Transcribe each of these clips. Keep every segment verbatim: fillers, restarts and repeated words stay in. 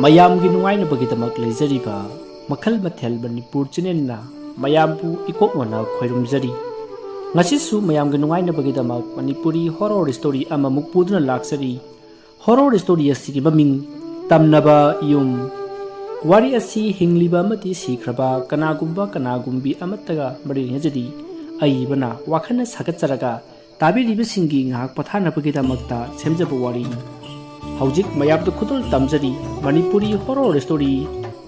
ꯃꯌꯥꯝꯒꯤ ꯅꯨꯡꯉꯥꯏꯅꯕꯒꯤꯗꯃꯛ ꯂꯩꯖꯔꯤꯕ ꯃꯈꯜ ꯃꯊꯦꯜ ꯃꯅꯤꯄꯨꯔ ꯆꯦꯅꯦꯜꯅ ꯃꯌꯥꯝꯕꯨ ꯏꯀꯣꯛꯅꯅ ꯈꯣꯏꯔꯨꯝꯖꯔꯤ꯫ ꯉꯁꯤꯁꯨ ꯃꯌꯥꯝꯒꯤ ꯅꯨꯡꯉꯥꯏꯅꯕꯒꯤꯗꯃꯛ ꯃꯅꯤꯄꯨꯔꯤ ꯍꯣꯔꯣꯔ ꯁ꯭ꯇꯣꯔꯤ ꯑꯃꯃꯨꯛ ꯄꯨꯗꯨꯅ ꯂꯥꯛꯆꯔꯤ꯫ ꯍꯣꯔꯣꯔ ꯁ꯭ꯇꯣꯔꯤ ꯑꯁꯤꯒꯤ ꯃꯃꯤꯡ ꯇꯝꯅꯕ ꯌꯨꯝ꯫ ꯋꯥꯔꯤ ꯑꯁꯤ ꯍꯤꯡꯂꯤꯕ ꯑꯃꯗꯤ ꯁꯤꯈ꯭ꯔꯕ ꯀꯅꯥꯒꯨꯝꯕ ꯀꯅꯥꯒꯨꯝꯕꯤ ꯑꯃꯠꯇꯒ ꯃꯔꯤ ꯂꯩꯅꯖꯗꯦ꯫ ꯑꯏꯕꯅ ꯋꯥꯈꯜꯅ ꯁꯥꯒꯠꯆꯔꯒ ꯇꯥꯕꯤꯔꯤꯕꯁꯤꯡꯒꯤ ꯉꯥꯏꯍꯥꯛ ꯄꯣꯊꯥꯅꯕꯒꯤꯗꯃꯛꯇ ꯁꯦꯝꯖꯕ ꯋꯥꯔꯤꯅꯤ꯫ ꯍꯧꯖꯤꯛ ꯃꯌꯥꯝꯗ ꯈꯨꯗꯣꯜ ꯇꯝꯖꯔꯤ ꯃꯅꯤꯄꯨꯔꯤ ꯍꯣꯔꯣꯔ ꯁ꯭ꯇꯣꯔꯤ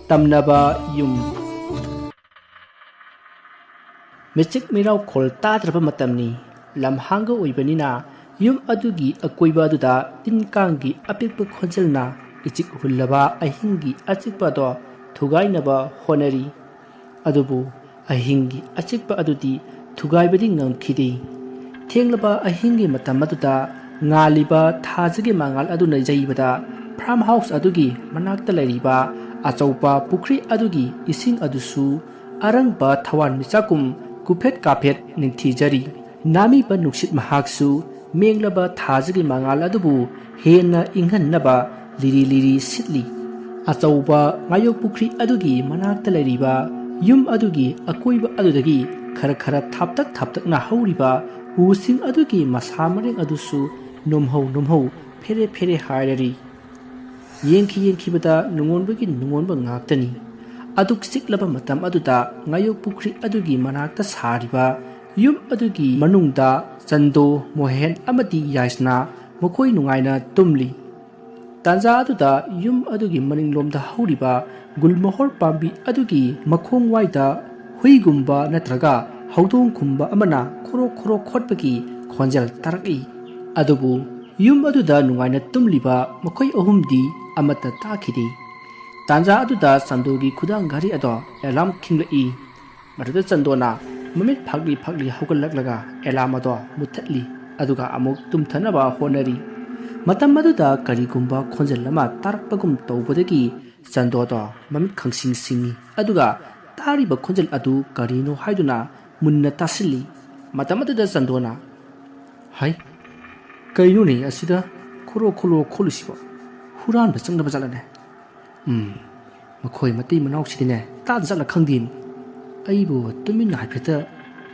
ꯇꯝꯅꯕ ꯌꯨꯝ꯫ ꯃꯤꯆꯤꯛ ꯃꯤꯔꯥꯎꯈꯣꯜ ꯇꯥꯗ꯭ꯔꯕ ꯃꯇꯝꯅꯤ꯫ ꯂꯝꯍꯥꯡꯒ ꯑꯣꯏꯕꯅꯤꯅ ꯌꯨꯝ ꯑꯗꯨꯒꯤ ꯑꯀꯣꯏꯕ ꯑꯗꯨꯗ ꯇꯤꯟ ꯀꯥꯡꯒꯤ ꯑꯄꯤꯛꯄ ꯈꯣꯟꯖꯦꯜꯅ ꯏꯆꯤꯛ ꯍꯨꯜꯂꯕ ꯑꯍꯤꯡꯒꯤ ꯑꯆꯤꯛꯄ ꯑꯗꯣ ꯊꯨꯒꯥꯏꯅꯕ ꯍꯣꯠꯅꯔꯤ꯫ ꯑꯗꯨꯕꯨ ꯑꯍꯤꯡꯒꯤ ꯑꯆꯤꯛꯄ ꯑꯗꯨꯗꯤ ꯊꯨꯒꯥꯏꯕꯗꯤ ꯉꯝꯈꯤꯗꯦ꯫ ꯊꯦꯡꯂꯕ ꯑꯍꯤꯡꯒꯤ ꯃꯇꯝ ꯑꯗꯨꯗ ꯉꯥꯜꯂꯤꯕ ꯊꯥꯖꯒꯤ ꯃꯉꯥꯜ ꯑꯗꯨꯅ ꯌꯩꯕꯗ ꯐꯥꯔꯝ ꯍꯥꯎꯁ ꯑꯗꯨꯒꯤ ꯃꯅꯥꯛꯇ ꯂꯩꯔꯤꯕ ꯑꯆꯧꯕ ꯄꯨꯈ꯭ꯔꯤ ꯑꯗꯨꯒꯤ ꯏꯁꯤꯡ ꯑꯗꯨꯁꯨ ꯑꯔꯪꯕ ꯊꯋꯥꯟꯃꯤꯆꯥꯛꯀꯨꯝ ꯀꯨꯐꯦꯠ ꯀꯥꯐꯦꯠ ꯅꯤꯡꯊꯤꯖꯔꯤ꯫ ꯅꯥꯃꯤꯕ ꯅꯨꯡꯁꯤꯠ ꯃꯍꯥꯛꯁꯨ ꯃꯦꯡꯂꯕ ꯊꯥꯖꯒꯤ ꯃꯉꯥꯜ ꯑꯗꯨꯕꯨ ꯍꯦꯟꯅ ꯏꯪꯍꯟꯅꯕ ꯂꯤꯔꯤ ꯂꯤꯔꯤ ꯁꯤꯠꯂꯤ꯫ ꯑꯆꯧꯕ ꯉꯥꯌꯣꯛ ꯄꯨꯈ꯭ꯔꯤ ꯑꯗꯨꯒꯤ ꯃꯅꯥꯛꯇ ꯂꯩꯔꯤꯕ ꯌꯨꯝ ꯑꯗꯨꯒꯤ ꯑꯀꯣꯏꯕ ꯑꯗꯨꯗꯒꯤ ꯈꯔ ꯈꯔ ꯊꯥꯞꯇꯛ ꯊꯥꯞꯇꯛꯅ ꯍꯧꯔꯤꯕ ꯎꯁꯤꯡ ꯑꯗꯨꯒꯤ ꯃꯁꯥ ꯃꯔꯦꯡ ꯑꯗꯨꯁꯨ ꯅꯣꯝꯍꯧ ꯅꯣꯝꯍꯧ ꯐꯦꯔꯦ ꯐꯦꯔꯦ ꯍꯥꯏꯔꯔꯤ꯫ ꯌꯦꯡꯈꯤ ꯌꯦꯡꯈꯤꯕꯗ ꯅꯨꯡꯉꯣꯟꯕꯒꯤ ꯅꯨꯡꯉꯣꯟꯕ ꯉꯥꯛꯇꯅꯤ꯫ ꯑꯗꯨꯛ ꯆꯤꯛꯂꯕ ꯃꯇꯝ ꯑꯗꯨꯗ ꯉꯥꯌꯣꯛ ꯄꯨꯈ꯭ꯔꯤ ꯑꯗꯨꯒꯤ ꯃꯅꯥꯛꯇ ꯁꯥꯔꯤꯕ ꯌꯨꯝ ꯑꯗꯨꯒꯤ ꯃꯅꯨꯡꯗ ꯆꯟꯗꯣ, ꯃꯣꯍꯦꯟ ꯑꯃꯗꯤ ꯌꯥꯏꯁꯅꯥ ꯃꯈꯣꯏ ꯅꯨꯡꯉꯥꯏꯅ ꯇꯨꯝꯂꯤ꯫ ꯇꯥꯟꯖꯥ ꯑꯗꯨꯗ ꯌꯨꯝ ꯑꯗꯨꯒꯤ ꯃꯅꯤꯡꯂꯣꯝꯗ ꯍꯧꯔꯤꯕ ꯒꯨꯜꯃꯣꯍꯣꯔ ꯄꯥꯝꯕꯤ ꯑꯗꯨꯒꯤ ꯃꯈꯣꯡ ꯋꯥꯏꯗ ꯍꯨꯏꯒꯨꯝꯕ ꯅꯠꯇ꯭ꯔꯒ ꯍꯧꯗꯣꯡꯒꯨꯝꯕ ꯑꯃꯅ ꯈꯣꯔꯣ ꯈꯣꯔꯣ ꯈꯣꯠꯄꯒꯤ ꯈꯣꯟꯖꯦꯜ ꯇꯥꯔꯛꯏ꯫ ꯑꯗꯨꯕꯨ ꯌꯨꯝ ꯑꯗꯨꯗ ꯅꯨꯡꯉꯥꯏꯅ ꯇꯨꯝꯂꯤꯕ ꯃꯈꯣꯏ ꯑꯍꯨꯝꯗꯤ ꯑꯃꯠꯇ ꯇꯥꯈꯤꯗꯦ꯫ ꯇꯥꯟꯖꯥ ꯑꯗꯨꯗ ꯆꯟꯗꯣꯒꯤ ꯈꯨꯗꯥꯡ ꯘꯔꯤ ꯑꯗꯣ ꯑꯦꯂꯥꯔꯝ ꯈꯤꯡꯂꯛꯏ꯫ ꯃꯗꯨꯗ ꯆꯟꯗꯣꯅ ꯃꯃꯤꯠ ꯐꯥꯛꯂꯤ ꯐꯥꯛꯂꯤ ꯍꯧꯒꯠꯂꯛꯂꯒ ꯑꯦꯂꯥꯔꯝ ꯑꯗꯣ ꯃꯨꯊꯠꯂꯤ꯫ ꯑꯗꯨꯒ ꯑꯃꯨꯛ ꯇꯨꯝꯊꯅꯕ ꯍꯣꯠꯅꯔꯤ꯫ ꯃꯇꯝ ꯑꯗꯨꯗ ꯀꯔꯤꯒꯨꯝꯕ ꯈꯣꯟꯖꯦꯜ ꯑꯃ ꯇꯥꯔꯛꯄꯒꯨꯝ ꯇꯧꯕꯗꯒꯤ ꯆꯟꯗꯣꯗꯣ ꯃꯃꯤꯠ ꯈꯪꯁꯤꯡ ꯁꯤꯡꯏ꯫ ꯑꯗꯨꯒ ꯇꯥꯔꯤꯕ ꯈꯣꯟꯖꯦꯜ ꯑꯗꯨ ꯀꯔꯤꯅꯣ ꯍꯥꯏꯗꯨꯅ ꯃꯨꯟꯅ ꯇꯥꯁꯤꯜꯂꯤ꯫ ꯃꯇꯝ ꯑꯗꯨꯗ ꯆꯟꯗꯣꯅ, "ꯍꯥꯏ, ꯀꯩꯅꯣꯅꯦ ꯑꯁꯤꯗ ꯈꯣꯔꯣ ꯈꯣꯔꯣ ꯈꯣꯠꯂꯤꯁꯤꯕꯣ? ꯍꯨꯔꯥꯟꯕ ꯆꯪꯅꯕ ꯖꯥꯠꯂꯅꯦ?" ꯎꯝ, ꯃꯈꯣꯏ ꯃꯇꯩ ꯃꯅꯥꯎꯁꯤꯗꯤꯅꯦ, ꯇꯥꯗ ꯆꯠꯂ ꯈꯪꯗꯦ꯫ ꯑꯩꯕꯨ ꯇꯨꯃꯤꯟꯅ ꯍꯥꯏꯐꯦꯠꯇ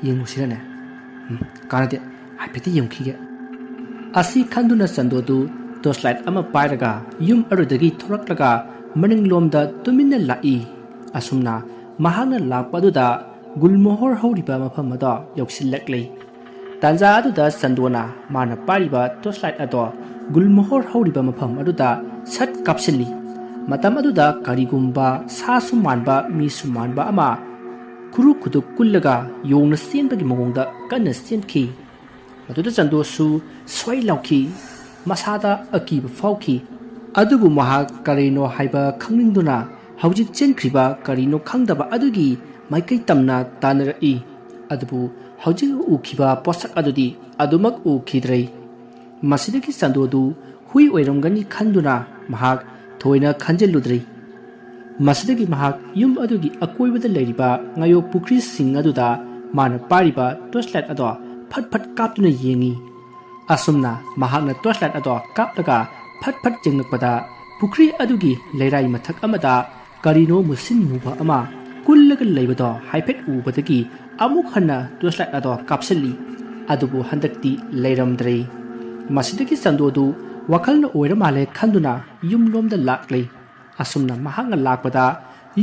ꯌꯦꯡꯉꯨꯁꯤꯔꯅꯦ? ꯎꯝ, ꯀꯥꯟꯅꯗꯦ, ꯍꯥꯏꯐꯦꯠꯇ ꯌꯦꯡꯈꯤꯒꯦ꯫ ꯑꯁꯤ ꯈꯟꯗꯨꯅ ꯆꯟꯗꯣꯗꯨ ꯇꯣꯔꯆ ꯂꯥꯏꯠ ꯑꯃ ꯄꯥꯏꯔꯒ ꯌꯨꯝ ꯑꯗꯨꯗꯒꯤ ꯊꯣꯔꯛꯂꯒ ꯃꯅꯤꯡꯂꯣꯝꯗ ꯇꯨꯃꯤꯟꯅ ꯂꯥꯛꯏ꯫ ꯑꯁꯨꯝꯅ ꯃꯍꯥꯛꯅ ꯂꯥꯛꯄ ꯑꯗꯨꯗ ꯒꯨꯜꯃꯣꯍꯣꯔ ꯍꯧꯔꯤꯕ ꯃꯐꯝ ꯑꯗꯣ ꯌꯧꯁꯤꯜꯂꯛꯂꯤ꯫ ꯇꯥꯟꯖꯥ ꯑꯗꯨꯗ ꯆꯟꯗꯣꯅ ꯃꯥꯅ ꯄꯥꯏꯔꯤꯕ ꯇꯣꯔꯆ ꯂꯥꯏꯠ ꯑꯗꯣ ꯒꯨꯜꯃꯣꯍꯣꯔ ꯍꯧꯔꯤꯕ ꯃꯐꯝ ꯑꯗꯨꯗ ꯁꯠ ꯀꯥꯞꯁꯤꯜꯂꯤ꯫ ꯃꯇꯝ ꯑꯗꯨꯗ ꯀꯔꯤꯒꯨꯝꯕ ꯁꯥꯁꯨ ꯃꯥꯟꯕ ꯃꯤꯁꯨ ꯃꯥꯟꯕ ꯑꯃ ꯈꯨꯔꯨ ꯈꯨꯗꯨ ꯀꯨꯜꯂꯒ ꯌꯣꯡꯅ ꯆꯦꯟꯕꯒꯤ ꯃꯑꯣꯡꯗ ꯀꯟꯅ ꯆꯦꯟꯈꯤ꯫ ꯃꯗꯨꯗ ꯆꯟꯗꯣꯁꯨ ꯁ꯭ꯋꯥꯏ ꯂꯥꯎꯈꯤ꯫ ꯃꯁꯥꯗ ꯑꯀꯤꯕ ꯐꯥꯎꯈꯤ꯫ ꯑꯗꯨꯕꯨ ꯃꯍꯥꯛ ꯀꯔꯤꯅꯣ ꯍꯥꯏꯕ ꯈꯪꯅꯤꯡꯗꯨꯅ ꯍꯧꯖꯤꯛ ꯆꯦꯟꯈ꯭ꯔꯤꯕ ꯀꯔꯤꯅꯣ ꯈꯪꯗꯕ ꯑꯗꯨꯒꯤ ꯃꯥꯏꯀꯩ ꯇꯝꯅ ꯇꯥꯟꯅꯔꯛꯏ꯫ ꯑꯗꯨꯕꯨ ꯍꯧꯖꯤꯛ ꯎꯈꯤꯕ ꯄꯣꯠꯁꯛ ꯑꯗꯨꯗꯤ ꯑꯗꯨꯃꯛ ꯎꯈꯤꯗ꯭ꯔꯦ꯫ ꯃꯁꯤꯗꯒꯤ ꯆꯟꯗꯣꯗꯨ ꯍꯨꯏ ꯑꯣꯏꯔꯝꯒꯅꯤ ꯈꯟꯗꯨꯅ ꯃꯍꯥꯛ ꯊꯣꯏꯅ ꯈꯟꯖꯤꯜꯂꯨꯗ꯭ꯔꯦ꯫ ꯃꯁꯤꯗꯒꯤ ꯃꯍꯥꯛ ꯌꯨꯝ ꯑꯗꯨꯒꯤ ꯑꯀꯣꯏꯕꯗ ꯂꯩꯔꯤꯕ ꯉꯥꯌꯣꯛ ꯄꯨꯈ꯭ꯔꯤꯁꯤꯡ ꯑꯗꯨꯗ ꯃꯥꯅ ꯄꯥꯏꯔꯤꯕ ꯇꯣꯔꯆ ꯂꯥꯏꯠ ꯑꯗꯣ ꯐꯠ ꯐꯠ ꯀꯥꯞꯇꯨꯅ ꯌꯦꯡꯉꯤ꯫ ꯑꯁꯨꯝꯅ ꯃꯍꯥꯛꯅ ꯇꯣꯔꯆ ꯂꯥꯏꯠ ꯑꯗꯣ ꯀꯥꯞꯂꯒ ꯐꯠ ꯐꯠ ꯌꯦꯡꯂꯛꯄꯗ, ꯄꯨꯈ꯭ꯔꯤ ꯑꯗꯨꯒꯤ ꯂꯩꯔꯥꯏ ꯃꯊꯛ ꯑꯃꯗ ꯀꯔꯤꯅꯣ ꯃꯨꯁꯤꯟ ꯃꯨꯕ ꯑꯃ ꯀꯨꯜꯂꯒ ꯂꯩꯕꯗꯣ ꯍꯥꯏꯐꯦꯠ ꯎꯕꯗꯒꯤ ꯑꯃꯨꯛ ꯍꯟꯅ ꯇꯣꯔꯆ ꯂꯥꯏꯠ ꯑꯗꯣ ꯀꯥꯞꯁꯤꯜꯂꯤ꯫ ꯑꯗꯨꯕꯨ ꯍꯟꯗꯛꯇꯤ ꯂꯩꯔꯝꯗ꯭ꯔꯦ꯫ ꯃꯁꯤꯗꯒꯤ ꯆꯟꯗꯣꯗꯨ ꯋꯥꯈꯜꯅ ꯑꯣꯏꯔ ꯃꯥꯜꯂꯦ ꯈꯟꯗꯨꯅ ꯌꯨꯝꯂꯣꯝꯗ ꯂꯥꯛꯂꯦ꯫ ꯑꯁꯨꯝꯅ ꯃꯍꯥꯛꯅ ꯂꯥꯛꯄꯗ,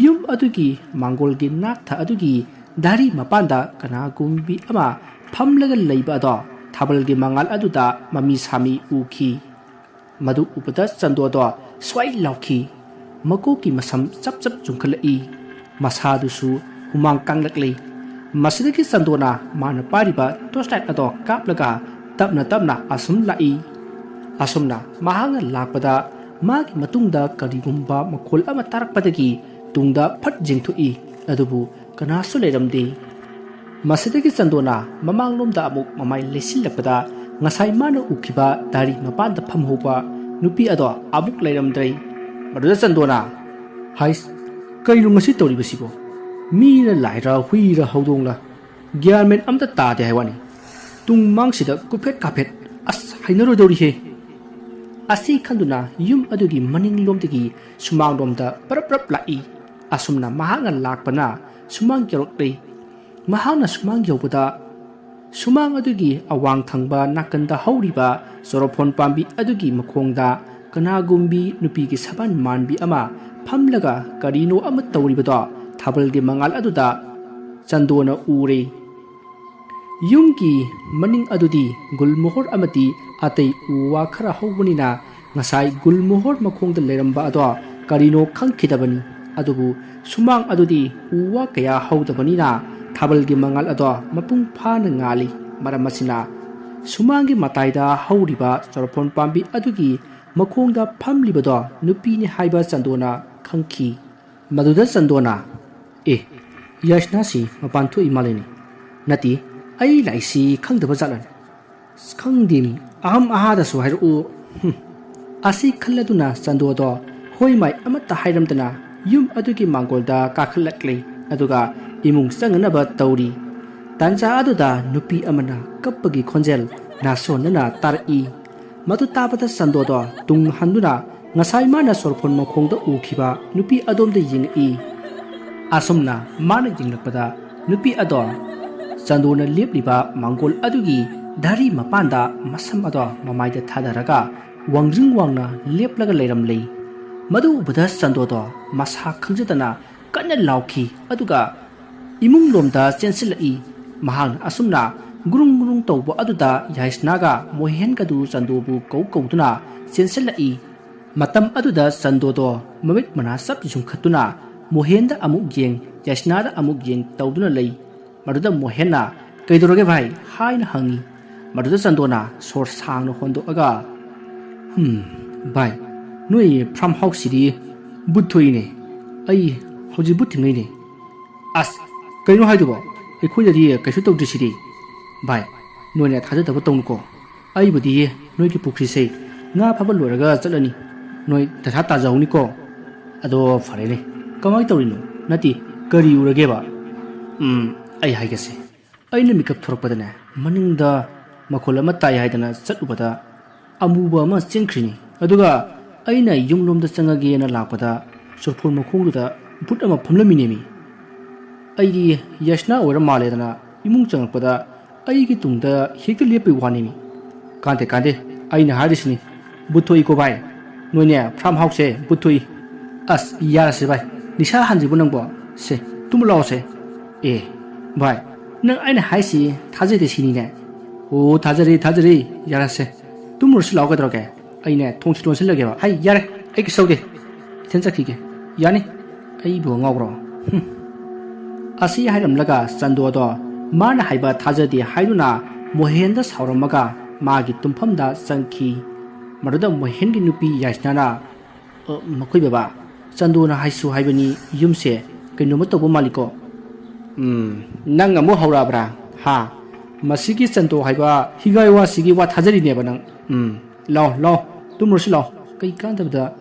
ꯌꯨꯝ ꯑꯗꯨꯒꯤ ꯃꯥꯡꯒꯣꯜꯒꯤ ꯅꯥꯛꯊ ꯑꯗꯨꯒꯤ ꯗꯥꯔꯤ ꯃꯄꯥꯟꯗ ꯀꯅꯥꯒꯨꯝꯕꯤ ꯑꯃ ꯐꯝꯂꯒ ꯂꯩꯕ ꯑꯗꯣ ꯊꯥꯕꯜꯒꯤ ꯃꯉꯥꯜ ꯑꯗꯨꯗ ꯃꯃꯤ ꯁꯥꯃꯤ ꯎꯈꯤ꯫ ꯃꯗꯨ ꯎꯕꯗ ꯆꯟꯗꯣꯗꯣ ꯁ꯭ꯋꯥꯏ ꯂꯥꯎꯈꯤ꯫ ꯃꯀꯣꯛꯀꯤ ꯃꯁꯝ ꯆꯞ ꯆꯞ ꯆꯨꯡꯈꯠꯂꯛꯏ꯫ ꯃꯁꯥꯗꯨꯁꯨ ꯍꯨꯃꯥꯡ ꯀꯥꯡꯂꯛꯂꯤ꯫ ꯃꯁꯤꯗꯒꯤ ꯆꯟꯗꯣꯅ ꯃꯥꯅ ꯄꯥꯏꯔꯤꯕ ꯇꯣꯔꯆ ꯂꯥꯏꯠ ꯑꯗꯣ ꯀꯥꯞꯂꯒ ꯇꯞꯅ ꯇꯞꯅ ꯑꯁꯨꯝ ꯂꯥꯛꯏ꯫ ꯑꯁꯨꯝꯅ ꯃꯍꯥꯛꯅ ꯂꯥꯛꯄꯗ, ꯃꯥꯒꯤ ꯃꯇꯨꯡꯗ ꯀꯔꯤꯒꯨꯝꯕ ꯃꯈꯣꯜ ꯑꯃ ꯇꯥꯔꯛꯄꯗꯒꯤ ꯇꯨꯡꯗ ꯐꯠ ꯌꯦꯡꯊꯣꯛꯏ, ꯑꯗꯨꯕꯨ ꯀꯅꯥꯁꯨ ꯂꯩꯔꯝꯗꯦ꯫ ꯃꯁꯤꯗꯒꯤ ꯆꯟꯗꯣꯅ ꯃꯃꯥꯡꯂꯣꯝꯗ ꯑꯃꯨꯛ ꯃꯃꯥꯏ ꯂꯩꯁꯤꯜꯂꯛꯄꯗ, ꯉꯁꯥꯏ ꯃꯥꯅ ꯎꯈꯤꯕ ꯗꯥꯔꯤ ꯃꯄꯥꯟꯗ ꯐꯝꯍꯧꯕ ꯅꯨꯄꯤ ꯑꯗꯣ ꯑꯃꯨꯛ ꯂꯩꯔꯝꯗ꯭ꯔꯦ꯫ ꯃꯗꯨꯗ ꯆꯟꯗꯣꯅ, "ꯍꯥꯏꯁ, ꯀꯩꯅꯣ ꯉꯁꯤ ꯇꯧꯔꯤꯕꯁꯤꯕꯣ? ꯃꯤꯔ ꯂꯥꯏꯔ ꯍꯨꯏꯔ ꯍꯧꯗꯣꯡꯂ? ꯒ꯭ꯌꯥꯟ ꯃꯦꯟ ꯑꯝꯇ ꯇꯥꯗꯦ ꯍꯥꯏ ꯋꯥꯅꯤ꯫ ꯇꯨꯡ ꯃꯥꯡꯁꯤꯗ ꯀꯨꯐꯦꯠ ꯀꯥꯐꯦꯠ, ꯑꯁ, ꯍꯩꯅꯔꯣꯏꯗꯧꯔꯤꯍꯦ!" ꯑꯁꯤ ꯈꯟꯗꯨꯅ ꯌꯨꯝ ꯑꯗꯨꯒꯤ ꯃꯅꯤꯡꯂꯣꯝꯗꯒꯤ ꯁꯨꯃꯥꯡꯂꯣꯝꯗ ꯄꯔꯞ ꯄꯔꯞ ꯂꯥꯛꯏ꯫ ꯑꯁꯨꯝꯅ ꯃꯍꯥꯛꯅ ꯂꯥꯛꯄꯅ ꯁꯨꯃꯥꯡ ꯌꯧꯔꯛꯂꯦ꯫ ꯃꯍꯥꯛꯅ ꯁꯨꯃꯥꯡ ꯌꯧꯕꯗ ꯁꯨꯃꯥꯡ ꯑꯗꯨꯒꯤ ꯑꯋꯥꯡ ꯊꯪꯕ ꯅꯥꯀꯟꯗ ꯍꯧꯔꯤꯕ ꯆꯣꯔꯐꯣꯟ ꯄꯥꯝꯕꯤ ꯑꯗꯨꯒꯤ ꯃꯈꯣꯡꯗ ꯀꯅꯥꯒꯨꯝꯕꯤ ꯅꯨꯄꯤꯒꯤ ꯁꯕꯥꯟ ꯃꯥꯟꯕꯤ ꯑꯃ ꯐꯝꯂꯒ ꯀꯔꯤꯅꯣ ꯑꯃ ꯇꯧꯔꯤꯕꯗꯣ ꯊꯥꯕꯜꯒꯤ ꯃꯉꯥꯜ ꯑꯗꯨꯗ ꯆꯟꯗꯣꯅ ꯎꯔꯦ꯫ ꯌꯨꯝꯒꯤ ꯃꯅꯤꯡ ꯑꯗꯨꯗꯤ ꯒꯨꯜꯃꯣꯍꯣꯔ ꯑꯃꯗꯤ ꯑꯇꯩ ꯎ ꯋꯥ ꯈꯔ ꯍꯧꯕꯅꯤꯅ ꯉꯁꯥꯏ ꯒꯨꯜꯃꯣꯍꯣꯔ ꯃꯈꯣꯡꯗ ꯂꯩꯔꯝꯕ ꯑꯗꯣ ꯀꯔꯤꯅꯣ ꯈꯪꯈꯤꯗꯕꯅꯤ꯫ ꯑꯗꯨꯕꯨ ꯁꯨꯃꯥꯡ ꯑꯗꯨꯗꯤ ꯎ ꯋꯥ ꯀꯌꯥ ꯍꯧꯗꯕꯅꯤꯅ ꯊꯥꯕꯜꯒꯤ ꯃꯉꯥꯜ ꯑꯗꯣ ꯃꯄꯨꯡ ꯐꯥꯅ ꯉꯥꯜꯂꯤ꯫ ꯃꯔꯝ ꯑꯁꯤꯅ ꯁꯨꯃꯥꯡꯒꯤ ꯃꯇꯥꯏꯗ ꯍꯧꯔꯤꯕ ꯆꯣꯔꯐꯣꯟ ꯄꯥꯝꯕꯤ ꯑꯗꯨꯒꯤ ꯃꯈꯣꯡꯗ ꯐꯝꯂꯤꯕꯗꯣ ꯅꯨꯄꯤꯅꯤ ꯍꯥꯏꯕ ꯆꯟꯗꯣꯅ ꯈꯪꯈꯤ꯫ ꯃꯗꯨꯗ ꯆꯟꯗꯣꯅ, "ꯑꯦ, ꯌꯥꯏꯁꯅꯥꯁꯤ ꯃꯄꯥꯟ ꯊꯣꯛꯏ ꯃꯥꯜꯂꯤꯅꯦ꯫ ꯅꯠꯇꯦ, ꯑꯩ ꯂꯥꯛꯏꯁꯤ ꯈꯪꯗꯕ ꯖꯥꯠꯂꯅꯦ? ꯑꯁ, ꯈꯪꯗꯦꯃꯤ, ꯑꯍꯝ ꯑꯍꯥꯗꯁꯨ ꯍꯥꯏꯔꯛꯎ꯫" ꯍꯨꯝ꯫ ꯑꯁꯤ ꯈꯜꯂꯗꯨꯅ ꯆꯟꯗꯣꯗꯣ ꯍꯣꯏ ꯃꯥꯏ ꯑꯃꯠꯇ ꯍꯥꯏꯔꯝꯗꯅ ꯌꯨꯝ ꯑꯗꯨꯒꯤ ꯃꯥꯡꯒꯣꯜꯗ ꯀꯥꯈꯠꯂꯛꯂꯦ꯫ ꯑꯗꯨꯒ ꯏꯃꯨꯡ ꯆꯪꯅꯅꯕ ꯇꯧꯔꯤ꯫ ꯇꯥꯟꯖꯥ ꯑꯗꯨꯗ ꯅꯨꯄꯤ ꯑꯃꯅ ꯀꯞꯄꯒꯤ ꯈꯣꯟꯖꯦꯜ ꯅꯥꯁꯣꯟꯅꯅ ꯇꯥꯔꯛꯏ꯫ ꯃꯗꯨ ꯇꯥꯕꯗ ꯆꯟꯗꯣꯗꯣ ꯇꯨꯡ ꯍꯟꯗꯨꯅ ꯉꯁꯥꯏ ꯃꯥꯅ ꯁꯣꯔꯐꯣꯟ ꯃꯈꯣꯡꯗ ꯎꯈꯤꯕ ꯅꯨꯄꯤ ꯑꯗꯣꯝꯗ ꯌꯦꯡꯉꯛꯏ꯫ ꯑꯁꯨꯝꯅ ꯃꯥꯅ ꯌꯦꯡꯂꯛꯄꯗ ꯅꯨꯄꯤ ꯑꯗꯣ ꯆꯟꯗꯣꯅ ꯂꯦꯞꯂꯤꯕ ꯃꯥꯡꯒꯣꯜ ꯑꯗꯨꯒꯤ ꯙꯔꯤ ꯃꯄꯥꯟꯗ ꯃꯁꯝ ꯑꯗꯣ ꯃꯃꯥꯏꯗ ꯊꯥꯗꯔꯒ ꯋꯥꯡꯖꯤꯡ ꯋꯥꯡꯅ ꯂꯦꯞꯂꯒ ꯂꯩꯔꯝꯂꯦ꯫ ꯃꯗꯨ ꯎꯕꯗ ꯆꯟꯗꯣꯗꯣ ꯃꯁꯥ ꯈꯪꯖꯗꯅ ꯀꯟꯅ ꯂꯥꯎꯈꯤ꯫ ꯑꯗꯨꯒ ꯏꯃꯨꯡꯂꯣꯝꯗ ꯆꯦꯟꯁꯤꯜꯂꯛꯏ꯫ ꯃꯍꯥꯛꯅ ꯑꯁꯨꯝꯅ ꯒꯨꯔꯨꯡ ꯒꯨꯔꯨꯡ ꯇꯧꯕ ꯑꯗꯨꯗ ꯌꯥꯏꯁꯅꯥꯒ ꯃꯣꯍꯦꯟꯒꯗꯨ ꯆꯟꯗꯣꯕꯨ ꯀꯧ ꯀꯧꯗꯨꯅ ꯆꯦꯟꯁꯤꯜꯂꯛꯏ꯫ ꯃꯇꯝ ꯑꯗꯨꯗ ꯆꯟꯗꯣꯗꯣ ꯃꯃꯤꯠ ꯃꯅꯥ ꯆꯞ ꯌꯨꯡꯈꯠꯇꯨꯅ ꯃꯣꯍꯦꯟꯗ ꯑꯃꯨꯛ ꯌꯦꯡ, ꯌꯥꯏꯁꯅꯥꯗ ꯑꯃꯨꯛ ꯌꯦꯡ ꯇꯧꯗꯨꯅ ꯂꯩ꯫ ꯃꯗꯨꯗ ꯃꯣꯍꯦꯟꯅ, "ꯀꯩꯗꯧꯔꯒꯦ ꯚꯥꯏ?" ꯍꯥꯏꯅ ꯍꯪꯉꯤ꯫ ꯃꯗꯨꯗ ꯆꯟꯗꯣꯅ ꯁꯣꯔ ꯁꯥꯡꯅ ꯍꯣꯟꯗꯣꯛꯑꯒ, "ꯍꯝ, ꯚꯥꯏ, ꯅꯣꯏ ꯐꯥꯔꯝ ꯍꯥꯎꯁꯁꯤꯗꯤ ꯚꯨꯠ ꯊꯣꯛꯏꯅꯦ꯫ ꯑꯩ ꯍꯧꯖꯤꯛ ꯚꯨꯠ ꯊꯦꯡꯅꯩꯅꯦ꯫" "ꯑꯁ, ꯀꯩꯅꯣ ꯍꯥꯏꯗꯨꯕꯣ? ꯑꯩꯈꯣꯏꯗꯗꯤ ꯀꯩꯁꯨ ꯇꯧꯗ꯭ꯔꯤꯁꯤꯗꯤ꯫" "ꯚꯥꯏ, ꯅꯣꯏꯅ ꯊꯥꯖꯗꯕ ꯇꯧꯅꯨꯀꯣ꯫ ꯑꯩꯕꯨꯗꯤ ꯅꯣꯏꯒꯤ ꯄꯨꯈ꯭ꯔꯤꯁꯦ ꯉꯥ ꯐꯥꯕ ꯂꯣꯏꯔꯒ ꯆꯠꯂꯅꯤ꯫ ꯅꯣꯏ ꯗꯁꯥ ꯇꯥꯖꯍꯧꯅꯤꯀꯣ꯫" "ꯑꯗꯣ ꯐꯔꯦꯅꯦ, ꯀꯃꯥꯏꯅ ꯇꯧꯔꯤꯅꯣ? ꯅꯠꯇꯦ, ꯀꯔꯤ ꯎꯔꯒꯦꯕ?" "ꯎꯝ, ꯑꯩ ꯍꯥꯏꯒꯦꯁꯦ꯫ ꯑꯩꯅ ꯃꯤꯀꯞ ꯊꯣꯔꯛꯄꯗꯅꯦ, ꯃꯅꯤꯡꯗ ꯃꯈꯣꯜ ꯑꯃ ꯇꯥꯏ ꯍꯥꯏꯗꯅ ꯆꯠꯂꯨꯕꯗ, ꯑꯃꯨꯕ ꯑꯃ ꯆꯦꯟꯈ꯭ꯔꯤꯅꯤ꯫ ꯑꯗꯨꯒ ꯑꯩꯅ ꯌꯨꯝꯂꯣꯝꯗ ꯆꯪꯉꯒꯦꯅ ꯂꯥꯛꯄꯗ ꯆꯨꯔꯐꯣꯟ ꯃꯈꯣꯡꯗꯨꯗ ꯚꯨꯠ ꯑꯃ ꯐꯝꯂꯝꯃꯤꯅꯦꯃꯤ꯫ ꯑꯩꯗꯤ ꯌꯥꯏꯁꯅꯥ ꯑꯣꯏꯔ ꯃꯥꯜꯂꯦꯗꯅ ꯏꯃꯨꯡ ꯆꯪꯉꯛꯄꯗ ꯑꯩꯒꯤ ꯇꯨꯡꯗ ꯍꯦꯛꯇ ꯂꯦꯞꯄꯩ ꯋꯥꯅꯤꯃꯤ꯫ ꯀꯥꯟꯗꯦ ꯀꯥꯟꯗꯦ, ꯑꯩꯅ ꯍꯥꯏꯔꯤꯁꯤꯅꯤ, ꯚꯨꯠ ꯊꯣꯛꯏꯀꯣ ꯚꯥꯏ, ꯅꯣꯏꯅꯦ ꯐꯥꯔꯝ ꯍꯥꯎꯁꯁꯦ ꯚꯨꯠ ꯊꯣꯛꯏ꯫ ꯑꯁ ꯌꯥꯔꯁꯦ ꯚꯥꯏ, ꯅꯤꯁꯥ ꯍꯥꯟꯁꯤꯕꯨ ꯅꯪꯕꯣ꯫ ꯁꯦ, ꯇꯨꯝꯕ ꯂꯥꯛꯑꯣꯁꯦ꯫ ꯑꯦ ꯚꯥꯏ, ꯅꯪ ꯑꯩꯅ ꯍꯥꯏꯁꯤ ꯊꯥꯖꯗꯦ ꯁꯤꯅꯤꯅꯦ꯫ ꯑꯣ ꯊꯥꯖꯔꯤ ꯊꯥꯖꯔꯤ, ꯌꯥꯔꯁꯦ, ꯇꯨꯝꯃꯨꯔꯁꯤ ꯂꯥꯛꯑꯣ ꯀꯩꯗꯧꯔꯒꯦ꯫ ꯑꯩꯅꯦ ꯊꯣꯡꯁꯤ ꯂꯣꯟꯁꯤꯜꯂꯒꯦꯕ꯫ ꯍꯩ ꯌꯥꯔꯦ, ꯑꯩ ꯀꯩꯁꯨ ꯇꯧꯗꯦ, ꯏꯊꯟ ꯆꯠꯈꯤꯒꯦ꯫ ꯌꯥꯅꯤ, ꯑꯩꯕꯨ ꯉꯥꯎꯕ꯭ꯔꯣ? ꯍꯨꯝ꯫ ꯑꯁꯤ ꯍꯥꯏꯔꯝꯂꯒ ꯆꯟꯗꯣꯗꯣ ꯃꯥꯅ ꯍꯥꯏꯕ ꯊꯥꯖꯗꯦ ꯍꯥꯏꯗꯨꯅ ꯃꯣꯍꯦꯟꯗ ꯁꯥꯎꯔꯝꯃꯒ ꯃꯥꯒꯤ ꯇꯨꯝꯐꯝꯗ ꯆꯪꯈꯤ꯫ ꯃꯗꯨꯗ ꯃꯣꯍꯦꯟꯒꯤ ꯅꯨꯄꯤ ꯌꯥꯏꯁꯅꯥꯅ, "ꯑ, ꯃꯈꯣꯏ ꯕꯕꯥ, ꯆꯟꯗꯣꯅ ꯍꯥꯏꯁꯨ ꯍꯥꯏꯕꯅꯤ, ꯌꯨꯝꯁꯦ ꯀꯩꯅꯣꯝꯃ ꯇꯧꯕ ꯃꯥꯜꯂꯤꯀꯣ?" "ꯎꯝ, ꯅꯪ ꯑꯃꯨꯛ ꯍꯧꯔꯛꯑꯕ꯭ꯔꯥ? ꯍꯥ? ꯃꯁꯤꯒꯤ ꯆꯟꯗꯣ ꯍꯥꯏꯕ ꯍꯤꯒꯥꯏꯋꯥꯁꯤꯒꯤ ꯋꯥ ꯊꯥꯖꯔꯤꯅꯦꯕ ꯅꯪ? ꯎꯝ, ꯂꯥꯎ, ꯂꯥꯎ, ꯇꯨꯝꯃꯨꯔꯁꯤ ꯂꯥꯎ꯫ ꯀꯩ ꯀꯥꯟꯗꯕꯗ?"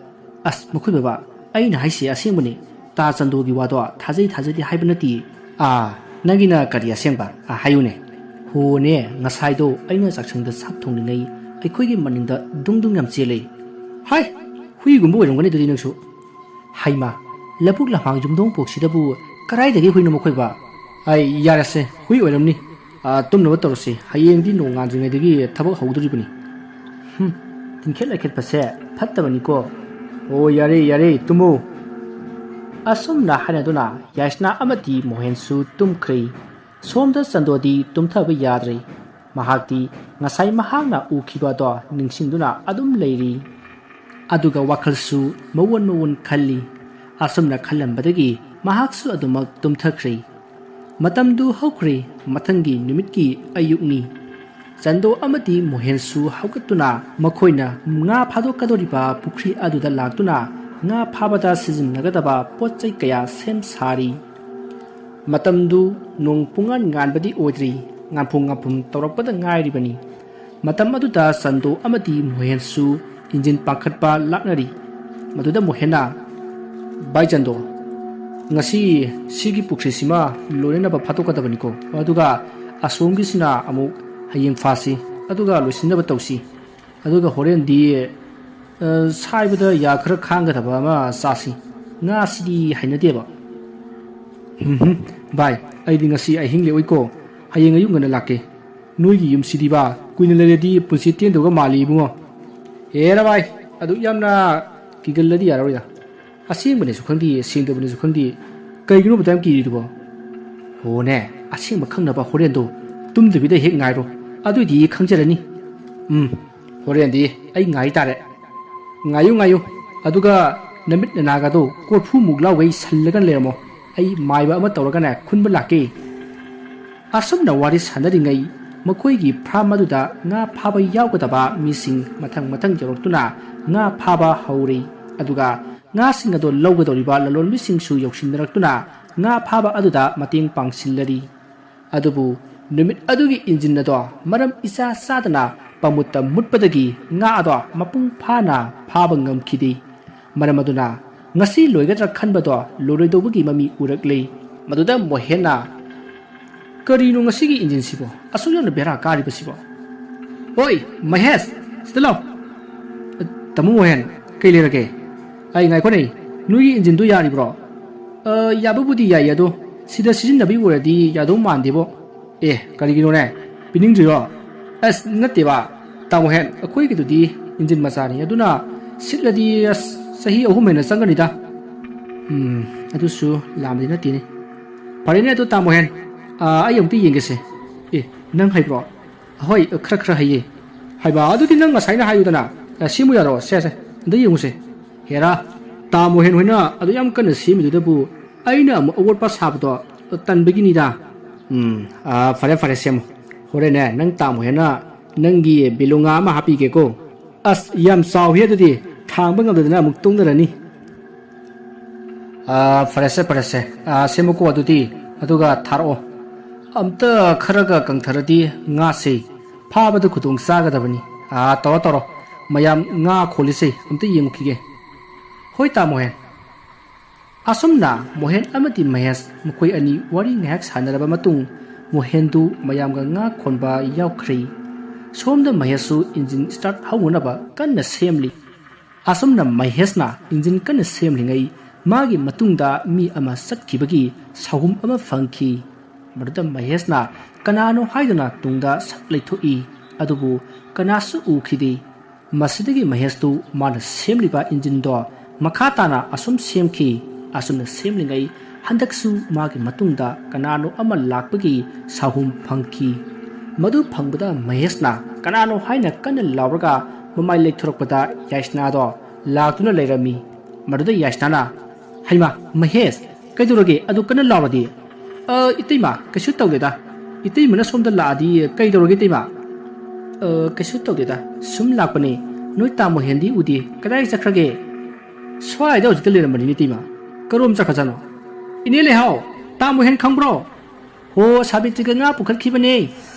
"ꯑꯁ, ꯃꯈꯣꯏ ꯕꯕꯥ, ꯑꯩꯅ ꯍꯥꯏꯁꯤ ꯑꯁꯦꯡꯕꯅꯤ꯫ ꯇꯥ ꯆꯟꯗꯣꯒꯤ ꯋꯥꯗꯣ ꯊꯥꯖꯩ ꯊꯥꯖꯗꯦ ꯍꯥꯏꯕ ꯅꯠꯇꯦ꯫ ꯑꯥ, ꯅꯪꯒꯤꯅ ꯀꯔꯤ ꯑꯁꯦꯡꯕ? ꯑꯥ, ꯍꯥꯏꯌꯨꯅꯦ꯫" "ꯍꯣꯅꯦ, ꯉꯁꯥꯏꯗꯣ ꯑꯩꯅ ꯆꯥꯛꯁꯪꯗ ꯁꯥꯛ ꯊꯣꯡꯂꯤꯉꯩ ꯑꯩꯈꯣꯏꯒꯤ ꯃꯅꯤꯡꯗ ꯗꯨꯡ ꯗꯨꯡ ꯌꯥꯝ ꯆꯦꯜꯂꯤ꯫" "ꯍꯥꯏ, ꯍꯨꯏꯒꯨꯝꯕ ꯑꯣꯏꯔꯝꯒꯅꯤ ꯑꯗꯨꯗꯤ ꯅꯪꯁꯨ꯫" "ꯍꯩꯃꯥ, ꯂꯧꯕꯨꯛ ꯂꯝꯍꯥꯡ ꯌꯨꯝꯊꯣꯡ ꯄꯣꯛꯁꯤꯗꯕꯨ ꯀꯗꯥꯏꯗꯒꯤ ꯍꯨꯏꯅꯣ ꯃꯈꯣꯏꯕ?" "ꯑꯩ ꯌꯥꯔꯦꯁꯦ, ꯍꯨꯏ ꯑꯣꯏꯔꯝꯅꯤ꯫ ꯑꯥ, ꯇꯨꯝꯅꯕ ꯇꯧꯔꯁꯤ, ꯍꯌꯦꯡꯗꯤ ꯅꯣꯡꯉꯥꯟꯗ꯭ꯔꯤꯉꯩꯗꯒꯤ ꯊꯕꯛ ꯍꯧꯗꯣꯔꯤꯕꯅꯤ꯫" "ꯍꯨꯝ, ꯇꯤꯟꯈꯦꯠ ꯂꯩꯈꯦꯠꯄꯁꯦ ꯐꯠꯇꯕꯅꯤꯀꯣ꯫ ꯑꯣ ꯌꯥꯔꯦ ꯌꯥꯔꯦ, ꯇꯨꯝꯃꯨ꯫" ꯑꯁꯨꯝꯅ ꯍꯥꯏꯅꯗꯨꯅ ꯌꯥꯏꯁꯅꯥ ꯑꯃꯗꯤ ꯃꯣꯍꯦꯟꯁꯨ ꯇꯨꯝꯈ꯭ꯔꯦ꯫ ꯁꯣꯝꯗ ꯆꯟꯗꯣꯗꯤ ꯇꯨꯝꯊꯕ ꯌꯥꯗ꯭ꯔꯦ꯫ ꯃꯍꯥꯛꯇꯤ ꯉꯁꯥꯏ ꯃꯍꯥꯛꯅ ꯎꯈꯤꯕꯗꯣ ꯅꯤꯡꯁꯤꯡꯗꯨꯅ ꯑꯗꯨꯝ ꯂꯩꯔꯤ꯫ ꯑꯗꯨꯒ ꯋꯥꯈꯜꯁꯨ ꯃꯑꯣꯟ ꯃꯑꯣꯟ ꯈꯜꯂꯤ꯫ ꯑꯁꯨꯝꯅ ꯈꯜꯂꯝꯕꯗꯒꯤ ꯃꯍꯥꯛꯁꯨ ꯑꯗꯨꯃꯛ ꯇꯨꯝꯊꯈ꯭ꯔꯦ꯫ ꯃꯇꯝꯗꯨ ꯍꯧꯈ꯭ꯔꯦ꯫ ꯃꯊꯪꯒꯤ ꯅꯨꯃꯤꯠꯀꯤ ꯑꯌꯨꯛꯅꯤ꯫ ꯆꯟꯗꯣ ꯑꯃꯗꯤ ꯃꯣꯍꯦꯟꯁꯨ ꯍꯧꯒꯠꯇꯨꯅ ꯃꯈꯣꯏꯅ ꯉꯥ ꯐꯥꯗꯣꯛꯀꯗꯧꯔꯤꯕ ꯄꯨꯈ꯭ꯔꯤ ꯑꯗꯨꯗ ꯂꯥꯛꯇꯨꯅ ꯉꯥ ꯐꯥꯕꯗ ꯁꯤꯖꯤꯟꯅꯒꯗꯕ ꯄꯣꯠ ꯆꯩ ꯀꯌꯥ ꯁꯦꯝ ꯁꯥꯔꯤ꯫ ꯃꯇꯝꯗꯨ ꯅꯣꯡ ꯄꯨꯡꯉꯥꯟ ꯉꯥꯟꯕꯗꯤ ꯑꯣꯏꯗ꯭ꯔꯤ, ꯉꯥꯟꯐꯨꯝ ꯉꯥꯟꯐꯨꯝ ꯇꯧꯔꯛꯄꯗ ꯉꯥꯏꯔꯤꯕꯅꯤ꯫ ꯃꯇꯝ ꯑꯗꯨꯗ ꯆꯟꯗꯣ ꯑꯃꯗꯤ ꯃꯣꯍꯦꯟꯁꯨ ꯏꯟꯖꯤꯟ ꯄꯥꯈꯠꯄ ꯂꯥꯛꯅꯔꯤ꯫ ꯃꯗꯨꯗ ꯃꯣꯍꯦꯟꯅ, "ꯚꯥꯏ ꯆꯟꯗꯣ, ꯉꯁꯤ ꯁꯤꯒꯤ ꯄꯨꯈ꯭ꯔꯤꯁꯤꯃ ꯂꯣꯏꯅꯅꯕ ꯐꯥꯗꯣꯛꯀꯗꯕꯅꯤꯀꯣ, ꯑꯗꯨꯒ ꯑꯁꯣꯝꯒꯤꯁꯤꯅ ꯑꯃꯨꯛ ꯍꯌꯦꯡ ꯐꯥꯁꯤ, ꯑꯗꯨꯒ ꯂꯣꯏꯁꯤꯟꯅꯕ ꯇꯧꯁꯤ꯫ ꯑꯗꯨꯒ ꯍꯣꯔꯦꯟꯗꯤ, ꯑ, ꯁꯥꯏꯕꯗ ꯌꯥ ꯈꯔ ꯈꯥꯡꯒꯗꯕ ꯑꯃ ꯆꯥꯁꯤ꯫ ꯉꯥꯁꯤꯗꯤ ꯍꯩꯅꯗꯦꯕ꯫ ꯎꯝꯍꯨꯝ, ꯚꯥꯏ, ꯑꯩꯗꯤ ꯉꯁꯤ ꯑꯍꯤꯡ ꯂꯦꯛꯑꯣꯏꯀꯣ꯫ ꯍꯌꯦꯡ ꯑꯌꯨꯛ ꯉꯟꯅ ꯂꯥꯛꯀꯦ꯫ ꯅꯣꯏꯒꯤ ꯌꯨꯝꯁꯤꯗꯤꯕ, ꯀꯨꯏꯅ ꯂꯩꯔꯗꯤ ꯄꯨꯟꯁꯤ ꯇꯦꯟꯗꯧꯒ ꯃꯥꯜꯂꯤ ꯏꯕꯨꯡꯉꯣ꯫ ꯍꯦꯔꯥ ꯚꯥꯏ, ꯑꯗꯨꯛ ꯌꯥꯝꯅ ꯀꯤꯒꯜꯂꯗꯤ ꯌꯥꯔꯔꯣꯏꯗ꯫ ꯑꯁꯦꯡꯕꯅꯦꯁꯨ ꯈꯪꯗꯦ, ꯁꯦꯡꯗꯕꯅꯦꯁꯨ ꯈꯪꯗꯦ꯫ ꯀꯩꯒꯤꯅꯣ ꯃꯇꯝ ꯀꯤꯔꯤꯗꯨꯕꯣ? ꯍꯣꯅꯦ, ꯑꯁꯦꯡꯕ ꯈꯪꯅꯕ ꯍꯣꯔꯦꯟꯗꯣ ꯇꯨꯝꯗꯕꯤꯗ ꯍꯦꯛ ꯉꯥꯏꯔꯣ꯫ ꯑꯗꯨꯏꯗꯤ ꯈꯪꯖꯔꯅꯤ꯫ ꯎꯝ, ꯍꯣꯔꯦꯟꯗꯤ ꯑꯩ ꯉꯥꯏ ꯇꯥꯔꯦ꯫ ꯉꯥꯏꯌꯨ, ꯉꯥꯏꯌꯨ꯫ ꯑꯗꯨꯒ ꯅꯃꯤꯠ ꯅꯅꯥꯒꯗꯣ ꯀꯣꯔꯐꯨꯃꯨꯛ ꯂꯥꯎꯒꯩ ꯁꯜꯂꯒ ꯂꯩꯔꯝꯃꯣ꯫ ꯑꯩ ꯃꯥꯏꯕ ꯑꯃ ꯇꯧꯔꯒꯅꯦ ꯈꯨꯟꯕ ꯂꯥꯛꯀꯦ꯫ ꯑꯁꯨꯝꯅ ꯋꯥꯔꯤ ꯁꯥꯟꯅꯔꯤꯉꯩ ꯃꯈꯣꯏꯒꯤ ꯐꯥꯔꯝ ꯑꯗꯨꯗ ꯉꯥ ꯐꯥꯕ ꯌꯥꯎꯒꯗꯕ ꯃꯤꯁꯤꯡ ꯃꯊꯪ ꯃꯊꯪ ꯌꯧꯔꯛꯇꯨꯅ ꯉꯥ ꯐꯥꯕ ꯍꯧꯔꯦ꯫ ꯑꯗꯨꯒ ꯉꯥꯁꯤꯡ ꯑꯗꯨ ꯂꯧꯒꯗꯧꯔꯤꯕ ꯂꯂꯣꯟꯕꯤꯁꯤꯡꯁꯨ ꯌꯧꯁꯤꯟꯅꯔꯛꯇꯨꯅ ꯉꯥ ꯐꯥꯕ ꯑꯗꯨꯗ ꯃꯇꯦꯡ ꯄꯥꯡꯁꯤꯜꯂꯔꯤ꯫ ꯑꯗꯨꯕꯨ ꯅꯨꯃꯤꯠ ꯑꯗꯨꯒꯤ ꯏꯟꯖꯤꯟ ꯑꯗꯣ ꯃꯔꯝ ꯏꯆꯥ ꯆꯥꯗꯅ ꯄꯥꯃꯨꯠꯇ ꯃꯨꯠꯄꯗꯒꯤ ꯉꯥ ꯑꯗꯣ ꯃꯄꯨꯡ ꯐꯥꯅ ꯐꯥꯕ ꯉꯝꯈꯤꯗꯦ꯫ ꯃꯔꯝ ꯑꯗꯨꯅ ꯉꯁꯤ ꯂꯣꯏꯒꯗ꯭ꯔꯥ ꯈꯟꯕꯗꯣ ꯂꯣꯏꯔꯣꯏꯗꯧꯕꯒꯤ ꯃꯃꯤ ꯎꯔꯛꯂꯦ꯫ ꯃꯗꯨꯗ ꯃꯣꯍꯦꯟꯅ, "ꯀꯔꯤꯅꯣ ꯉꯁꯤꯒꯤ ꯏꯟꯖꯤꯟꯁꯤꯕꯣ? ꯑꯁꯨꯛ ꯌꯥꯝꯅ ꯕꯦꯔꯥ ꯀꯥꯔꯤꯕꯁꯤꯕꯣ?" "ꯑꯣꯏ, ꯃꯍꯦꯁ, ꯁꯤꯗ ꯂꯥꯎ!" "ꯇꯥꯃꯣ ꯃꯣꯍꯦꯟ, ꯀꯩ ꯂꯩꯔꯒꯦ?" "ꯑꯩ ꯉꯥꯏꯈꯣꯅꯦ, ꯅꯣꯏꯒꯤ ꯏꯟꯖꯤꯟꯗꯣ ꯌꯥꯔꯤꯕ꯭ꯔꯣ?" "ꯑ, ꯌꯥꯕꯕꯨꯗꯤ ꯌꯥꯏ, ꯑꯗꯣ ꯁꯤꯗ ꯁꯤꯖꯤꯟꯅꯕꯒꯤ ꯑꯣꯏꯔꯗꯤ ꯌꯥꯗꯧ ꯃꯥꯟꯗꯦꯕꯣ꯫" "ꯑꯦ, ꯀꯔꯤꯒꯤꯅꯣꯅꯦ? ꯄꯤꯅꯤꯡꯗ꯭ꯔꯤꯔꯣ?" "ꯑꯁ, ꯅꯠꯇꯦꯕ, ꯇꯥꯃꯣ ꯍꯦꯟ, ꯑꯩꯈꯣꯏꯒꯤꯗꯨꯗꯤ ꯏꯟꯖꯤꯟ ꯃꯆꯥꯅꯤ, ꯑꯗꯨꯅ ꯁꯤꯠꯂꯗꯤ, ꯑꯁ, ꯆꯍꯤ ꯑꯍꯨꯝ ꯍꯦꯟꯅ ꯆꯪꯒꯅꯤꯗ꯫" "ꯎꯝ, ꯑꯗꯨꯁꯨ ꯂꯥꯟꯕꯗꯤ ꯅꯠꯇꯦꯅꯦ꯫ ꯐꯔꯦꯅꯦ ꯑꯗꯨ, ꯇꯥꯃꯣ ꯍꯦꯟ, ꯑꯥ, ꯑꯩ ꯑꯃꯨꯛꯇ ꯌꯦꯡꯒꯦꯁꯦ꯫" "ꯑꯦ, ꯅꯪ ꯍꯩꯕ꯭ꯔꯣ?" "ꯍꯣꯏ, ꯈꯔ ꯈꯔ ꯍꯩꯌꯦ꯫" "ꯍꯩꯃꯥ, ꯑꯗꯨꯗꯤ ꯅꯪ ꯉꯁꯥꯏꯅ ꯍꯥꯏꯌꯨꯗꯅ꯫ ꯑꯦ, ꯁꯦꯝꯃꯨ ꯌꯥꯔꯣ? ꯁꯦ, ꯁꯦ, ꯑꯝꯇ ꯌꯦꯡꯉꯨꯁꯦ꯫" "ꯍꯦꯔꯥ, ꯇꯥꯃꯣ ꯍꯦꯟ ꯍꯣꯏꯅ ꯑꯗꯨ ꯌꯥꯝ ꯀꯟꯅ ꯁꯦꯝꯃꯤꯗꯨꯗꯕꯨ ꯑꯩꯅ ꯑꯃꯨꯛ ꯑꯋꯣꯠꯄ ꯁꯥꯕꯗꯣ ꯇꯟꯕꯒꯤꯅꯤꯗ꯫" "ꯎꯝ, ꯑꯥ, ꯐꯔꯦ, ꯐꯔꯦ, ꯁꯦꯝꯃꯣ꯫ ꯍꯣꯔꯦꯟꯅꯦ ꯅꯪ ꯇꯥꯃꯣ ꯍꯦꯟꯅ ꯅꯪꯒꯤ ꯕꯦꯂꯨꯉꯥ ꯑꯃ ꯍꯥꯞꯄꯤꯒꯦꯀꯣ꯫" "ꯑꯁ, ꯌꯥꯝ ꯆꯥꯎꯍꯦ, ꯑꯗꯨꯗꯤ ꯊꯥꯡꯕ ꯉꯝꯗꯗꯅ ꯑꯃꯨꯛ ꯇꯣꯛꯅꯔꯅꯤ꯫" "ꯑꯥ, ꯐꯔꯦꯁꯦ, ꯐꯔꯦꯁꯦ꯫ ꯑꯥ, ꯁꯦꯝꯃꯨꯀꯣ ꯑꯗꯨꯗꯤ, ꯑꯗꯨꯒ ꯊꯥꯔꯛꯑꯣ꯫ ꯑꯝꯇ ꯈꯔꯒ ꯀꯪꯊꯔꯗꯤ ꯉꯥꯁꯦ ꯐꯥꯕꯗ ꯈꯨꯗꯣꯡ ꯆꯥꯒꯗꯕꯅꯤ꯫ ꯑꯥ, ꯇꯧꯔꯣ, ꯇꯧꯔꯣ꯫ ꯃꯌꯥꯝ ꯉꯥ ꯈꯣꯜꯂꯤꯁꯦ ꯑꯝꯇ ꯌꯦꯡꯉꯨꯈꯤꯒꯦ꯫" "ꯍꯣꯏ, ꯇꯥꯃꯣ ꯍꯦꯟ꯫" ꯑꯁꯨꯝꯅ ꯃꯣꯍꯦꯟ ꯑꯃꯗꯤ ꯃꯍꯦꯁ ꯃꯈꯣꯏ ꯑꯅꯤ ꯋꯥꯔꯤ ꯉꯥꯏꯍꯥꯛ ꯁꯥꯟꯅꯔꯕ ꯃꯇꯨꯡ, ꯃꯣꯍꯦꯟꯗꯨ ꯃꯌꯥꯝꯒ ꯉꯥ ꯈꯣꯟꯕ ꯌꯥꯎꯈ꯭ꯔꯦ꯫ ꯁꯣꯝꯗ ꯃꯍꯦꯁꯁꯨ ꯏꯟꯖꯤꯟ ꯁ꯭ꯇꯥꯔꯠ ꯍꯧꯅꯅꯕ ꯀꯟꯅ ꯁꯦꯝꯂꯤ꯫ ꯑꯁꯨꯝꯅ ꯃꯍꯦꯁꯅ ꯏꯟꯖꯤꯟ ꯀꯟꯅ ꯁꯦꯝꯂꯤꯉꯩ ꯃꯥꯒꯤ ꯃꯇꯨꯡꯗ ꯃꯤ ꯑꯃ ꯆꯠꯈꯤꯕꯒꯤ ꯁꯥꯍꯨꯝ ꯑꯃ ꯐꯪꯈꯤ꯫ ꯃꯗꯨꯗ ꯃꯍꯦꯁꯅ ꯀꯅꯥꯅꯣ ꯍꯥꯏꯗꯨꯅ ꯇꯨꯡꯗ ꯁꯛ ꯂꯩꯊꯣꯛꯏ꯫ ꯑꯗꯨꯕꯨ ꯀꯅꯥꯁꯨ ꯎꯈꯤꯗꯦ꯫ ꯃꯁꯤꯗꯒꯤ ꯃꯍꯦꯁꯇꯨ ꯃꯥꯅ ꯁꯦꯝꯂꯤꯕ ꯏꯟꯖꯤꯟꯗꯣ ꯃꯈꯥ ꯇꯥꯅ ꯑꯁꯨꯝ ꯁꯦꯝꯈꯤ꯫ ꯑꯁꯨꯝꯅ ꯁꯦꯝꯂꯤꯉꯩ ꯍꯟꯗꯛꯁꯨ ꯃꯥꯒꯤ ꯃꯇꯨꯡꯗ ꯀꯅꯥꯅꯣ ꯑꯃ ꯂꯥꯛꯄꯒꯤ ꯁꯥꯍꯨꯝ ꯐꯪꯈꯤ꯫ ꯃꯗꯨ ꯐꯪꯕꯗ ꯃꯍꯦꯁꯅ ꯀꯅꯥꯅꯣ ꯍꯥꯏꯅ ꯀꯟꯅ ꯂꯥꯎꯔꯒ ꯃꯃꯥꯏ ꯂꯩꯊꯣꯔꯛꯄꯗ ꯌꯥꯏꯁꯅꯥꯗꯣ ꯂꯥꯛꯇꯨꯅ ꯂꯩꯔꯝꯃꯤ꯫ ꯃꯗꯨꯗ ꯌꯥꯏꯁꯅꯥꯅ, "ꯍꯩꯃꯥ, ꯃꯍꯦꯁ, ꯀꯩꯗꯧꯔꯒꯦ? ꯑꯗꯨ ꯀꯟꯅ ꯂꯥꯎꯔꯗꯤ?" "ꯑ, ꯏꯇꯩꯃ, ꯀꯩꯁꯨ ꯇꯧꯗꯦꯗ꯫ ꯏꯇꯩꯃꯅ ꯁꯣꯝꯗ ꯂꯥꯛꯑꯗꯤ ꯀꯩꯗꯧꯔꯒꯦ, ꯏꯇꯩꯃ?" "ꯑ, ꯀꯩꯁꯨ ꯇꯧꯗꯦꯗ꯫ ꯁꯨꯝ ꯂꯥꯛꯄꯅꯦ꯫ ꯅꯣꯏ ꯇꯥꯃꯣ ꯍꯦꯟꯗꯤ ꯎꯗꯦ꯫ ꯀꯗꯥꯏ ꯆꯠꯈ꯭ꯔꯒꯦ?" "ꯁ꯭ꯋꯥꯏꯗ ꯍꯧꯖꯤꯛꯇ ꯂꯩꯔꯝꯕꯅꯤꯅꯦ, ꯏꯇꯩꯃ꯫ ꯀꯔꯣꯝ ꯆꯠꯈ꯭ꯔꯖꯥꯠꯅꯣ?" "ꯏꯅꯦ ꯂꯩꯍꯥꯎ, ꯇꯥꯃꯣ ꯍꯦꯟ ꯈꯪꯕ꯭ꯔꯣ?" "ꯍꯣ, ꯁꯥꯕꯤꯇ꯭ꯔꯤꯒ ꯉꯥ ꯄꯨꯈꯠꯈꯤꯕꯅꯦ꯫"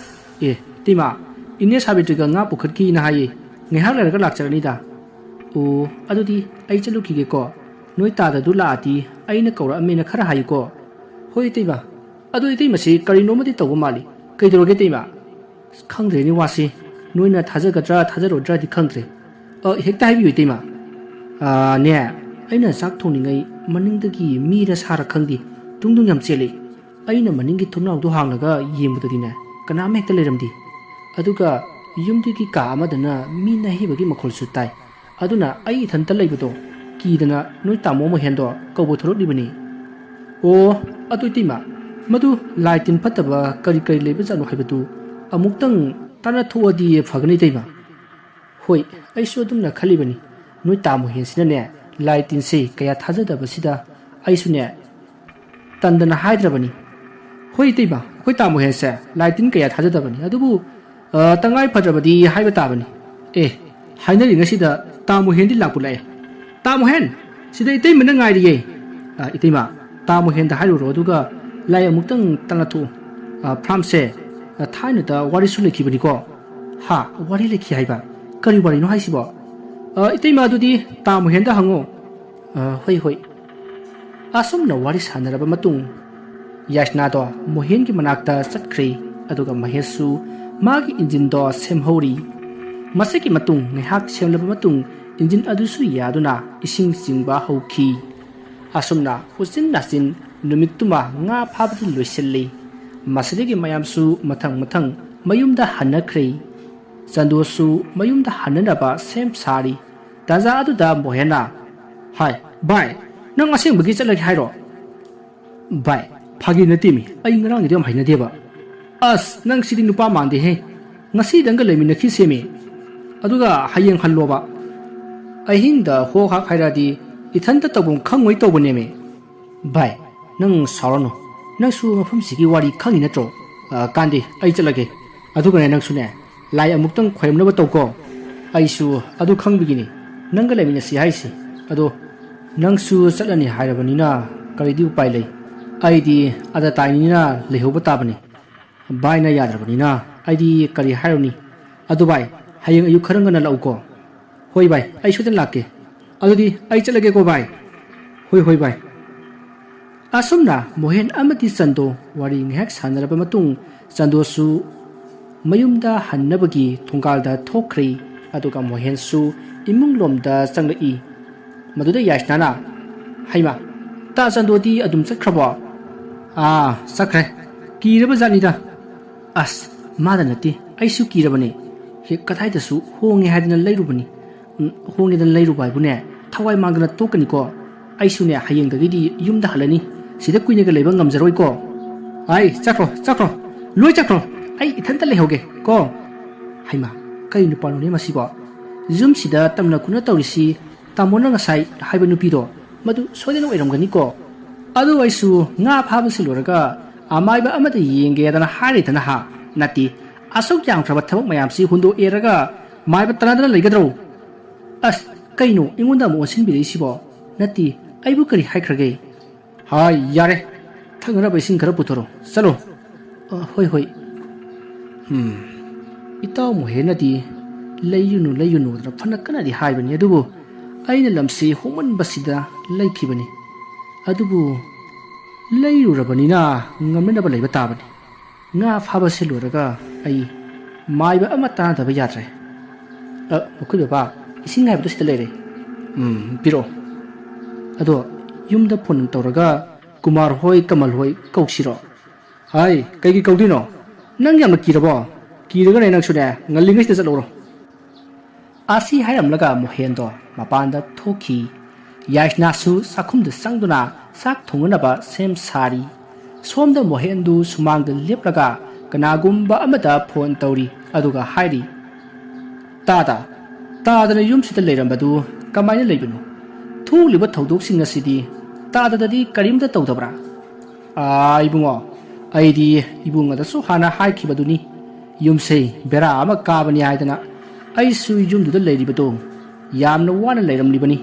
"ꯑꯦ, ꯏꯇꯩꯃ, ꯏꯅꯦ ꯁꯥꯕꯤꯇ꯭ꯔꯤꯒ ꯉꯥ ꯄꯨꯈꯠꯈꯤꯅ ꯍꯥꯏꯌꯦ꯫ ꯉꯥꯏꯍꯥꯛ ꯂꯩꯔꯒ ꯂꯥꯛꯆꯔꯅꯤꯗ꯫ ꯑꯣ, ꯑꯗꯨꯗꯤ ꯑꯩ ꯆꯠꯂꯨꯈꯤꯒꯦꯀꯣ꯫ ꯅꯣꯏ ꯇꯥꯗꯗꯨ ꯂꯥꯛꯑꯗꯤ ꯑꯩꯅ ꯀꯧꯔꯛꯑꯝꯃꯦꯅ ꯈꯔ ꯍꯥꯏꯌꯨꯀꯣ꯫" "ꯍꯣꯏ, ꯏꯇꯩꯃ꯫ ꯑꯗꯨ ꯏꯇꯩꯃꯁꯤ ꯀꯔꯤꯅꯣꯃꯗꯤ ꯇꯧꯕ ꯃꯥꯜꯂꯤ꯫ ꯀꯩꯗꯧꯔꯒꯦ, ꯏꯇꯩꯃ?" "ꯑꯁ, ꯈꯪꯗ꯭ꯔꯦꯅꯦ ꯋꯥꯁꯤ꯫ ꯅꯣꯏꯅ ꯊꯥꯖꯒꯗ꯭ꯔꯥ ꯊꯥꯖꯔꯣꯏꯗ꯭ꯔꯥꯗꯤ ꯈꯪꯗ꯭ꯔꯦ꯫ ꯑ, ꯍꯦꯛꯇ ꯍꯥꯏꯕꯤꯌꯨ, ꯏꯇꯩꯃ꯫" "ꯑꯥ, ꯅꯦ, ꯑꯩꯅ ꯆꯥꯛ ꯊꯣꯡꯂꯤꯉꯩ ꯃꯅꯤꯡꯗꯒꯤ ꯃꯤꯔ ꯁꯥꯔ ꯈꯪꯗꯦ, ꯇꯨꯡ ꯇꯨꯡ ꯌꯥꯝ ꯆꯦꯜꯂꯤ꯫ ꯑꯩꯅ ꯃꯅꯤꯡꯒꯤ ꯊꯣꯡꯅꯥꯎꯗꯣ ꯍꯥꯡꯂꯒ ꯌꯦꯡꯕꯗꯗꯤꯅꯦ, ꯀꯅꯥꯝ ꯍꯦꯛꯇ ꯂꯩꯔꯝꯗꯦ꯫ ꯑꯗꯨꯒ ꯌꯨꯝꯗꯨꯒꯤ ꯀꯥ ꯑꯃꯗꯅ ꯃꯤ ꯅꯥꯍꯩꯕꯒꯤ ꯃꯈꯣꯜꯁꯨ ꯇꯥꯏ꯫ ꯑꯗꯨꯅ ꯑꯩ ꯏꯊꯟꯇ ꯂꯩꯕꯗꯣ ꯀꯤꯗꯅ ꯅꯣꯏ ꯇꯥꯃꯣ ꯃꯣꯍꯦꯟꯗꯣ ꯀꯧꯕ ꯊꯣꯛꯂꯛꯂꯤꯕꯅꯤ꯫" "ꯑꯣ, ꯑꯗꯨ ꯏꯇꯩꯃ, ꯃꯗꯨ ꯂꯥꯏ ꯇꯤꯟ ꯐꯠꯇꯕ ꯀꯔꯤ ꯀꯔꯤ ꯂꯩꯕꯖꯥꯠꯅꯣ ꯍꯥꯏꯕꯗꯨ ꯑꯃꯨꯛꯇꯪ ꯇꯥꯟꯅꯊꯣꯛꯑꯗꯤ ꯐꯒꯅꯤ, ꯏꯇꯩꯃ꯫" "ꯍꯣꯏ, ꯑꯩꯁꯨ ꯑꯗꯨꯝꯅ ꯈꯜꯂꯤꯕꯅꯤ꯫ ꯅꯣꯏ ꯇꯥꯃꯣ ꯍꯦꯟꯁꯤꯅꯅꯦ, ꯂꯥꯏ ꯇꯤꯟꯁꯦ ꯀꯌꯥ ꯊꯥꯖꯗꯕꯁꯤꯗ ꯑꯩꯁꯨꯅꯦ ꯇꯟꯗꯅ ꯍꯥꯏꯗ꯭ꯔꯕꯅꯤ꯫" "ꯍꯣꯏ, ꯏꯇꯩꯃ, ꯑꯩꯈꯣꯏ ꯇꯥꯃꯣ ꯍꯦꯟꯁꯦ ꯂꯥꯏ ꯇꯤꯟ ꯀꯌꯥ ꯊꯥꯖꯗꯕꯅꯤ꯫ ꯑꯗꯨꯕꯨ, ꯑ, ꯇꯉꯥꯏ ꯐꯗ꯭ꯔꯕꯗꯤ ꯍꯥꯏꯕ ꯇꯥꯕꯅꯤ꯫" "ꯑꯦ, ꯍꯥꯏꯅꯔꯤꯉꯩꯁꯤꯗ ꯇꯥꯃꯣ ꯍꯦꯟꯗꯤ ꯂꯥꯛꯄ ꯂꯥꯛꯑꯦ꯫ ꯇꯥꯃꯣ ꯍꯦꯟ, ꯁꯤꯗ ꯏꯇꯩꯃꯅ ꯉꯥꯏꯔꯤꯌꯦ꯫" "ꯑ, ꯏꯇꯩꯃ, ꯇꯥꯃꯣ ꯍꯦꯟꯗ ꯍꯥꯏꯔꯨꯔꯣ, ꯑꯗꯨꯒ ꯂꯥꯏ ꯑꯃꯨꯛꯇꯪ ꯇꯥꯟꯅꯊꯣꯛꯎ꯫ ꯑ, ꯐ꯭ꯔꯥꯝꯁꯦ, ꯑ, ꯊꯥꯏꯅꯗ ꯋꯥꯔꯤꯁꯨ ꯂꯩꯈꯤꯕꯅꯤꯀꯣ꯫" "ꯍꯥ? ꯋꯥꯔꯤ ꯂꯩꯈꯤ ꯍꯥꯏꯕ? ꯀꯔꯤ ꯋꯥꯔꯤꯅꯣ ꯍꯥꯏꯁꯤꯕꯣ?" "ꯑ, ꯏꯇꯩꯃ, ꯑꯗꯨꯗꯤ ꯇꯥꯃꯣ ꯍꯦꯟꯗ ꯍꯪꯉꯣ꯫" "ꯑ, ꯍꯣꯏ, ꯍꯣꯏ꯫" ꯑꯁꯨꯝꯅ ꯋꯥꯔꯤ ꯁꯥꯟꯅꯔꯕ ꯃꯇꯨꯡ, ꯌꯥꯏꯁꯅꯥꯗꯣ ꯃꯣꯍꯦꯟꯒꯤ ꯃꯅꯥꯛꯇ ꯆꯠꯈ꯭ꯔꯦ꯫ ꯑꯗꯨꯒ ꯃꯍꯦꯁꯁꯨ ꯃꯥꯒꯤ ꯏꯟꯖꯤꯟꯗꯣ ꯁꯦꯝꯍꯧꯔꯤ꯫ ꯃꯁꯤꯒꯤ ꯃꯇꯨꯡ ꯉꯥꯏꯍꯥꯛ ꯁꯦꯝꯂꯕ ꯃꯇꯨꯡ, ꯏꯟꯖꯤꯟ ꯑꯗꯨꯁꯨ ꯌꯥꯗꯨꯅ ꯏꯁꯤꯡ ꯆꯤꯡꯕ ꯍꯧꯈꯤ꯫ ꯑꯁꯨꯝꯅ ꯎꯆꯤꯟ ꯅꯥꯆꯤꯟ ꯅꯨꯃꯤꯠꯇꯨꯃ ꯉꯥ ꯐꯥꯕꯗꯤ ꯂꯣꯏꯁꯤꯜꯂꯤ꯫ ꯃꯁꯤꯗꯒꯤ ꯃꯌꯥꯝꯁꯨ ꯃꯊꯪ ꯃꯊꯪ ꯃꯌꯨꯝꯗ ꯍꯟꯅꯈ꯭ꯔꯦ꯫ ꯆꯟꯗꯣꯁꯨ ꯃꯌꯨꯝꯗ ꯍꯟꯅꯅꯕ ꯁꯦꯝ ꯁꯥꯔꯤ꯫ ꯇꯥꯟꯖꯥ ꯑꯗꯨꯗ ꯃꯣꯍꯦꯟꯅ, "ꯍꯥꯏ, ꯚꯥꯏ, ꯅꯪ ꯑꯁꯦꯡꯕꯒꯤ ꯆꯠꯂꯒꯦ ꯍꯥꯏꯔꯣ?" "ꯚꯥꯏ, ꯐꯥꯒꯤ ꯅꯠꯇꯦꯃꯤ, ꯑꯩ ꯉꯔꯥꯡꯒꯤꯗꯣ ꯌꯥꯝ ꯍꯩꯅꯗꯦꯕ꯫" "ꯑꯁ, ꯅꯪ ꯁꯤꯗꯤ ꯅꯨꯄꯥ ꯃꯥꯟꯗꯦꯍꯦ꯫ ꯉꯁꯤꯗꯪꯒ ꯂꯩꯃꯤꯟꯅꯈꯤꯁꯦꯃꯤ꯫ ꯑꯗꯨꯒ ꯍꯌꯦꯡ ꯍꯜꯂꯣꯕ꯫ ꯑꯍꯤꯡꯗ ꯍꯣ ꯍꯥꯛ ꯍꯥꯏꯔꯛꯑꯗꯤ ꯏꯊꯟꯇ ꯇꯧꯐꯝ ꯈꯪꯉꯣꯏ ꯇꯧꯕꯅꯦꯃꯤ꯫" "ꯚꯥꯏ, ꯅꯪ ꯁꯥꯎꯔꯅꯨ꯫ ꯅꯪꯁꯨ ꯃꯐꯝꯁꯤꯒꯤ ꯋꯥꯔꯤ ꯈꯪꯉꯤ ꯅꯠꯇ꯭ꯔꯣ? ꯑ, ꯀꯥꯟꯗꯦ, ꯑꯩ ꯆꯠꯂꯒꯦ꯫ ꯑꯗꯨꯒꯅꯦ, ꯅꯪꯁꯨꯅꯦ, ꯂꯥꯏ ꯑꯃꯨꯛꯇꯪ ꯈꯣꯏꯔꯝꯅꯕ ꯇꯧꯀꯣ꯫" "ꯑꯩꯁꯨ ꯑꯗꯨ ꯈꯪꯕꯒꯤꯅꯤ ꯅꯪꯒ ꯂꯩꯃꯤꯟꯅꯁꯤ ꯍꯥꯏꯁꯤ꯫ ꯑꯗꯣ ꯅꯪꯁꯨ ꯆꯠꯂꯅꯤ ꯍꯥꯏꯔꯕꯅꯤꯅ ꯀꯔꯤꯗꯤ ꯎꯄꯥꯏ ꯂꯩ? ꯑꯩꯗꯤ ꯑꯗ ꯇꯥꯏꯅꯤꯅ ꯂꯩꯍꯧꯕ ꯇꯥꯕꯅꯤ꯫ ꯚꯥꯏꯅ ꯌꯥꯗ꯭ꯔꯕꯅꯤꯅ ꯑꯩꯗꯤ ꯀꯔꯤ ꯍꯥꯏꯔꯨꯅꯤ? ꯑꯗꯨ ꯚꯥꯏ, ꯍꯌꯦꯡ ꯑꯌꯨꯛ ꯈꯔ ꯉꯟꯅ ꯂꯥꯛꯎꯀꯣ꯫" "ꯍꯣꯏ ꯚꯥꯏ, ꯑꯩ ꯁꯣꯏꯗꯅ ꯂꯥꯛꯀꯦ꯫ ꯑꯗꯨꯗꯤ ꯑꯩ ꯆꯠꯂꯒꯦꯀꯣ ꯚꯥꯏ꯫" "ꯍꯣꯏ, ꯍꯣꯏ ꯚꯥꯏ꯫" ꯑꯁꯨꯝꯅ ꯃꯣꯍꯦꯟ ꯑꯃꯗꯤ ꯆꯟꯗꯣ ꯋꯥꯔꯤ ꯉꯥꯏꯍꯥꯛ ꯁꯥꯟꯅꯔꯕ ꯃꯇꯨꯡ, ꯆꯟꯗꯣꯁꯨ ꯃꯌꯨꯝꯗ ꯍꯟꯅꯕꯒꯤ ꯊꯣꯡꯒꯥꯜꯗ ꯊꯣꯛꯈ꯭ꯔꯦ꯫ ꯑꯗꯨꯒ ꯃꯣꯍꯦꯟꯁꯨ ꯏꯃꯨꯡ ꯂꯣꯝꯗ ꯆꯪꯂꯛꯏ꯫ ꯃꯗꯨꯗ ꯌꯥꯏꯁꯅꯥꯅ, "ꯍꯩꯃꯥ, ꯇꯥ ꯆꯟꯗꯣꯗꯤ ꯑꯗꯨꯝ ꯆꯠꯈ꯭ꯔꯕꯣ?" "ꯑꯥ, ꯆꯠꯈ꯭ꯔꯦ꯫ ꯀꯤꯔꯕ ꯖꯥꯠꯅꯤꯗ꯫" "ꯑꯁ, ꯃꯥꯗ ꯅꯠꯇꯦ, ꯑꯩꯁꯨ ꯀꯤꯔꯕꯅꯦ꯫ ꯍꯦꯛ ꯀꯗꯥꯏꯗꯁꯨ ꯍꯣꯡꯉꯦ ꯍꯥꯏꯗꯅ ꯂꯩꯔꯨꯕꯅꯤ꯫ ꯎꯝ, ꯍꯣꯡꯉꯦꯗꯅ ꯂꯩꯔꯨꯕ ꯍꯥꯏꯕꯨꯅꯦ, ꯊꯋꯥꯏ ꯃꯥꯡꯗꯅ ꯇꯣꯛꯀꯅꯤꯀꯣ꯫ ꯑꯩꯁꯨꯅꯦ, ꯍꯌꯦꯡꯗꯒꯤꯗꯤ ꯌꯨꯝꯗ ꯍꯜꯂꯅꯤ꯫ ꯁꯤꯗ ꯀꯨꯏꯅꯒ ꯂꯩꯕ ꯉꯝꯖꯔꯣꯏꯀꯣ꯫" "ꯑꯩ, ꯆꯠꯈ꯭ꯔꯣ, ꯆꯠꯈ꯭ꯔꯣ꯫ ꯂꯣꯏ ꯆꯠꯈ꯭ꯔꯣ꯫ ꯑꯩ ꯏꯊꯟꯇ ꯂꯩꯍꯧꯒꯦ ꯀꯣ꯫" "ꯍꯩꯃꯥ, ꯀꯩ ꯅꯨꯄꯥꯅꯣꯅꯦ ꯃꯁꯤꯕꯣ? ꯌꯨꯝꯁꯤꯗ ꯇꯝꯅ ꯈꯨꯅ ꯇꯧꯔꯤꯁꯤ ꯇꯥꯃꯣꯅ ꯉꯁꯥꯏ ꯍꯥꯏꯕ ꯅꯨꯄꯤꯗꯣ, ꯃꯗꯨ ꯁꯣꯏꯗꯅ ꯑꯣꯏꯔꯝꯒꯅꯤꯀꯣ꯫ ꯑꯗꯨ ꯑꯩꯁꯨ ꯉꯥ ꯐꯥꯕꯁꯤ ꯂꯣꯏꯔꯒ ꯑꯃꯥꯏꯕ ꯑꯃꯗ ꯌꯦꯡꯒꯦꯗꯅ ꯍꯥꯏꯔꯤꯗꯅ ꯍꯥ? ꯅꯠꯇꯦ, ꯑꯁꯨꯛ ꯌꯥꯝꯈ꯭ꯔꯕ ꯊꯕꯛ ꯃꯌꯥꯝꯁꯤ ꯍꯨꯟꯗꯣꯛꯑꯦꯔꯒ ꯃꯥꯏꯕ ꯇꯅꯗꯅ ꯂꯩꯒꯗ꯭ꯔꯣ? ꯑꯁ, ꯀꯩꯅꯣ ꯑꯩꯉꯣꯟꯗ ꯑꯃꯨꯛ ꯑꯣꯟꯁꯤꯟꯕꯤꯔꯛꯏꯁꯤꯕꯣ? ꯅꯠꯇꯦ, ꯑꯩꯕꯨ ꯀꯔꯤ ꯍꯥꯏꯈ꯭ꯔꯒꯦ?" "ꯍꯥꯏ, ꯌꯥꯔꯦ꯫ ꯊꯛꯅꯅꯕ ꯏꯁꯤꯡ ꯈꯔ ꯄꯨꯊꯣꯔꯛꯑꯣ꯫ ꯆꯠꯂꯣ꯫" "ꯑ, ꯍꯣꯏ, ꯍꯣꯏ꯫" ꯎꯝ, ꯏꯇꯥꯎ ꯃꯣꯍꯦꯟꯅꯗꯤ ꯂꯩꯔꯨꯅꯨ, ꯂꯩꯔꯨꯅꯨꯗꯅ ꯐꯅ ꯀꯟꯅꯗꯤ ꯍꯥꯏꯕꯅꯤ, ꯑꯗꯨꯕꯨ ꯑꯩꯅ ꯂꯝꯁꯤ ꯍꯣꯡꯃꯟꯕꯁꯤꯗ ꯂꯩꯈꯤꯕꯅꯤ꯫ ꯑꯗꯨꯕꯨ ꯂꯩꯔꯨꯔꯕꯅꯤꯅ ꯉꯝꯅꯅꯕ ꯂꯩꯕ ꯇꯥꯕꯅꯤ꯫ ꯉꯥ ꯐꯥꯕꯁꯤ ꯂꯣꯏꯔꯒ ꯑꯩ ꯃꯥꯏꯕ ꯑꯃ ꯇꯥꯟꯅꯗꯕ ꯌꯥꯗ꯭ꯔꯦ꯫ "ꯑ, ꯃꯈꯣꯏ ꯕꯕꯥ, ꯏꯁꯤꯡ ꯍꯥꯏꯕꯗꯨ ꯁꯤꯗ ꯂꯩꯔꯦ꯫ ꯎꯝ, ꯄꯤꯔꯛꯑꯣ꯫ ꯑꯗꯣ ꯌꯨꯝꯗ ꯐꯣꯟ ꯇꯧꯔꯒ ꯀꯨꯃꯥꯔ ꯍꯣꯏ, ꯀꯃꯜ ꯍꯣꯏ ꯀꯧꯁꯤꯔꯣ?" "ꯍꯥꯏ, ꯀꯩꯒꯤ ꯀꯧꯗꯣꯏꯅꯣ? ꯅꯪ ꯌꯥꯝꯅ ꯀꯤꯔꯕꯣ? ꯀꯤꯔꯒꯅꯦ ꯅꯪꯁꯨꯅꯦ, ꯉꯜꯂꯤꯉꯩꯁꯤꯗ ꯆꯠꯂꯧꯔꯣ꯫" ꯑꯁꯤ ꯍꯥꯏꯔꯝꯂꯒ ꯃꯣꯍꯦꯟꯗꯣ ꯃꯄꯥꯟꯗ ꯊꯣꯛꯈꯤ꯫ ꯌꯥꯏꯁꯅꯥꯁꯨ ꯆꯥꯛꯈꯨꯝꯗ ꯆꯪꯗꯨꯅ ꯆꯥꯛ ꯊꯣꯡꯅꯅꯕ ꯁꯦꯝ ꯁꯥꯔꯤ꯫ ꯁꯣꯝꯗ ꯃꯣꯍꯦꯟꯗꯨ ꯁꯨꯃꯥꯡꯗ ꯂꯦꯞꯂꯒ ꯀꯅꯥꯒꯨꯝꯕ ꯑꯃꯗ ꯐꯣꯟ ꯇꯧꯔꯤ, ꯑꯗꯨꯒ ꯍꯥꯏꯔꯤ, "ꯇꯥꯗ, ꯇꯥꯗꯅ ꯌꯨꯝꯁꯤꯗ ꯂꯩꯔꯝꯕꯗꯨ ꯀꯃꯥꯏꯅ ꯂꯩꯕꯅꯣ? ꯊꯣꯛꯂꯤꯕ ꯊꯧꯗꯣꯛꯁꯤꯡ ꯑꯁꯤꯗꯤ ꯇꯥꯗꯗꯗꯤ ꯀꯔꯤꯝꯇ ꯇꯧꯗꯕ꯭ꯔꯥ?" "ꯑꯥ, ꯏꯕꯨꯡꯉꯣ, ꯑꯩꯗꯤ ꯏꯕꯨꯡ ꯑꯗꯁꯨ ꯍꯥꯟꯅ ꯍꯥꯏꯈꯤꯕꯗꯨꯅꯤ, ꯌꯨꯝꯁꯦ ꯕꯦꯔꯥ ꯑꯃ ꯀꯥꯕꯅꯤ ꯍꯥꯏꯗꯅ ꯑꯩꯁꯨ ꯌꯨꯝꯗꯨꯗ ꯂꯩꯔꯤꯕꯗꯣ ꯌꯥꯝꯅ ꯋꯥꯅ ꯂꯩꯔꯝꯂꯤꯕꯅꯤ꯫"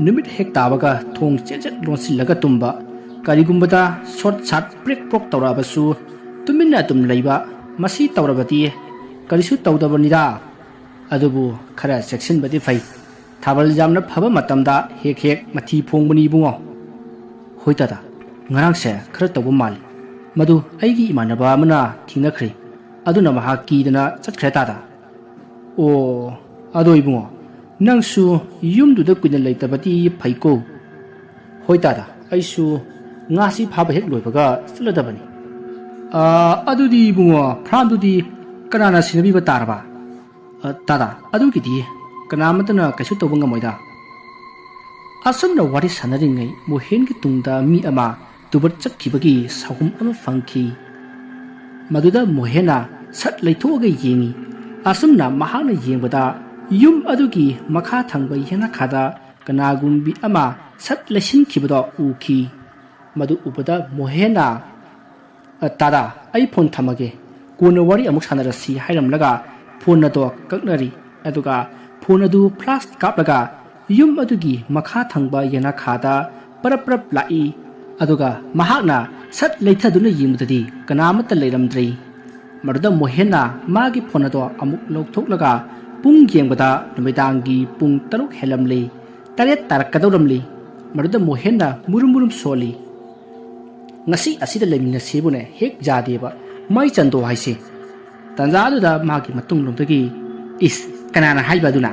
ꯅꯨꯃꯤꯠ ꯍꯦꯛ ꯇꯥꯕꯒ ꯊꯣꯡ ꯆꯦꯠ ꯆꯦꯠ ꯂꯣꯟꯁꯤꯜꯂꯒ ꯇꯨꯝꯕ, ꯀꯔꯤꯒꯨꯝꯕꯗ ꯁꯣꯠ ꯁꯥꯠ ꯄ꯭ꯔꯦꯛ ꯄ꯭ꯔꯣꯛ ꯇꯧꯔꯛꯑꯕꯁꯨ ꯇꯨꯃꯤꯟꯅ ꯑꯗꯨꯝ ꯂꯩꯕ, ꯃꯁꯤ ꯇꯧꯔꯕꯗꯤ ꯀꯔꯤꯁꯨ ꯇꯧꯗꯕꯅꯤꯗ꯫ ꯑꯗꯨꯕꯨ ꯈꯔ ꯆꯦꯛꯁꯤꯟꯕꯗꯤ ꯐꯩ꯫ ꯊꯥꯕꯜ ꯌꯥꯝꯅ ꯐꯕ ꯃꯇꯝꯗ ꯍꯦꯛ ꯍꯦꯛ ꯃꯊꯤ ꯐꯣꯡꯕꯅꯤ ꯏꯕꯨꯡꯉꯣ꯫ "ꯍꯣꯏ ꯇꯥꯗ, ꯉꯔꯥꯡꯁꯦ ꯈꯔ ꯇꯧꯕ ꯃꯥꯜꯂꯤ꯫ ꯃꯗꯨ ꯑꯩꯒꯤ ꯏꯃꯥꯟꯅꯕ ꯑꯃꯅ ꯊꯦꯡꯅꯈ꯭ꯔꯦ꯫ ꯑꯗꯨꯅ ꯃꯍꯥꯛ ꯀꯤꯗꯅ ꯆꯠꯈ꯭ꯔꯦ ꯇꯥꯗ꯫" "ꯑꯣ, ꯑꯗꯣ ꯏꯕꯨꯡꯉꯣ, ꯅꯪꯁꯨ ꯌꯨꯝꯗꯨꯗ ꯀꯨꯏꯅ ꯂꯩꯇꯕꯗꯤ ꯐꯩꯀꯣ꯫" "ꯍꯣꯏ ꯇꯥꯗ, ꯑꯩꯁꯨ ꯉꯥꯁꯤ ꯐꯥꯕ ꯍꯦꯛ ꯂꯣꯏꯕꯒ ꯆꯠꯂꯗꯕꯅꯤ꯫" "ꯑꯥ, ꯑꯗꯨꯗꯤ ꯏꯕꯨꯡꯉꯣ, ꯐ꯭ꯔꯥꯝꯗꯨꯗꯤ ꯀꯅꯥꯅ ꯁꯦꯟꯅꯕꯤꯕ ꯇꯥꯔꯕ?" "ꯑ, ꯇꯥꯗ, ꯑꯗꯨꯒꯤꯗꯤ ꯀꯅꯥꯃꯠꯇꯅ ꯀꯩꯁꯨ ꯇꯧꯕ ꯉꯝꯃꯣꯏꯗ꯫" ꯑꯁꯨꯝꯅ ꯋꯥꯔꯤ ꯁꯥꯟꯅꯔꯤꯉꯩ ꯃꯣꯍꯦꯟꯒꯤ ꯇꯨꯡꯗ ꯃꯤ ꯑꯃ ꯇꯨꯕꯠ ꯆꯠꯈꯤꯕꯒꯤ ꯁꯥꯎꯍꯨꯝ ꯑꯃ ꯐꯪꯈꯤ꯫ ꯃꯗꯨꯗ ꯃꯣꯍꯦꯟꯅ ꯁꯠ ꯂꯩꯊꯣꯛꯑꯒ ꯌꯦꯡꯉꯤ꯫ ꯑꯁꯨꯝꯅ ꯃꯍꯥꯛꯅ ꯌꯦꯡꯕꯗ ꯌꯨꯝ ꯑꯗꯨꯒꯤ ꯃꯈꯥ ꯊꯪꯕ ꯌꯦꯅꯈꯥꯗ ꯀꯅꯥꯒꯨꯝꯕꯤ ꯑꯃ ꯁꯠ ꯂꯩꯁꯤꯟꯈꯤꯕꯗꯣ ꯎꯈꯤ꯫ ꯃꯗꯨ ꯎꯕꯗ ꯃꯣꯍꯦꯟꯅ, "ꯑ, ꯇꯥꯗ, ꯑꯩ ꯐꯣꯟ ꯊꯝꯃꯒꯦ, ꯀꯣꯟꯅ ꯋꯥꯔꯤ ꯑꯃꯨꯛ ꯁꯥꯟꯅꯔꯁꯤ" ꯍꯥꯏꯔꯝꯂꯒ ꯐꯣꯟ ꯑꯗꯣ ꯀꯛꯅꯔꯤ꯫ ꯑꯗꯨꯒ ꯐꯣꯟ ꯑꯗꯨ ꯐ꯭ꯂꯥꯁ ꯀꯥꯞꯂꯒ ꯌꯨꯝ ꯑꯗꯨꯒꯤ ꯃꯈꯥ ꯊꯪꯕ ꯌꯦꯅꯈꯥꯗ ꯄꯔꯞ ꯄꯔꯞ ꯂꯥꯛꯏ꯫ ꯑꯗꯨꯒ ꯃꯍꯥꯛꯅ ꯁꯠ ꯂꯩꯊꯗꯨꯅ ꯌꯦꯡꯕꯗꯗꯤ ꯀꯅꯥꯃꯠꯇ ꯂꯩꯔꯝꯗ꯭ꯔꯦ꯫ ꯃꯗꯨꯗ ꯃꯣꯍꯦꯟꯅ ꯃꯥꯒꯤ ꯐꯣꯟ ꯑꯗꯣ ꯑꯃꯨꯛ ꯂꯧꯊꯣꯛꯂꯒ ꯄꯨꯡ ꯌꯦꯡꯕꯗ ꯅꯨꯃꯤꯗꯥꯡꯒꯤ ꯄꯨꯡ ꯇꯔꯨꯛ ꯍꯦꯜꯂꯝꯂꯤ꯫ ꯇꯔꯦꯠ ꯇꯥꯔꯛꯀꯗꯧꯔꯝꯂꯤ꯫ ꯃꯗꯨꯗ ꯃꯣꯍꯦꯟꯅ ꯃꯨꯔꯨꯝ ꯃꯨꯔꯨꯝ ꯁꯣꯜꯂꯤ꯫ "ꯉꯁꯤ ꯑꯁꯤꯗ ꯂꯩꯃꯤꯟꯅꯁꯤꯕꯨꯅꯦ ꯍꯦꯛ ꯌꯥꯗꯦꯕ꯫ ꯃꯥꯏ ꯆꯟꯗꯣ ꯍꯥꯏꯁꯦ꯫ ꯇꯥꯟꯖꯥꯗꯨꯗ ꯃꯍꯥꯛꯀꯤ ꯃꯇꯨꯡꯂꯣꯝꯗꯒꯤ, "ꯏꯁ, ꯀꯅꯥꯅ ꯍꯥꯏꯕ ꯑꯗꯨꯅ?"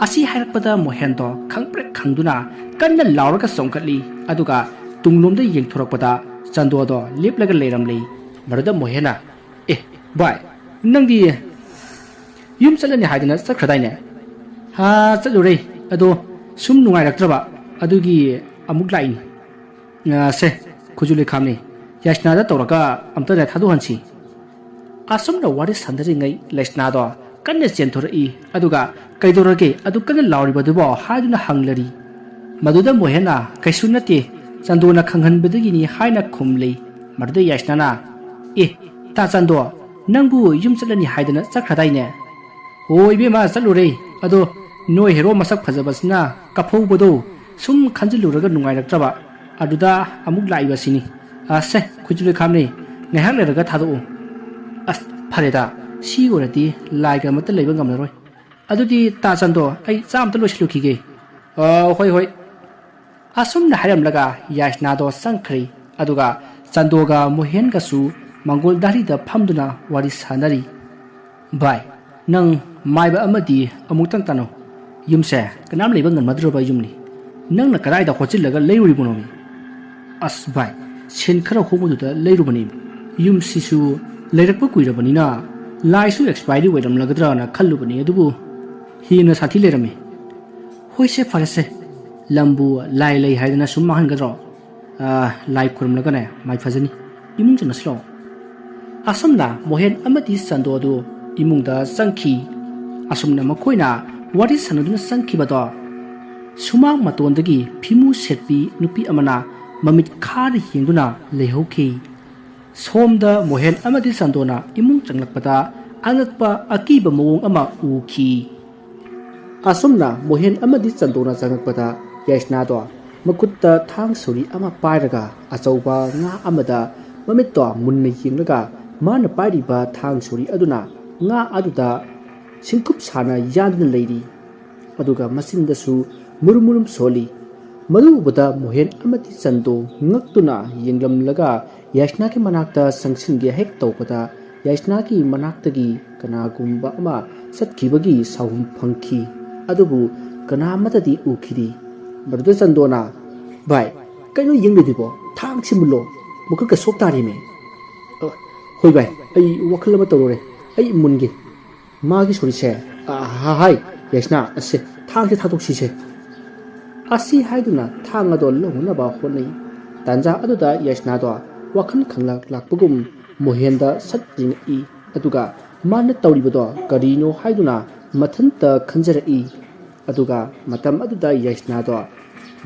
ꯑꯁꯤ ꯍꯥꯏꯔꯛꯄꯗ ꯃꯣꯍꯦꯟꯗꯣ ꯈꯪꯄ꯭ꯔꯦꯛ ꯈꯪꯗꯨꯅ ꯀꯟꯅ ꯂꯥꯎꯔꯒ ꯆꯣꯡꯈꯠꯂꯤ꯫ ꯑꯗꯨꯒ ꯇꯨꯡꯂꯣꯝꯗ ꯌꯦꯡꯊꯣꯔꯛꯄꯗ ꯆꯟꯗꯣꯗꯣ ꯂꯦꯞꯂꯒ ꯂꯩꯔꯝꯂꯤ꯫ ꯃꯗꯨꯗ ꯃꯣꯍꯦꯟꯅ, "ꯑꯦ, ꯚꯥꯏ, ꯅꯪꯗꯤ ꯌꯨꯝ ꯆꯠꯂꯅꯤ ꯍꯥꯏꯗꯅ ꯆꯠꯈ꯭ꯔꯗꯥꯏꯅꯦ?" "ꯍꯥ, ꯆꯠꯂꯨꯔꯦ꯫ ꯑꯗꯣ ꯁꯨꯝ ꯅꯨꯡꯉꯥꯏꯔꯛꯇ꯭ꯔꯕ, ꯑꯗꯨꯒꯤ ꯑꯃꯨꯛ ꯂꯥꯛꯏꯅꯤ꯫ ꯑ, ꯁꯦ, ꯈꯨꯖꯨ ꯂꯩꯈꯥꯝꯅꯤ, ꯌꯥꯏꯁꯅꯥꯗ ꯇꯧꯔꯒ ꯑꯝꯇꯅꯦ ꯊꯥꯗꯣꯛꯍꯟꯁꯤ꯫" ꯑꯁꯨꯝꯅ ꯋꯥꯔꯤ ꯁꯥꯟꯅꯔꯤꯉꯩ ꯂꯩꯁꯅꯥꯗꯣ ꯀꯟꯅ ꯆꯦꯟꯊꯣꯔꯛꯏ꯫ ꯑꯗꯨꯒ, "ꯀꯩꯗꯧꯔꯒꯦ ꯑꯗꯨ ꯀꯟꯅ ꯂꯥꯎꯔꯤꯕꯗꯨꯕꯣ?" ꯍꯥꯏꯗꯨꯅ ꯍꯪꯂꯔꯤ꯫ ꯃꯗꯨꯗ ꯃꯣꯍꯦꯟꯅ, "ꯀꯩꯁꯨ ꯅꯠꯇꯦ, ꯆꯟꯗꯣꯅ ꯈꯪꯍꯟꯕꯗꯒꯤꯅꯤ" ꯍꯥꯏꯅ ꯈꯨꯝꯂꯤ꯫ ꯃꯗꯨꯗ ꯌꯥꯏꯁꯅꯥꯅ, "ꯑꯦ, ꯇꯥ ꯆꯟꯗꯣ, ꯅꯪꯕꯨ ꯌꯨꯝ ꯆꯠꯂꯅꯤ ꯍꯥꯏꯗꯅ ꯆꯠꯈ꯭ꯔꯗꯥꯏꯅꯦ?" "ꯑꯣ ꯏꯕꯦꯝꯃ, ꯆꯠꯂꯨꯔꯦ꯫ ꯑꯗꯣ ꯅꯣꯏ ꯍꯦꯔꯣ ꯃꯁꯛ ꯐꯖꯕꯁꯤꯅ ꯀꯐꯧꯕꯗꯣ ꯁꯨꯝ ꯈꯟꯖꯤꯜꯂꯨꯔꯒ ꯅꯨꯡꯉꯥꯏꯔꯛꯇ꯭ꯔꯕ꯫ ꯑꯗꯨꯗ ꯑꯃꯨꯛ ꯂꯥꯛꯏꯕꯁꯤꯅꯤ꯫ ꯑ, ꯁꯦ, ꯈꯨꯠꯁꯨ ꯂꯣꯏꯈꯥꯝꯅꯦ, ꯉꯥꯏꯍꯥꯛ ꯂꯩꯔꯒ ꯊꯥꯗꯣꯛꯎ꯫" "ꯑꯁ, ꯐꯔꯦꯗ, ꯁꯤ ꯑꯣꯏꯔꯗꯤ ꯂꯥꯏꯒ ꯑꯃꯠꯇ ꯂꯩꯕ ꯉꯝꯂꯔꯣꯏ꯫ ꯑꯗꯨꯗꯤ ꯇꯥ ꯆꯟꯗꯣ, ꯑꯩ ꯆꯥ ꯑꯝꯇ ꯂꯣꯏꯁꯤꯜꯂꯨꯈꯤꯒꯦ꯫" "ꯑ, ꯍꯣꯏ, ꯍꯣꯏ꯫" ꯑꯁꯨꯝꯅ ꯍꯥꯏꯔꯝꯂꯒ ꯌꯥꯏꯁꯅꯥꯗꯣ ꯆꯪꯈ꯭ꯔꯦ꯫ ꯑꯗꯨꯒ ꯆꯟꯗꯣꯒ ꯃꯣꯍꯦꯟꯒꯁꯨ ꯃꯪꯒꯣꯜ ꯗꯥꯔꯤꯗ ꯐꯝꯗꯨꯅ ꯋꯥꯔꯤ ꯁꯥꯟꯅꯔꯤ꯫ "ꯚꯥꯏ, ꯅꯪ ꯃꯥꯏꯕ ꯑꯃꯗꯤ ꯑꯃꯨꯛꯇꯪ ꯇꯥꯅꯧ꯫ ꯌꯨꯝꯁꯦ ꯀꯅꯥꯝ ꯂꯩꯕ ꯉꯝꯅꯗ꯭ꯔꯕ ꯌꯨꯝꯅꯤ꯫ ꯅꯪꯅ ꯀꯗꯥꯏꯗ ꯍꯣꯠꯆꯤꯜꯂꯒ ꯂꯩꯔꯨꯔꯤꯕꯅꯣꯃꯤ?" "ꯑꯁ ꯚꯥꯏ, ꯁꯦꯟ ꯈꯔ ꯍꯣꯡꯕꯗꯨꯗ ꯂꯩꯔꯨꯕꯅꯤ꯫ ꯌꯨꯝꯁꯤꯁꯨ ꯂꯩꯔꯛꯄ ꯀꯨꯏꯔꯕꯅꯤꯅ ꯂꯥꯏꯁꯨ ꯑꯦꯛꯁꯄꯥꯏꯔꯤ ꯑꯣꯏꯔꯝꯂꯒꯗ꯭ꯔꯥꯅ ꯈꯜꯂꯨꯕꯅꯤ, ꯑꯗꯨꯕꯨ ꯍꯦꯟꯅ ꯁꯥꯊꯤ ꯂꯩꯔꯝꯃꯤ꯫" "ꯍꯣꯏꯁꯦ, ꯐꯔꯦꯁꯦ, ꯂꯝꯕꯨ ꯂꯥꯏ ꯂꯩ ꯍꯥꯏꯗꯅ ꯁꯨꯝ ꯃꯥꯡꯍꯟꯒꯗ꯭ꯔꯣ? ꯑꯥ, ꯂꯥꯏ ꯈꯨꯔꯨꯝꯂꯒꯅꯦ ꯃꯥꯏ ꯐꯖꯅꯤ꯫ ꯏꯃꯨꯡ ꯆꯪꯉꯁꯤ ꯂꯥꯛꯑꯣ꯫" ꯑꯁꯨꯝꯅ ꯃꯣꯍꯦꯟ ꯑꯃꯗꯤ ꯆꯟꯗꯣ ꯑꯗꯨ ꯏꯃꯨꯡꯗ ꯆꯪꯈꯤ꯫ ꯑꯁꯨꯝꯅ ꯃꯈꯣꯏꯅ ꯋꯥꯔꯤ ꯁꯥꯟꯅꯗꯨꯅ ꯆꯪꯈꯤꯕꯗꯣ, ꯁꯨꯃꯥꯡ ꯃꯇꯣꯟꯗꯒꯤ ꯐꯤꯃꯨ ꯁꯦꯠꯄꯤ ꯅꯨꯄꯤ ꯑꯃꯅ ꯃꯃꯤꯠ ꯈꯥꯅ ꯌꯦꯡꯗꯨꯅ ꯂꯩꯍꯧꯈꯤ꯫ ꯁꯣꯝꯗ ꯃꯣꯍꯦꯟ ꯑꯃꯗꯤ ꯆꯟꯗꯣꯅ ꯏꯃꯨꯡ ꯆꯪꯂꯛꯄꯗ ꯑꯉꯛꯄ ꯑꯀꯤꯕ ꯃꯑꯣꯡ ꯑꯃ ꯎꯈꯤ꯫ ꯑꯁꯨꯝꯅ ꯃꯣꯍꯦꯟ ꯑꯃꯗꯤ ꯆꯟꯗꯣꯅ ꯆꯪꯂꯛꯄꯗ ꯌꯥꯏꯁꯅꯥꯗꯣ ꯃꯈꯨꯠꯇ ꯊꯥꯡ ꯁꯣꯔꯤ ꯑꯃ ꯄꯥꯏꯔꯒ ꯑꯆꯧꯕ ꯉꯥ ꯑꯃꯗ ꯃꯃꯤꯠꯇꯣ ꯃꯨꯟꯅ ꯌꯦꯡꯂꯒ ꯃꯥꯅ ꯄꯥꯏꯔꯤꯕ ꯊꯥꯡ ꯁꯣꯔꯤ ꯑꯗꯨꯅ ꯉꯥ ꯑꯗꯨꯗ ꯁꯤꯡꯀꯨꯞ ꯁꯥꯅ ꯌꯥꯟꯗꯨꯅ ꯂꯩꯔꯤ꯫ ꯑꯗꯨꯒ ꯃꯆꯤꯟꯗꯁꯨ ꯃꯨꯔꯨꯝ ꯃꯨꯔꯨꯝ ꯁꯣꯜꯂꯤ꯫ ꯃꯗꯨ ꯎꯕꯗ ꯃꯣꯍꯦꯟ ꯑꯃꯗꯤ ꯆꯟꯗꯣ ꯉꯛꯇꯨꯅ ꯌꯦꯡꯂꯝꯂꯒ ꯌꯥꯏꯁꯅꯥꯒꯤ ꯃꯅꯥꯛꯇ ꯆꯪꯁꯤꯟꯒꯦ ꯍꯦꯛ ꯇꯧꯕꯗ ꯌꯥꯏꯁꯅꯥꯒꯤ ꯃꯅꯥꯛꯇꯒꯤ ꯀꯅꯥꯒꯨꯝꯕ ꯑꯃ ꯆꯠꯈꯤꯕꯒꯤ ꯁꯥꯎꯍꯨꯝ ꯐꯪꯈꯤ꯫ ꯑꯗꯨꯕꯨ ꯀꯅꯥ ꯑꯃꯠꯇꯗꯤ ꯎꯈꯤꯗꯦ꯫ ꯃꯗꯨꯗ ꯆꯟꯗꯣꯅ, "ꯚꯥꯏ, ꯀꯩꯅꯣ ꯌꯦꯡꯂꯤꯗꯨꯕꯣ? ꯊꯥꯡꯁꯤ ꯃꯨꯜꯂꯣ, ꯃꯈꯨꯠꯀ ꯁꯣꯛ ꯇꯥꯔꯤꯃꯦ!" "ꯑ, ꯍꯣꯏ ꯚꯥꯏ, ꯑꯩ ꯋꯥꯈꯜ ꯑꯃ ꯇꯧꯔꯨꯔꯦ, ꯑꯩ ꯃꯨꯟꯒꯦ꯫ ꯃꯥꯒꯤ ꯁꯣꯔꯤꯁꯦ, ꯑ, ꯍꯥ, ꯍꯥꯏ, ꯌꯥꯏꯁꯅꯥ, ꯑꯁꯦ, ꯊꯥꯡꯁꯦ ꯊꯥꯗꯣꯛꯁꯤꯁꯦ!" ꯑꯁꯤ ꯍꯥꯏꯗꯨꯅ ꯊꯥꯡ ꯑꯗꯣ ꯂꯧꯅꯅꯕ ꯍꯣꯠꯅꯩ꯫ ꯇꯥꯟꯖꯥ ꯑꯗꯨꯗ ꯌꯥꯏꯁꯅꯥꯗꯣ ꯋꯥꯈꯜ ꯈꯪꯂꯛ ꯂꯥꯛꯄꯒꯨꯝ ꯃꯣꯍꯦꯟꯗ ꯁꯠ ꯌꯦꯡꯉꯛꯏ꯫ ꯑꯗꯨꯒ ꯃꯥꯅ ꯇꯧꯔꯤꯕꯗꯣ ꯀꯔꯤꯅꯣ ꯍꯥꯏꯗꯨꯅ ꯃꯊꯟꯇ ꯈꯟꯖꯔꯛꯏ꯫ ꯑꯗꯨꯒ ꯃꯇꯝ ꯑꯗꯨꯗ ꯌꯥꯏꯁꯅꯥꯗꯣ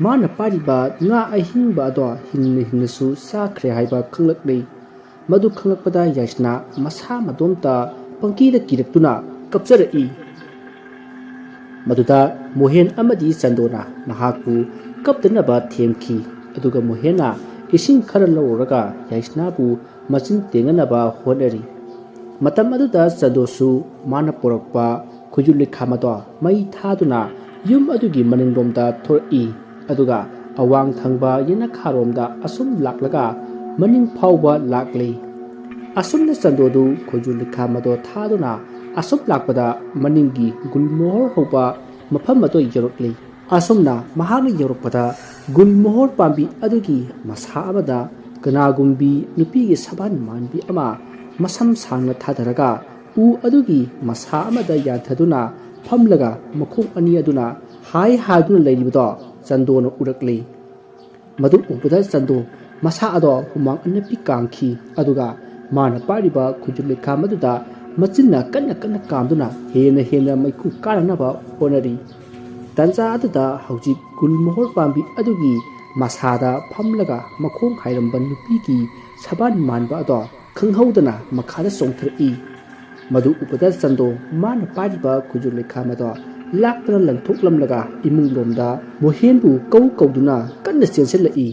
ꯃꯥꯅ ꯄꯥꯏꯔꯤꯕ ꯉꯥ ꯑꯍꯤꯡꯕ ꯑꯗꯣ ꯍꯤꯡꯅ ꯍꯤꯡꯅꯁꯨ ꯆꯥꯈ꯭ꯔꯦ ꯍꯥꯏꯕ ꯈꯪꯂꯛꯂꯤ꯫ ꯃꯗꯨ ꯈꯪꯂꯛꯄꯗ ꯌꯥꯏꯁꯅꯥ ꯃꯁꯥ ꯃꯇꯣꯝꯇ ꯄꯪꯀꯤꯗ ꯀꯤꯔꯛꯇꯨꯅ ꯀꯞꯆꯔꯛꯏ꯫ ꯃꯗꯨꯗ ꯃꯣꯍꯦꯟ ꯑꯃꯗꯤ ꯆꯟꯗꯣꯅ ꯃꯍꯥꯛꯄꯨ ꯀꯞꯇꯅꯕ ꯊꯦꯝꯈꯤ꯫ ꯑꯗꯨꯒ ꯃꯣꯍꯦꯟꯅ ꯏꯁꯤꯡ ꯈꯔ ꯂꯧꯔꯨꯔꯒ ꯌꯥꯏꯁꯅꯥꯕꯨ ꯃꯆꯤꯟ ꯇꯦꯡꯅꯅꯕ ꯍꯣꯠꯅꯔꯤ꯫ ꯃꯇꯝ ꯑꯗꯨꯗ ꯆꯟꯗꯣꯁꯨ ꯃꯥꯅ ꯄꯨꯔꯛꯄ ꯈꯨꯖꯨ ꯂꯤꯈꯥꯝ ꯑꯗꯣ ꯃꯩ ꯊꯥꯗꯨꯅ ꯌꯨꯝ ꯑꯗꯨꯒꯤ ꯃꯅꯤꯡꯂꯣꯝꯗ ꯊꯣꯔꯛꯏ꯫ ꯑꯗꯨꯒ ꯑꯋꯥꯡ ꯊꯪꯕ ꯌꯦꯅꯈꯥꯔꯣꯝꯗ ꯑꯁꯨꯝ ꯂꯥꯛꯂꯒ ꯃꯅꯤꯡ ꯐꯥꯎꯕ ꯂꯥꯛꯂꯤ꯫ ꯑꯁꯨꯝꯅ ꯆꯟꯗꯣꯗꯨ ꯈꯨꯖꯨ ꯂꯤꯈꯥꯝ ꯑꯗꯣ ꯊꯥꯗꯨꯅ ꯑꯁꯨꯝ ꯂꯥꯛꯄꯗ ꯃꯅꯤꯡꯒꯤ ꯒꯨꯜꯃꯣꯍꯣꯔ ꯍꯧꯕ ꯃꯐꯝ ꯑꯗꯨ ꯌꯧꯔꯛꯂꯤ꯫ ꯑꯁꯨꯝꯅ ꯃꯍꯥꯛꯅ ꯌꯧꯔꯛꯄꯗ ꯒꯨꯜꯃꯣꯍꯣꯔ ꯄꯥꯝꯕꯤ ꯑꯗꯨꯒꯤ ꯃꯁꯥ ꯑꯃꯗ ꯀꯅꯥꯒꯨꯝꯕꯤ ꯅꯨꯄꯤꯒꯤ ꯁꯕꯥꯟ ꯃꯥꯟꯕꯤ ꯑꯃ ꯃꯁꯝ ꯁꯥꯡꯅ ꯊꯥꯗꯔꯒ ꯎ ꯑꯗꯨꯒꯤ ꯃꯁꯥ ꯑꯃꯗ ꯌꯥꯟꯊꯗꯨꯅ ꯐꯝꯂꯒ ꯃꯈꯣꯡ ꯑꯅꯤ ꯑꯗꯨꯅ ꯍꯥꯏ ꯍꯥꯏꯗꯨꯅ ꯂꯩꯔꯤꯕꯗꯣ ꯆꯟꯗꯣꯅ ꯎꯔꯛꯂꯤ꯫ ꯃꯗꯨ ꯎꯕꯗ ꯆꯟꯗꯣ ꯃꯁꯥ ꯑꯗꯣ ꯍꯨꯃꯥꯡ ꯑꯅꯞꯄꯤ ꯀꯥꯡꯈꯤ꯫ ꯑꯗꯨꯒ ꯃꯥꯅ ꯄꯥꯏꯔꯤꯕ ꯈꯨꯖꯨ ꯂꯤꯈꯥꯝ ꯑꯗꯨꯗ ꯃꯆꯤꯟꯅ ꯀꯟꯅ ꯀꯟꯅ ꯀꯥꯝꯗꯨꯅ ꯍꯦꯟꯅ ꯍꯦꯟꯅ ꯃꯩꯈꯨ ꯀꯥꯅꯅꯕ ꯍꯣꯠꯅꯔꯤ꯫ ꯇꯟꯖꯥ ꯑꯗꯨꯗ ꯍꯧꯖꯤꯛ ꯒꯨꯜꯃꯣꯍꯣꯔ ꯄꯥꯝꯕꯤ ꯑꯗꯨꯒꯤ ꯃꯁꯥꯗ ꯐꯝꯂꯒ ꯃꯈꯣꯡ ꯍꯥꯏꯔꯝꯕ ꯅꯨꯄꯤꯒꯤ ꯁꯕꯥꯟ ꯃꯥꯟꯕ ꯑꯗꯣ ꯈꯪꯍꯧꯗꯅ ꯃꯈꯥꯗ ꯆꯣꯡꯊꯔꯛꯏ꯫ ꯃꯗꯨ ꯎꯕꯗ ꯆꯟꯗꯣ ꯃꯥꯅ ꯄꯥꯏꯔꯤꯕ ꯈꯨꯖꯨ ꯂꯩꯈꯥꯝ ꯑꯗꯣ ꯂꯥꯛꯇꯅ ꯂꯪꯊꯣꯛꯂꯝꯂꯒ ꯏꯃꯨꯡꯂꯣꯝꯗ ꯃꯣꯍꯦꯟꯕꯨ ꯀꯧ ꯀꯧꯗꯨꯅ ꯀꯟꯅ ꯆꯦꯟꯁꯤꯜꯂꯛꯏ꯫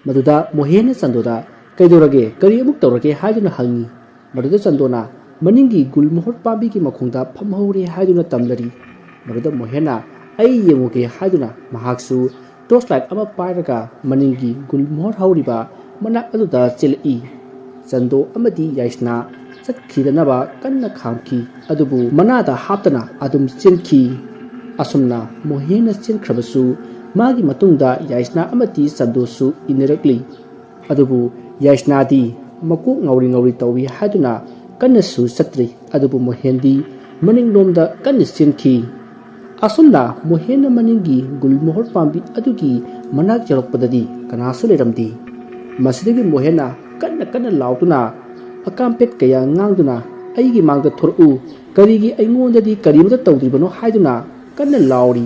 ꯃꯗꯨꯗ ꯃꯣꯍꯦꯟꯅ ꯆꯟꯗꯣꯗ, "ꯀꯩꯗꯧꯔꯒꯦ? ꯀꯔꯤ ꯑꯃꯨꯛ ꯇꯧꯔꯒꯦ?" ꯍꯥꯏꯗꯨꯅ ꯍꯪꯉꯤ꯫ ꯃꯗꯨꯗ ꯆꯟꯗꯣꯅ ꯃꯅꯤꯡꯒꯤ ꯒꯨꯜꯃꯣꯍꯣꯔ ꯄꯥꯝꯕꯤꯒꯤ ꯃꯈꯣꯡꯗ ꯐꯝꯍꯧꯔꯦ ꯍꯥꯏꯗꯨꯅ ꯇꯝꯂꯔꯤ꯫ ꯃꯗꯨꯗ ꯃꯣꯍꯦꯟꯅ, "ꯑꯩ ꯌꯦꯡꯉꯨꯒꯦ" ꯍꯥꯏꯗꯨꯅ ꯃꯍꯥꯛꯁꯨ ꯇꯣꯔꯆ ꯂꯥꯏꯠ ꯑꯃ ꯄꯥꯏꯔꯒ ꯃꯅꯤꯡꯒꯤ ꯒꯨꯜꯃꯣꯍꯣꯔ ꯍꯧꯔꯤꯕ ꯃꯅꯥꯛ ꯑꯗꯨꯗ ꯆꯦꯜꯂꯛꯏ꯫ ꯆꯟꯗꯣ ꯑꯃꯗꯤ ꯌꯥꯏꯁꯅꯥ ꯆꯠꯈꯤꯗꯅꯕ ꯀꯟꯅ ꯈꯥꯝꯈꯤ꯫ ꯑꯗꯨꯕꯨ ꯃꯅꯥꯗ ꯍꯥꯞꯇꯅ ꯑꯗꯨꯝ ꯆꯦꯟꯈꯤ꯫ ꯑꯁꯨꯝꯅ ꯃꯣꯍꯦꯟꯅ ꯆꯦꯟꯈ꯭ꯔꯕꯁꯨ, ꯃꯥꯒꯤ ꯃꯇꯨꯡꯗ ꯌꯥꯏꯁꯅꯥ ꯑꯃꯗꯤ ꯆꯟꯗꯣꯁꯨ ꯏꯟꯅꯔꯛꯂꯤ꯫ ꯑꯗꯨꯕꯨ ꯌꯥꯏꯁꯅꯥꯗꯤ ꯃꯀꯣꯛ ꯉꯥꯎꯔꯤ ꯉꯥꯎꯔꯤ ꯇꯧꯏ ꯍꯥꯏꯗꯨꯅ ꯀꯟꯅꯁꯨ ꯆꯠꯇ꯭ꯔꯤ꯫ ꯑꯗꯨꯕꯨ ꯃꯣꯍꯦꯟꯗꯤ ꯃꯅꯤꯡꯂꯣꯝꯗ ꯀꯟꯅ ꯆꯦꯟꯈꯤ꯫ ꯑꯁꯨꯝꯅ ꯃꯣꯍꯦꯟꯅ ꯃꯅꯤꯡꯒꯤ ꯒꯨꯜꯃꯣꯍꯣꯔ ꯄꯥꯝꯕꯤ ꯑꯗꯨꯒꯤ ꯃꯅꯥꯛ ꯌꯧꯔꯛꯄꯗꯗꯤ ꯀꯅꯥꯁꯨ ꯂꯩꯔꯝꯗꯦ꯫ ꯃꯁꯤꯗꯒꯤ ꯃꯣꯍꯦꯟꯅ ꯀꯟꯅ ꯀꯟꯅ ꯂꯥꯎꯗꯨꯅ ꯑꯀꯥꯝꯄꯦꯠ ꯀꯌꯥ ꯉꯥꯡꯗꯨꯅ, "ꯑꯩꯒꯤ ꯃꯥꯡꯗ ꯊꯣꯔꯛꯎ, ꯀꯔꯤꯒꯤ ꯑꯩꯉꯣꯟꯗꯗꯤ ꯀꯔꯤꯃꯇ ꯇꯧꯗ꯭ꯔꯤꯕꯅꯣ?" ꯍꯥꯏꯗꯨꯅ ꯀꯟꯅ ꯂꯥꯎꯔꯤ꯫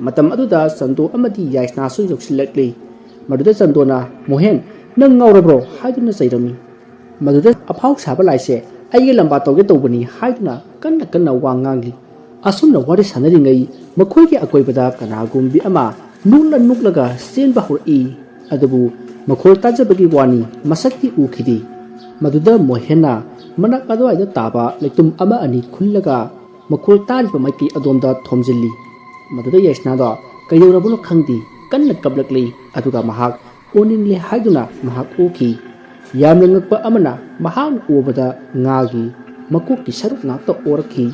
ꯃꯇꯝ ꯑꯗꯨꯗ ꯆꯟꯗꯣ ꯑꯃꯗꯤ ꯌꯥꯏꯁꯅꯥꯁꯨ ꯌꯧꯁꯤꯜꯂꯛꯂꯤ꯫ ꯃꯗꯨꯗ ꯆꯟꯗꯣꯅ, "ꯃꯣꯍꯦꯟ, ꯅꯪ ꯉꯥꯎꯔꯕ꯭ꯔꯣ?" ꯍꯥꯏꯗꯨꯅ ꯆꯩꯔꯝꯃꯤ꯫ ꯃꯗꯨꯗ ꯑꯐꯥꯎ ꯁꯥꯕ ꯂꯥꯏꯁꯦ ꯑꯩꯒꯤ ꯂꯝꯕꯥ ꯇꯧꯒꯦ ꯇꯧꯕꯅꯤ ꯍꯥꯏꯗꯨꯅ ꯀꯟꯅ ꯀꯟꯅ ꯋꯥ ꯉꯥꯡꯂꯤ꯫ ꯑꯁꯨꯝꯅ ꯋꯥꯔꯤ ꯁꯥꯟꯅꯔꯤꯉꯩ ꯃꯈꯣꯏꯒꯤ ꯑꯀꯣꯏꯕꯗ ꯀꯅꯥꯒꯨꯝꯕꯤ ꯑꯃ ꯅꯣꯛꯂ ꯅꯣꯛꯂꯒ ꯆꯦꯟꯕ ꯍꯧꯔꯛꯏ꯫ ꯑꯗꯨꯕꯨ ꯃꯈꯣꯜ ꯇꯥꯖꯕꯒꯤ ꯋꯥꯅꯤ, ꯃꯁꯛꯇꯤ ꯎꯈꯤꯗꯦ꯫ ꯃꯗꯨꯗ ꯃꯣꯍꯦꯟꯅ ꯃꯅꯥꯛ ꯑꯗꯨꯋꯥꯏꯗ ꯇꯥꯕ ꯂꯩꯇꯨꯝ ꯑꯃ ꯑꯅꯤ ꯈꯨꯜꯂꯒ ꯃꯈꯣꯜ ꯇꯥꯔꯤꯕ ꯃꯥꯏꯀꯩ ꯑꯗꯣꯝꯗ ꯊꯣꯝꯖꯤꯜꯂꯤ꯫ ꯃꯗꯨꯗ ꯌꯥꯏꯁꯅꯥꯗꯣ ꯀꯩꯗꯧꯔꯕꯅꯣ ꯈꯪꯗꯦ, ꯀꯟꯅ ꯀꯞꯂꯛꯂꯤ꯫ ꯑꯗꯨꯒ ꯃꯍꯥꯛ ꯑꯣꯅꯤꯡꯂꯦ ꯍꯥꯏꯗꯨꯅ ꯃꯍꯥꯛ ꯑꯣꯈꯤ꯫ ꯌꯥꯝꯅ ꯉꯛꯄ ꯑꯃꯅ, ꯃꯍꯥꯛꯅ ꯎꯕꯗ ꯉꯥꯒꯤ ꯃꯀꯣꯛꯀꯤ ꯁꯔꯨꯛ ꯉꯥꯛꯇ ꯑꯣꯔꯛꯈꯤ꯫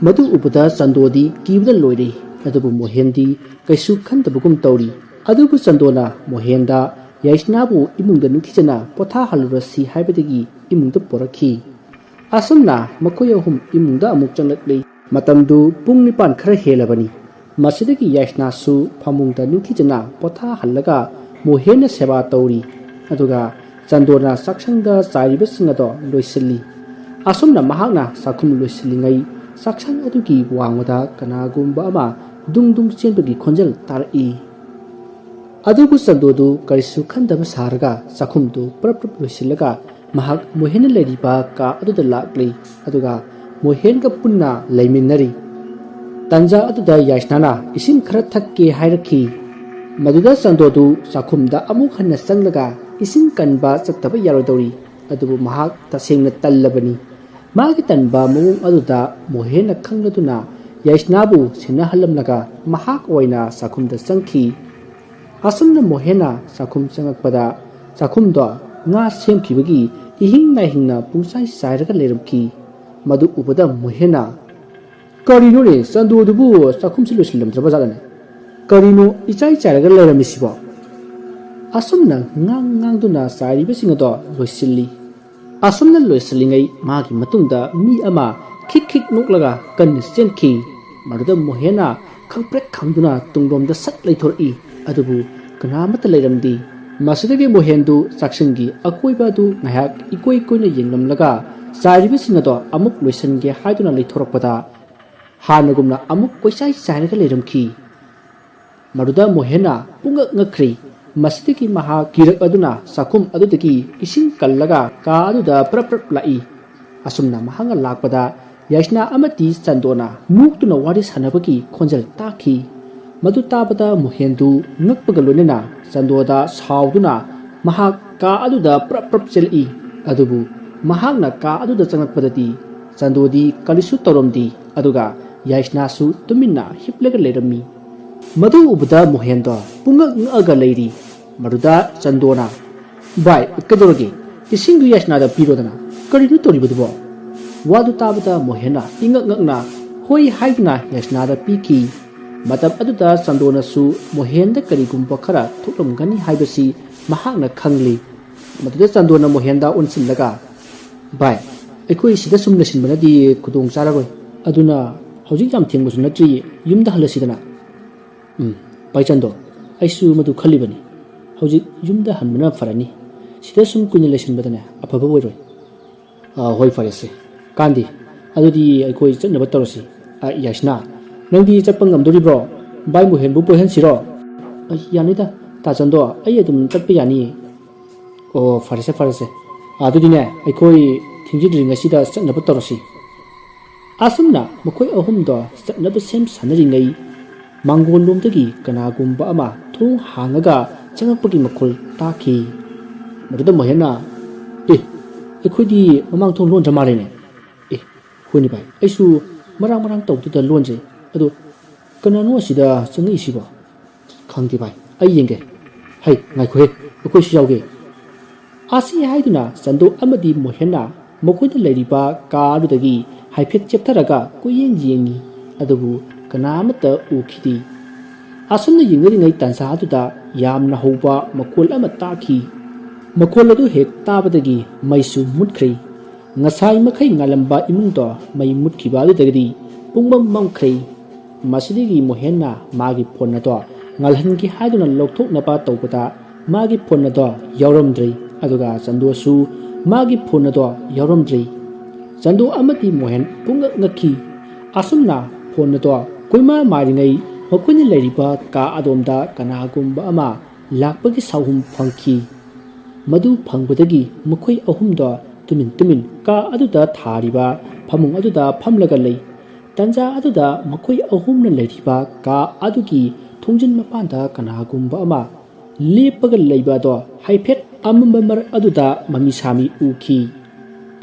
ꯃꯗꯨ ꯎꯕꯗ ꯆꯟꯗꯣꯗꯤ ꯀꯤꯕꯗ ꯂꯣꯏꯔꯦ꯫ ꯑꯗꯨꯕꯨ ꯃꯣꯍꯦꯟꯗꯤ ꯀꯩꯁꯨ ꯈꯟꯗꯕꯒꯨꯝ ꯇꯧꯔꯤ꯫ ꯑꯗꯨꯕꯨ ꯆꯟꯗꯣꯅ ꯃꯣꯍꯦꯟꯗ ꯌꯥꯏꯁꯅꯥꯕꯨ ꯏꯃꯨꯡꯗ ꯅꯤꯡꯊꯤꯖꯅ ꯄꯣꯊꯥꯍꯜꯂꯨꯔꯁꯤ ꯍꯥꯏꯕꯗꯒꯤ ꯏꯃꯨꯡꯗ ꯄꯣꯔꯛꯈꯤ꯫ ꯑꯁꯨꯝꯅ ꯃꯈꯣꯏ ꯑꯍꯨꯝ ꯏꯃꯨꯡꯗ ꯑꯃꯨꯛ ꯆꯪꯂꯛꯂꯤ꯫ ꯃꯇꯝꯗꯨ ꯄꯨꯡ ꯅꯤꯄꯥꯟ ꯈꯔ ꯍꯦꯜꯂꯕꯅꯤ꯫ ꯃꯁꯤꯗꯒꯤ ꯌꯥꯏꯁꯅꯥꯁꯨ ꯐꯃꯨꯡꯗ ꯅꯤꯡꯊꯤꯖꯅ ꯄꯣꯊꯥꯍꯜꯂꯒ ꯃꯣꯍꯦꯟꯅ ꯁꯦꯕꯥ ꯇꯧꯔꯤ꯫ ꯑꯗꯨꯒ ꯆꯟꯗꯣꯅ ꯆꯥꯛꯁꯪꯗ ꯆꯥꯏꯔꯤꯕꯁꯤꯡ ꯑꯗꯣ ꯂꯣꯏꯁꯤꯜꯂꯤ꯫ ꯑꯁꯨꯝꯅ ꯃꯍꯥꯛꯅ ꯆꯥꯛꯈꯨꯝ ꯂꯣꯏꯁꯤꯜꯂꯤꯉꯩ, ꯆꯥꯛꯁꯪ ꯑꯗꯨꯒꯤ ꯋꯥꯡꯃꯗ ꯀꯅꯥꯒꯨꯝꯕ ꯑꯃ ꯗꯨꯡ ꯗꯨꯡ ꯆꯦꯟꯕꯒꯤ ꯈꯣꯟꯖꯦꯜ ꯇꯥꯔꯛꯏ꯫ ꯑꯗꯨꯕꯨ ꯆꯟꯗꯣꯗꯨ ꯀꯔꯤꯁꯨ ꯈꯟꯗꯕ ꯁꯥꯔꯒ ꯆꯥꯛꯈꯨꯝꯗꯨ ꯄ꯭ꯔꯞ ꯄ꯭ꯔꯞ ꯂꯣꯏꯁꯤꯜꯂꯒ ꯃꯍꯥꯛ ꯃꯣꯍꯦꯟꯅ ꯂꯩꯔꯤꯕ ꯀꯥ ꯑꯗꯨꯗ ꯂꯥꯛꯂꯤ꯫ ꯑꯗꯨꯒ ꯃꯣꯍꯦꯟꯒ ꯄꯨꯟꯅ ꯂꯩꯃꯤꯟꯅꯔꯤ꯫ ꯇꯟꯖꯥ ꯑꯗꯨꯗ ꯌꯥꯏꯁꯅꯥꯅ ꯏꯁꯤꯡ ꯈꯔ ꯊꯛꯀꯦ ꯍꯥꯏꯔꯛꯈꯤ꯫ ꯃꯗꯨꯗ ꯆꯟꯗꯣꯗꯨ ꯆꯥꯛꯈꯨꯝꯗ ꯑꯃꯨꯛ ꯍꯟꯅ ꯆꯪꯂꯒ ꯏꯁꯤꯡ ꯀꯟꯕ ꯆꯠꯇꯕ ꯌꯥꯔꯣꯏꯗꯧꯔꯤ꯫ ꯑꯗꯨꯕꯨ ꯃꯍꯥꯛ ꯇꯁꯦꯡꯅ ꯇꯜꯂꯕꯅꯤ꯫ ꯃꯥꯒꯤ ꯇꯟꯕ ꯃꯑꯣꯡ ꯑꯗꯨꯗ ꯃꯣꯍꯦꯟꯅ ꯈꯪꯂꯗꯨꯅ ꯌꯥꯏꯁꯅꯥꯕꯨ ꯁꯦꯟꯅꯍꯜꯂꯝꯂꯒ ꯃꯍꯥꯛ ꯑꯣꯏꯅ ꯆꯥꯛꯈꯨꯝꯗ ꯆꯪꯈꯤ꯫ ꯑꯁꯨꯝꯅ ꯃꯣꯍꯦꯟꯅ ꯆꯥꯛꯈꯨꯝ ꯆꯪꯉꯛꯄꯗ ꯆꯥꯛꯈꯨꯝꯗꯣ ꯉꯥ ꯁꯦꯝꯈꯤꯕꯒꯤ ꯏꯍꯤꯡ ꯅꯥꯍꯤꯡꯅ ꯄꯨꯡꯆꯥꯏ ꯆꯥꯏꯔꯒ ꯂꯩꯔꯝꯈꯤ꯫ ꯃꯗꯨ ꯎꯕꯗ ꯃꯣꯍꯦꯟꯅ, "ꯀꯔꯤꯅꯣꯅꯦ, ꯆꯟꯗꯣꯗꯨꯕꯨ ꯆꯥꯛꯈꯨꯝꯁꯤ ꯂꯣꯏꯁꯤꯜꯂꯝꯗ꯭ꯔꯕ ꯖꯥꯠꯂꯅꯦ? ꯀꯔꯤꯅꯣ ꯏꯆꯥꯏ ꯆꯥꯏꯔꯒ ꯂꯩꯔꯝꯃꯤꯁꯤꯕꯣ?" ꯑꯁꯨꯝꯅ ꯉꯥꯡ ꯉꯥꯡꯗꯨꯅ ꯆꯥꯏꯔꯤꯕꯁꯤꯡ ꯑꯗꯣ ꯂꯣꯏꯁꯤꯜꯂꯤ꯫ ꯑꯁꯨꯝꯅ ꯂꯣꯏꯁꯤꯜꯂꯤꯉꯩ ꯃꯥꯒꯤ ꯃꯇꯨꯡꯗ ꯃꯤ ꯑꯃ ꯈꯤꯛ ꯈꯤꯛ ꯅꯣꯛꯂꯒ ꯀꯟꯅ ꯆꯦꯟꯈꯤ꯫ ꯃꯗꯨꯗ ꯃꯣꯍꯦꯟꯅ ꯈꯪꯄ꯭ꯔꯦꯛ ꯈꯪꯗꯨꯅ ꯇꯨꯡꯂꯣꯝꯗ ꯁꯠ ꯂꯩꯊꯣꯔꯛꯏ꯫ ꯑꯗꯨꯕꯨ ꯀꯅꯥ ꯑꯃꯠꯇ ꯂꯩꯔꯝꯗꯦ꯫ ꯃꯁꯤꯗꯒꯤ ꯃꯣꯍꯦꯟꯗꯨ ꯆꯥꯛꯁꯪꯒꯤ ꯑꯀꯣꯏꯕ ꯑꯗꯨ ꯉꯥꯏꯍꯥꯛ ꯏꯀꯣꯏ ꯀꯣꯏꯅ ꯌꯦꯡꯂꯝꯂꯒ ꯆꯥꯏꯔꯤꯕꯁꯤꯡ ꯑꯗꯣ ꯑꯃꯨꯛ ꯂꯣꯏꯁꯤꯟꯒꯦ ꯍꯥꯏꯗꯨꯅ ꯂꯩꯊꯣꯔꯛꯄꯗ ꯍꯥꯟꯅꯒꯨꯝꯅ ꯑꯃꯨꯛ ꯀꯣꯏꯆꯥꯏ ꯆꯥꯏꯔꯒ ꯂꯩꯔꯝꯈꯤ꯫ ꯃꯗꯨꯗ ꯃꯣꯍꯦꯟꯅ ꯄꯨꯡꯉꯛ ꯉꯛꯈ꯭ꯔꯤ꯫ ꯃꯁꯤꯗꯒꯤ ꯃꯍꯥꯛ ꯀꯤꯔꯛ ꯑꯗꯨꯅ ꯆꯥꯛꯈꯨꯝ ꯑꯗꯨꯗꯒꯤ ꯏꯁꯤꯡ ꯀꯜꯂꯒ ꯀꯥ ꯑꯗꯨꯗ ꯄ꯭ꯔꯞ ꯄ꯭ꯔꯞ ꯂꯥꯛꯏ꯫ ꯑꯁꯨꯝꯅ ꯃꯍꯥꯛꯅ ꯂꯥꯛꯄꯗ ꯌꯥꯏꯁꯅꯥ ꯑꯃꯗꯤ ꯆꯟꯗꯣꯅ ꯅꯣꯛꯇꯨꯅ ꯋꯥꯔꯤ ꯁꯥꯟꯅꯕꯒꯤ ꯈꯣꯟꯖꯦꯜ ꯇꯥꯈꯤ꯫ ꯃꯗꯨ ꯇꯥꯕꯗ ꯃꯣꯍꯦꯟꯗꯨ ꯉꯛꯄꯒ ꯂꯣꯏꯅꯅ ꯆꯟꯗꯣꯗ ꯁꯥꯎꯗꯨꯅ ꯃꯍꯥꯛ ꯀꯥ ꯑꯗꯨꯗ ꯄ꯭ꯔꯞ ꯄ꯭ꯔꯞ ꯆꯦꯜꯂꯛꯏ꯫ ꯑꯗꯨꯕꯨ ꯃꯍꯥꯛꯅ ꯀꯥ ꯑꯗꯨꯗ ꯆꯪꯂꯛꯄꯗꯗꯤ ꯆꯟꯗꯣꯗꯤ ꯀꯔꯤꯁꯨ ꯇꯧꯔꯝꯗꯦ꯫ ꯑꯗꯨꯒ ꯌꯥꯏꯁꯅꯥꯁꯨ ꯇꯨꯃꯤꯟꯅ ꯍꯤꯞꯂꯒ ꯂꯩꯔꯝꯃꯤ꯫ ꯃꯗꯨ ꯎꯕꯗ ꯃꯣꯍꯦꯟꯗꯣ ꯄꯨꯡꯉꯛ ꯉꯛꯑꯒ ꯂꯩꯔꯤ꯫ ꯃꯗꯨꯗ ꯆꯟꯗꯣꯅ, "ꯚꯥꯏ, ꯀꯩꯗꯧꯔꯒꯦ? ꯏꯁꯤꯡꯗꯨ ꯌꯥꯏꯁꯅꯥꯗ ꯄꯤꯔꯣꯗꯅ꯫ ꯀꯔꯤꯅꯣ ꯇꯧꯔꯤꯕꯗꯨꯕꯣ?" ꯋꯥꯗꯨ ꯇꯥꯕꯗ ꯃꯣꯍꯦꯟꯅ ꯏꯉꯛ ꯉꯛꯅ ꯍꯣꯏ ꯍꯥꯏꯗꯨꯅ ꯌꯥꯏꯁꯅꯥꯗ ꯄꯤꯈꯤ꯫ ꯃꯇꯝ ꯑꯗꯨꯗ ꯆꯟꯗꯣꯅꯁꯨ ꯃꯣꯍꯦꯟꯗ ꯀꯔꯤꯒꯨꯝꯕ ꯈꯔ ꯊꯣꯛꯂꯝꯒꯅꯤ ꯍꯥꯏꯕꯁꯤ ꯃꯍꯥꯛꯅ ꯈꯪꯂꯤ꯫ ꯃꯗꯨꯗ ꯆꯟꯗꯣꯅ ꯃꯣꯍꯦꯟꯗ ꯑꯣꯟꯁꯤꯜꯂꯒ, "ꯚꯥꯏ, ꯑꯩꯈꯣꯏ ꯁꯤꯗ ꯁꯨꯝ ꯂꯩꯁꯤꯟꯕꯅꯗꯤ ꯈꯨꯗꯣꯡ ꯆꯥꯔꯔꯣꯏ꯫ ꯑꯗꯨꯅ ꯍꯧꯖꯤꯛ ꯌꯥꯝ ꯊꯦꯡꯕꯁꯨ ꯅꯠꯇ꯭ꯔꯤ, ꯌꯨꯝꯗ ꯍꯜꯂꯁꯤꯗꯅ꯫" "ꯎꯝ, ꯚꯥꯏ ꯆꯟꯗꯣ, ꯑꯩꯁꯨ ꯃꯗꯨ ꯈꯜꯂꯤꯕꯅꯤ꯫ ꯍꯧꯖꯤꯛ ꯌꯨꯝꯗ ꯍꯟꯕꯅ ꯐꯔꯅꯤ꯫ ꯁꯤꯗ ꯁꯨꯝ ꯀꯨꯏꯅ ꯂꯩꯁꯤꯟꯕꯗꯅꯦ ꯑꯐꯕ ꯑꯣꯏꯔꯣꯏ꯫" "ꯑꯥ, ꯍꯣꯏ, ꯐꯔꯦꯁꯦ꯫ ꯀꯥꯟꯗꯦ, ꯑꯗꯨꯗꯤ ꯑꯩꯈꯣꯏ ꯆꯠꯅꯕ ꯇꯧꯔꯁꯤ꯫ ꯑ, ꯌꯥꯏꯁꯅꯥ, ꯅꯪꯗꯤ ꯆꯠꯄ ꯉꯝꯗꯣꯔꯤꯕ꯭ꯔꯣ? ꯚꯥꯏ ꯃꯣꯍꯦꯟꯕꯨ ꯄꯣꯏꯍꯟꯁꯤꯔꯣ?" "ꯑ, ꯌꯥꯅꯤꯗ, ꯇꯥ ꯆꯟꯗꯣ, ꯑꯩ ꯑꯗꯨꯝ ꯆꯠꯄ ꯌꯥꯅꯤꯌꯦ꯫" "ꯑꯣ, ꯐꯔꯦꯁꯦ, ꯐꯔꯦꯁꯦ꯫ ꯑꯗꯨꯗꯤꯅꯦ, ꯑꯩꯈꯣꯏ ꯊꯦꯡꯖꯤꯟꯗ꯭ꯔꯤꯉꯩꯁꯤꯗ ꯆꯠꯅꯕ ꯇꯧꯔꯁꯤ꯫" ꯑꯁꯨꯝꯅ ꯃꯈꯣꯏ ꯑꯍꯨꯝꯗꯣ ꯆꯠꯅꯕ ꯁꯦꯝ ꯁꯥꯟꯅꯔꯤꯉꯩ, ꯃꯥꯡꯒꯣꯟꯂꯣꯝꯗꯒꯤ ꯀꯅꯥꯒꯨꯝꯕ ꯑꯃ ꯊꯣꯡ ꯍꯥꯡꯉꯒ ꯆꯪꯉꯛꯄꯒꯤ ꯃꯈꯣꯜ ꯇꯥꯈꯤ꯫ ꯃꯗꯨꯗ ꯃꯣꯍꯦꯟꯅ, "ꯑꯦ, ꯑꯩꯈꯣꯏꯗꯤ ꯃꯃꯥꯡ ꯊꯣꯡ ꯂꯣꯟꯗ꯭ꯔ ꯃꯥꯜꯂꯦꯅꯦ꯫ ꯑꯦ, ꯍꯣꯏꯅꯦ ꯚꯥꯏ, ꯑꯩꯁꯨ ꯃꯔꯥꯡ ꯃꯔꯥꯡ ꯇꯧꯗꯨꯗ ꯂꯣꯟꯗ꯭ꯔꯦ꯫ ꯑꯗꯣ ꯀꯅꯥꯅꯣ ꯑꯁꯤꯗ ꯆꯪꯉꯛꯏꯁꯤꯕꯣ? ꯈꯪꯗꯦ ꯚꯥꯏ, ꯑꯩ ꯌꯦꯡꯒꯦ꯫ ꯍꯩ, ꯉꯥꯏꯈꯣꯍꯦ, ꯑꯩꯈꯣꯏꯁꯨ ꯌꯥꯎꯒꯦ꯫" ꯑꯁꯤ ꯍꯥꯏꯗꯨꯅ ꯆꯟꯗꯨ ꯑꯃꯗꯤ ꯃꯣꯍꯦꯟꯅ ꯃꯈꯣꯏꯅ ꯂꯩꯔꯤꯕ ꯀꯥ ꯑꯗꯨꯗꯒꯤ ꯍꯥꯏꯐꯦꯠ ꯆꯦꯞꯊꯔꯒ ꯀꯣꯏꯌꯦꯡ ꯌꯦꯡꯉꯤ, ꯑꯗꯨꯕꯨ ꯀꯅꯥ ꯑꯃꯠꯇ ꯎꯈꯤꯗꯦ꯫ ꯑꯁꯨꯝꯅ ꯌꯦꯡꯅꯔꯤꯉꯩ ꯇꯥꯟꯖꯥ ꯑꯗꯨꯗ ꯌꯥꯝꯅ ꯍꯧꯕ ꯃꯈꯣꯜ ꯑꯃ ꯇꯥꯈꯤ꯫ ꯃꯈꯣꯜ ꯑꯗꯨ ꯍꯦꯛ ꯇꯥꯕꯗꯒꯤ ꯃꯩꯁꯨ ꯃꯨꯠꯈ꯭ꯔꯦ꯫ ꯉꯁꯥꯏ ꯃꯈꯩ ꯉꯥꯜꯂꯝꯕ ꯏꯃꯨꯡꯗꯣ ꯃꯩ ꯃꯨꯠꯈꯤꯕ ꯑꯗꯨꯗꯒꯤꯗꯤ ꯄꯨꯡꯃꯝ ꯃꯝꯈ꯭ꯔꯦ꯫ ꯃꯁꯤꯗꯒꯤ ꯃꯣꯍꯦꯟꯅ ꯃꯥꯒꯤ ꯐꯣꯟ ꯑꯗꯣ ꯉꯥꯜꯍꯟꯒꯦ ꯍꯥꯏꯗꯨꯅ ꯂꯧꯊꯣꯛꯅꯕ ꯇꯧꯕꯗ ꯃꯥꯒꯤ ꯐꯣꯟ ꯑꯗꯣ ꯌꯥꯎꯔꯝꯗ꯭ꯔꯦ, ꯑꯗꯨꯒ ꯆꯟꯗꯣꯁꯨ ꯃꯥꯒꯤ ꯐꯣꯟ ꯑꯗꯣ ꯌꯥꯎꯔꯝꯗ꯭ꯔꯦ꯫ ꯆꯟꯗꯣ ꯑꯃꯗꯤ ꯃꯣꯍꯦꯟ ꯄꯨꯡꯉꯛ ꯉꯛꯈꯤ꯫ ꯑꯁꯨꯝꯅ ꯐꯣꯟ ꯑꯗꯣ ꯀꯣꯏꯃꯥ ꯃꯥꯔꯤꯉꯩ ꯃꯈꯣꯏꯅ ꯂꯩꯔꯤꯕ ꯀꯥ ꯑꯗꯣꯝꯗ ꯀꯅꯥꯒꯨꯝꯕ ꯑꯃ ꯂꯥꯛꯄꯒꯤ ꯁꯥꯎꯍꯨꯝ ꯐꯪꯈꯤ꯫ ꯃꯗꯨ ꯐꯪꯕꯗꯒꯤ ꯃꯈꯣꯏ ꯑꯍꯨꯝꯗꯣ ꯇꯨꯃꯤꯟ ꯇꯨꯃꯤꯟ ꯀꯥ ꯑꯗꯨꯗ ꯊꯥꯔꯤꯕ ꯐꯃꯨꯡ ꯑꯗꯨꯗ ꯐꯝꯂꯒ ꯂꯩ꯫ ꯇꯟꯖꯥ ꯑꯗꯨꯗ ꯃꯈꯣꯏ ꯑꯍꯨꯝꯅ ꯂꯩꯔꯤꯕ ꯀꯥ ꯑꯗꯨꯒꯤ ꯊꯣꯡꯖꯤꯟ ꯃꯄꯥꯟꯗ ꯀꯅꯥꯒꯨꯝꯕ ꯑꯃ ꯂꯦꯞꯄꯒ ꯂꯩꯕ ꯑꯗꯣ ꯍꯥꯏꯐꯦꯠ ꯑꯃꯝꯕ ꯃꯔꯛ ꯑꯗꯨꯗ ꯃꯃꯤ ꯁꯥꯃꯤ ꯎꯈꯤ꯫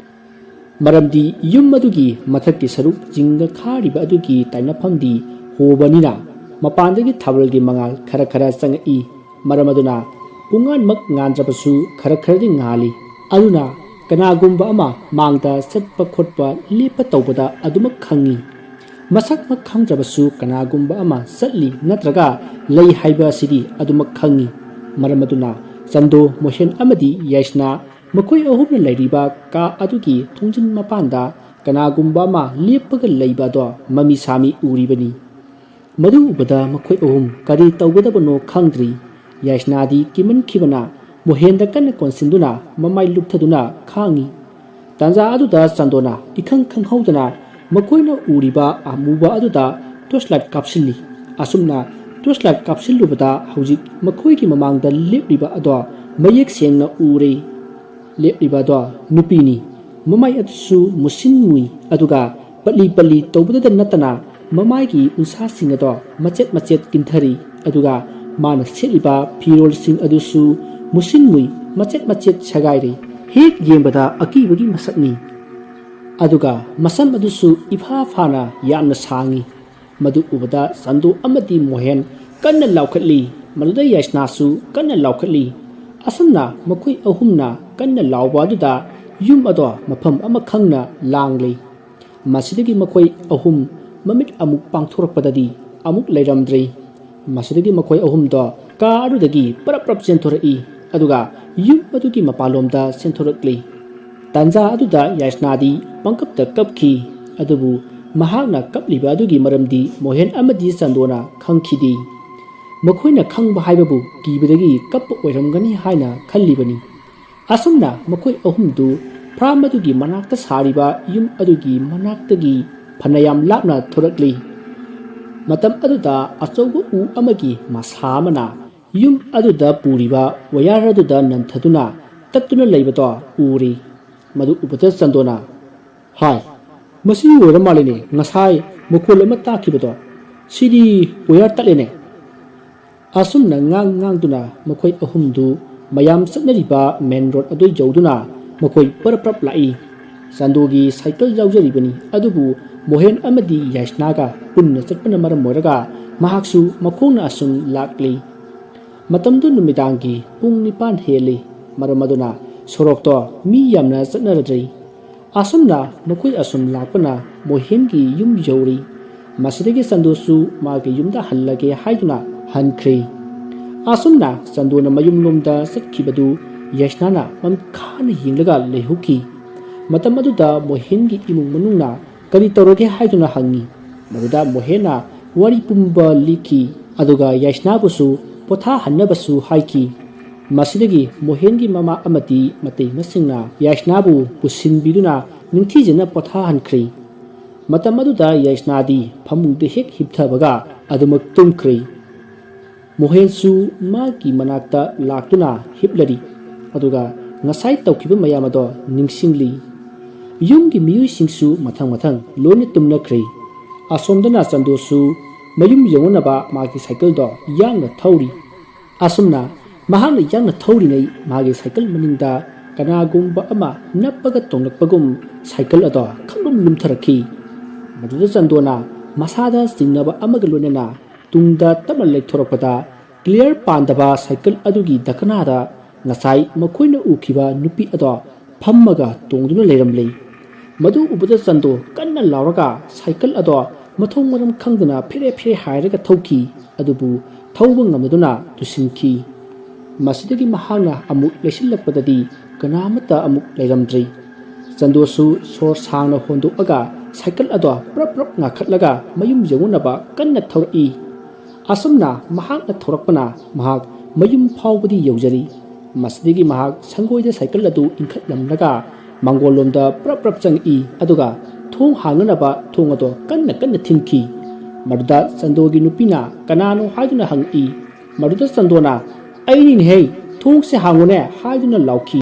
ꯃꯔꯝꯗꯤ ꯌꯨꯝ ꯑꯗꯨꯒꯤ ꯃꯊꯛꯀꯤ ꯁꯔꯨꯛ ꯆꯤꯡꯒ ꯈꯥꯔꯤꯕ ꯑꯗꯨꯒꯤ ꯇꯥꯏꯅꯐꯝꯗꯤ ꯍꯣꯕꯅꯤꯅ ꯃꯄꯥꯟꯗꯒꯤ ꯊꯥꯕꯜꯒꯤ ꯃꯉꯥꯜ ꯈꯔ ꯈꯔ ꯆꯪꯉꯛꯏ꯫ ꯃꯔꯝ ꯑꯗꯨꯅ ꯄꯨꯡꯉꯥꯟꯃꯛ ꯉꯥꯟꯗ꯭ꯔꯕꯁꯨ ꯈꯔ ꯈꯔꯗꯤ ꯉꯥꯜꯂꯤ꯫ ꯑꯗꯨꯅ ꯀꯅꯥꯒꯨꯝꯕ ꯑꯃ ꯃꯥꯡꯗ ꯆꯠꯄ ꯈꯣꯠꯄ ꯂꯦꯞꯄ ꯇꯧꯕꯗ ꯑꯗꯨꯃꯛ ꯈꯪꯉꯤ꯫ ꯃꯁꯛꯃꯛ ꯈꯪꯗ꯭ꯔꯕꯁꯨ ꯀꯅꯥꯒꯨꯝꯕ ꯑꯃ ꯆꯠꯂꯤ ꯅꯠꯇ꯭ꯔꯒ ꯂꯩ ꯍꯥꯏꯕ ꯑꯁꯤꯗꯤ ꯑꯗꯨꯃꯛ ꯈꯪꯉꯤ꯫ ꯃꯔꯝ ꯑꯗꯨꯅ ꯆꯟꯗꯣ, ꯃꯣꯍꯦꯟ ꯑꯃꯗꯤ ꯌꯥꯏꯁꯅꯥ ꯃꯈꯣꯏ ꯑꯍꯨꯝꯅ ꯂꯩꯔꯤꯕ ꯀꯥ ꯑꯗꯨꯒꯤ ꯊꯣꯡꯖꯤꯟ ꯃꯄꯥꯟꯗ ꯀꯅꯥꯒꯨꯝꯕ ꯑꯃ ꯂꯦꯞꯄꯒ ꯂꯩꯕ ꯑꯗꯣ ꯃꯃꯤ ꯁꯥꯃꯤ ꯎꯔꯤꯕꯅꯤ꯫ ꯃꯗꯨ ꯎꯕꯗ ꯃꯈꯣꯏ ꯑꯍꯨꯝ ꯀꯔꯤ ꯇꯧꯒꯗꯕꯅꯣ ꯈꯪꯗ꯭ꯔꯤ꯫ ꯌꯥꯏꯁꯅꯥꯗꯤ ꯀꯤꯃꯟꯈꯤꯕꯅ ꯃꯣꯍꯦꯟꯗ ꯀꯟꯅ ꯀꯣꯟꯁꯤꯟꯗꯨꯅ ꯃꯃꯥꯏ ꯂꯨꯞꯊꯗꯨꯅ ꯈꯥꯡꯉꯤ꯫ ꯇꯥꯟꯖꯥ ꯑꯗꯨꯗ ꯆꯟꯗꯣꯅ ꯏꯈꯪ ꯈꯪꯍꯧꯗꯅ ꯃꯈꯣꯏꯅ ꯎꯔꯤꯕ ꯑꯃꯨꯕ ꯑꯗꯨꯗ ꯇꯣꯔꯆ ꯂꯥꯏꯠ ꯀꯥꯞꯁꯤꯜꯂꯤ꯫ ꯑꯁꯨꯝꯅ ꯇꯣꯔꯆ ꯂꯥꯏꯠ ꯀꯥꯞꯁꯤꯜꯂꯨꯕꯗ ꯍꯧꯖꯤꯛ ꯃꯈꯣꯏꯒꯤ ꯃꯃꯥꯡꯗ ꯂꯦꯞꯂꯤꯕ ꯑꯗꯣ ꯃꯌꯦꯛ ꯁꯦꯡꯅ ꯎꯔꯦ꯫ ꯂꯦꯞꯂꯤꯕ ꯑꯗꯣ ꯅꯨꯄꯤꯅꯤ꯫ ꯃꯃꯥꯏ ꯑꯗꯨꯁꯨ ꯃꯨꯁꯤꯟ ꯃꯨꯏ, ꯑꯗꯨꯒ ꯄꯠꯂꯤ ꯄꯠꯂꯤ ꯇꯧꯕꯗꯇ ꯅꯠꯇꯅ ꯃꯃꯥꯏꯒꯤ ꯎꯟꯁꯥꯁꯤꯡ ꯑꯗꯣ ꯃꯆꯦꯠ ꯃꯆꯦꯠ ꯀꯤꯟꯊꯔꯤ, ꯑꯗꯨꯒ ꯃꯥꯅ ꯁꯦꯠꯂꯤꯕ ꯐꯤꯔꯣꯜꯁꯤꯡ ꯑꯗꯨꯁꯨ ꯃꯨꯁꯤꯟ ꯃꯨꯏ, ꯃꯆꯦꯠ ꯃꯆꯦꯠ ꯁꯦꯒꯥꯏꯔꯤ꯫ ꯍꯦꯛ ꯌꯦꯡꯕꯗ ꯑꯀꯤꯕꯒꯤ ꯃꯁꯛꯅꯤ꯫ ꯑꯗꯨꯒ ꯃꯁꯝ ꯑꯗꯨꯁꯨ ꯏꯐꯥ ꯐꯥꯅ ꯌꯥꯝꯅ ꯁꯥꯡꯉꯤ꯫ ꯃꯗꯨ ꯎꯕꯗ ꯆꯟꯗꯨ ꯑꯃꯗꯤ ꯃꯣꯍꯦꯟ ꯀꯟꯅ ꯂꯥꯎꯈꯠꯂꯤ꯫ ꯃꯗꯨꯗ ꯌꯥꯏꯁꯅꯥꯁꯨ ꯀꯟꯅ ꯂꯥꯎꯈꯠꯂꯤ꯫ ꯑꯁꯨꯝꯅ ꯃꯈꯣꯏ ꯑꯍꯨꯝꯅ ꯀꯟꯅ ꯂꯥꯎꯕ ꯑꯗꯨꯗ ꯌꯨꯝ ꯑꯗꯣ ꯃꯐꯝ ꯑꯃ ꯈꯪꯅ ꯂꯥꯡꯂꯤ꯫ ꯃꯁꯤꯗꯒꯤ ꯃꯈꯣꯏ ꯑꯍꯨꯝ ꯃꯃꯤꯠ ꯑꯃꯨꯛ ꯄꯥꯡꯊꯣꯔꯛꯄꯗꯗꯤ ꯑꯃꯨꯛ ꯂꯩꯔꯝꯗ꯭ꯔꯦ꯫ ꯃꯁꯤꯗꯒꯤ ꯃꯈꯣꯏ ꯑꯍꯨꯝꯗꯣ ꯀꯥ ꯑꯗꯨꯗꯒꯤ ꯄꯔꯞ ꯄꯔꯞ ꯆꯦꯟꯊꯣꯔꯛꯏ, ꯑꯗꯨꯒ ꯌꯨꯝ ꯑꯗꯨꯒꯤ ꯃꯄꯥꯟꯂꯣꯝꯗ ꯆꯦꯟꯊꯣꯔꯛꯂꯤ꯫ ꯇꯥꯟꯖꯥ ꯑꯗꯨꯗ ꯌꯥꯏꯁꯅꯥꯗꯤ ꯄꯪꯀꯞꯇ ꯀꯞꯈꯤ꯫ ꯑꯗꯨꯕꯨ ꯃꯍꯥꯛꯅ ꯀꯞꯂꯤꯕ ꯑꯗꯨꯒꯤ ꯃꯔꯝꯗꯤ ꯃꯣꯍꯦꯟ ꯑꯃꯗꯤ ꯆꯟꯗꯣꯅ ꯈꯪꯈꯤꯗꯦ꯫ ꯃꯈꯣꯏꯅ ꯈꯪꯕ ꯍꯥꯏꯕꯕꯨ ꯀꯤꯕꯗꯒꯤ ꯀꯞꯄ ꯑꯣꯏꯔꯝꯒꯅꯤ ꯍꯥꯏꯅ ꯈꯜꯂꯤꯕꯅꯤ꯫ ꯑꯁꯨꯝꯅ ꯃꯈꯣꯏ ꯑꯍꯨꯝꯗꯨ ꯐꯥꯔꯝ ꯑꯗꯨꯒꯤ ꯃꯅꯥꯛꯇ ꯁꯥꯔꯤꯕ ꯌꯨꯝ ꯑꯗꯨꯒꯤ ꯃꯅꯥꯛꯇꯒꯤ ꯐꯅꯌꯥꯝ ꯂꯥꯞꯅ ꯊꯣꯔꯛꯂꯤ꯫ ꯃꯇꯝ ꯑꯗꯨꯗ ꯑꯆꯧꯕ ꯎ ꯑꯃꯒꯤ ꯃꯁꯥ ꯑꯃꯅ ꯌꯨꯝ ꯑꯗꯨꯗ ꯄꯨꯔꯤꯕ ꯋꯥꯌꯔ ꯑꯗꯨꯗ ꯅꯟꯊꯗꯨꯅ ꯇꯠꯇꯨꯅ ꯂꯩꯕꯗꯣ ꯎꯔꯤ꯫ ꯃꯗꯨ ꯎꯕꯗ ꯆꯟꯗꯣꯅ, "ꯍꯥꯏ, ꯃꯁꯤ ꯑꯣꯏꯔ ꯃꯥꯜꯂꯦꯅꯦ, ꯉꯁꯥꯏ ꯃꯈꯣꯜ ꯑꯃ ꯇꯥꯈꯤꯕꯗꯣ꯫ ꯁꯤꯗꯤ ꯋꯥꯌꯔ ꯇꯠꯂꯦꯅꯦ!" ꯑꯁꯨꯝꯅ ꯉꯥꯡ ꯉꯥꯡꯗꯨꯅ ꯃꯈꯣꯏ ꯑꯍꯨꯝꯗꯨ ꯃꯌꯥꯝ ꯆꯠꯅꯔꯤꯕ ꯃꯦꯟ ꯔꯣꯗ ꯑꯗꯨ ꯌꯧꯗꯨꯅ ꯃꯈꯣꯏ ꯄꯔꯞ ꯄꯔꯞ ꯂꯥꯛꯏ꯫ ꯆꯥꯟꯗꯣꯒꯤ ꯁꯥꯏꯀꯜ ꯌꯥꯎꯖꯔꯤꯕꯅꯤ, ꯑꯗꯨꯕꯨ ꯃꯣꯍꯦꯟ ꯑꯃꯗꯤ ꯌꯥꯏꯁꯅꯥꯒ ꯄꯨꯟꯅ ꯆꯠꯄꯅ ꯃꯔꯝ ꯑꯣꯏꯔꯒ ꯃꯍꯥꯛꯁꯨ ꯃꯈꯣꯡꯅ ꯑꯁꯨꯝ ꯂꯥꯛꯂꯤ꯫ ꯃꯇꯝꯗꯨ ꯅꯨꯃꯤꯗꯥꯡꯒꯤ ꯄꯨꯡ ꯅꯤꯄꯥꯟ ꯍꯦꯜꯂꯤ꯫ ꯃꯔꯝ ꯑꯗꯨꯅ ꯁꯣꯔꯣꯛꯇꯣ ꯃꯤ ꯌꯥꯝꯅ ꯆꯠꯅꯔꯗ꯭ꯔꯤ꯫ ꯑꯁꯨꯝꯅ ꯃꯈꯣꯏ ꯑꯁꯨꯝ ꯂꯥꯛꯄꯅ ꯃꯣꯍꯦꯟꯒꯤ ꯌꯨꯝ ꯌꯧꯔꯤ꯫ ꯃꯁꯤꯗꯒꯤ ꯆꯟꯗꯣꯁꯨ ꯃꯥꯒꯤ ꯌꯨꯝꯗ ꯍꯜꯂꯒꯦ ꯍꯥꯏꯗꯨꯅ ꯍꯟꯈ꯭ꯔꯦ꯫ ꯑꯁꯨꯝꯅ ꯆꯟꯗꯣꯅ ꯃꯌꯨꯝꯂꯣꯝꯗ ꯆꯠꯈꯤꯕꯗꯨ ꯌꯥꯏꯁꯅꯥꯅ ꯃꯃꯤꯠ ꯈꯥꯅ ꯌꯦꯡꯂꯒ ꯂꯩꯍꯧꯈꯤ꯫ ꯃꯇꯝ ꯑꯗꯨꯗ ꯃꯣꯍꯦꯟꯒꯤ ꯏꯃꯨꯡ ꯃꯅꯨꯡꯅ ꯀꯔꯤ ꯇꯧꯔꯒꯦ ꯍꯥꯏꯗꯨꯅ ꯍꯪꯉꯤ꯫ ꯃꯗꯨꯗ ꯃꯣꯍꯦꯟꯅ ꯋꯥꯔꯤ ꯄꯨꯝꯕ ꯂꯤꯈꯤ, ꯑꯗꯨꯒ ꯌꯥꯏꯁꯅꯥꯕꯨꯁꯨ ꯄꯣꯊꯥꯍꯟꯅꯕꯁꯨ ꯍꯥꯏꯈꯤ꯫ ꯃꯁꯤꯗꯒꯤ ꯃꯣꯍꯦꯟꯒꯤ ꯃꯃꯥ ꯑꯃꯗꯤ ꯃꯇꯩꯃꯁꯤꯡꯅ ꯌꯥꯏꯁꯅꯥꯕꯨ ꯄꯨꯁꯤꯟꯕꯤꯗꯨꯅ ꯅꯤꯡꯊꯤꯖꯅ ꯄꯣꯊꯥꯍꯟꯈ꯭ꯔꯦ꯫ ꯃꯇꯝ ꯑꯗꯨꯗ ꯌꯥꯏꯁꯅꯥꯗꯤ ꯐꯃꯨꯡꯗ ꯍꯦꯛ ꯍꯤꯞꯊꯕꯒ ꯑꯗꯨꯃꯛ ꯇꯨꯝꯈ꯭ꯔꯦ꯫ ꯃꯣꯍꯦꯟꯁꯨ ꯃꯥꯒꯤ ꯃꯅꯥꯛꯇ ꯂꯥꯛꯇꯨꯅ ꯍꯤꯞꯂꯔꯤ, ꯑꯗꯨꯒ ꯉꯁꯥꯏ ꯇꯧꯈꯤꯕ ꯃꯌꯥꯝ ꯑꯗꯣ ꯅꯤꯡꯁꯤꯡꯂꯤ꯫ ꯌꯨꯝꯒꯤ ꯃꯤꯑꯣꯏꯁꯤꯡꯁꯨ ꯃꯊꯪ ꯃꯊꯪ ꯂꯣꯏꯅ ꯇꯨꯝꯅꯈ꯭ꯔꯦ꯫ ꯑꯁꯣꯝꯗꯅ ꯆꯟꯗꯣꯁꯨ ꯃꯌꯨꯝ ꯌꯧꯅꯅꯕ ꯃꯥꯒꯤ ꯁꯥꯏꯀꯜꯗꯣ ꯌꯥꯡꯅ ꯊꯧꯔꯤ꯫ ꯑꯁꯨꯝꯅ ꯃꯍꯥꯛꯅ ꯌꯥꯡꯅ ꯊꯧꯔꯤꯉꯩ ꯃꯥꯒꯤ ꯁꯥꯏꯀꯜ ꯃꯅꯤꯡꯗ ꯀꯅꯥꯒꯨꯝꯕ ꯑꯃ ꯅꯞꯄꯒ ꯇꯣꯡꯂꯛꯄꯒꯨꯝ ꯁꯥꯏꯀꯜ ꯑꯗꯣ ꯈꯪꯂꯨꯝ ꯂꯨꯝꯊꯔꯛꯈꯤ꯫ ꯃꯗꯨꯗ ꯆꯟꯗꯣꯅ ꯃꯁꯥꯗ ꯆꯤꯡꯅꯕ ꯑꯃꯒ ꯂꯣꯏꯅꯅ ꯇꯨꯡꯗ ꯇꯞꯅ ꯂꯩꯊꯣꯔꯛꯄꯗ ꯀ꯭ꯂꯤꯌꯔ ꯄꯥꯟꯗꯕ ꯁꯥꯏꯀꯜ ꯑꯗꯨꯒꯤ ꯗꯈꯅꯥꯗ ꯉꯁꯥꯏ ꯃꯈꯣꯏꯅ ꯎꯈꯤꯕ ꯅꯨꯄꯤ ꯑꯗꯣ ꯐꯝꯃꯒ ꯇꯣꯡꯗꯨꯅ ꯂꯩꯔꯝꯂꯦ꯫ ꯃꯗꯨ ꯎꯕꯗ ꯆꯟꯗꯣ ꯀꯟꯅ ꯂꯥꯎꯔꯒ ꯁꯥꯏꯀꯜ ꯑꯗꯣ ꯃꯊꯣꯡ ꯃꯔꯝ ꯈꯪꯗꯅ ꯐꯦꯔꯦ ꯐꯦꯔꯦ ꯍꯥꯏꯔꯒ ꯊꯧꯈꯤ꯫ ꯑꯗꯨꯕꯨ ꯊꯧꯕ ꯉꯝꯗꯗꯨꯅ ꯇꯨꯁꯤꯟꯈꯤ꯫ ꯃꯁꯤꯗꯒꯤ ꯃꯍꯥꯛꯅ ꯑꯃꯨꯛ ꯂꯩꯁꯤꯜꯂꯛꯄꯗꯗꯤ ꯀꯅꯥ ꯑꯃꯠꯇ ꯑꯃꯨꯛ ꯂꯩꯔꯝꯗ꯭ꯔꯦ꯫ ꯆꯟꯗꯣꯁꯨ ꯁꯣꯔ ꯁꯥꯡꯅ ꯍꯣꯟꯗꯣꯛꯑꯒ ꯁꯥꯏꯀꯜ ꯑꯗꯣ ꯄ꯭ꯔꯞ ꯄ꯭ꯔꯞ ꯉꯥꯈꯠꯂꯒ ꯃꯌꯨꯝ ꯌꯧꯅꯅꯕ ꯀꯟꯅ ꯊꯧꯔꯛꯏ꯫ ꯑꯁꯨꯝꯅ ꯃꯍꯥꯛꯅ ꯊꯧꯔꯛꯄꯅ ꯃꯍꯥꯛ ꯃꯌꯨꯝ ꯐꯥꯎꯕꯗꯤ ꯌꯧꯖꯔꯤ꯫ ꯃꯁꯤꯗꯒꯤ ꯃꯍꯥꯛ ꯁꯪꯒꯣꯏꯗ ꯁꯥꯏꯀꯜ ꯑꯗꯨ ꯏꯟꯈꯠꯂꯝꯂꯒ ꯃꯥꯡꯒꯣꯜꯂꯣꯝꯗ ꯄ꯭ꯔꯞ ꯄ꯭ꯔꯞ ꯆꯪꯉꯛꯏ, ꯑꯗꯨꯒ ꯊꯣꯡ ꯍꯥꯡꯅꯅꯕ ꯊꯣꯡ ꯑꯗꯣ ꯀꯟꯅ ꯀꯟꯅ ꯊꯤꯟꯈꯤ꯫ ꯃꯗꯨꯗ ꯆꯟꯗꯣꯒꯤ ꯅꯨꯄꯤꯅ ꯀꯅꯥꯅꯣ ꯍꯥꯏꯗꯨꯅ ꯍꯪꯉꯛꯏ꯫ ꯃꯗꯨꯗ ꯆꯟꯗꯣꯅ, "ꯑꯩꯅꯤꯅꯦꯍꯦ, ꯊꯣꯡꯁꯦ ꯍꯥꯡꯉꯨꯅꯦ" ꯍꯥꯏꯗꯨꯅ ꯂꯥꯎꯈꯤ꯫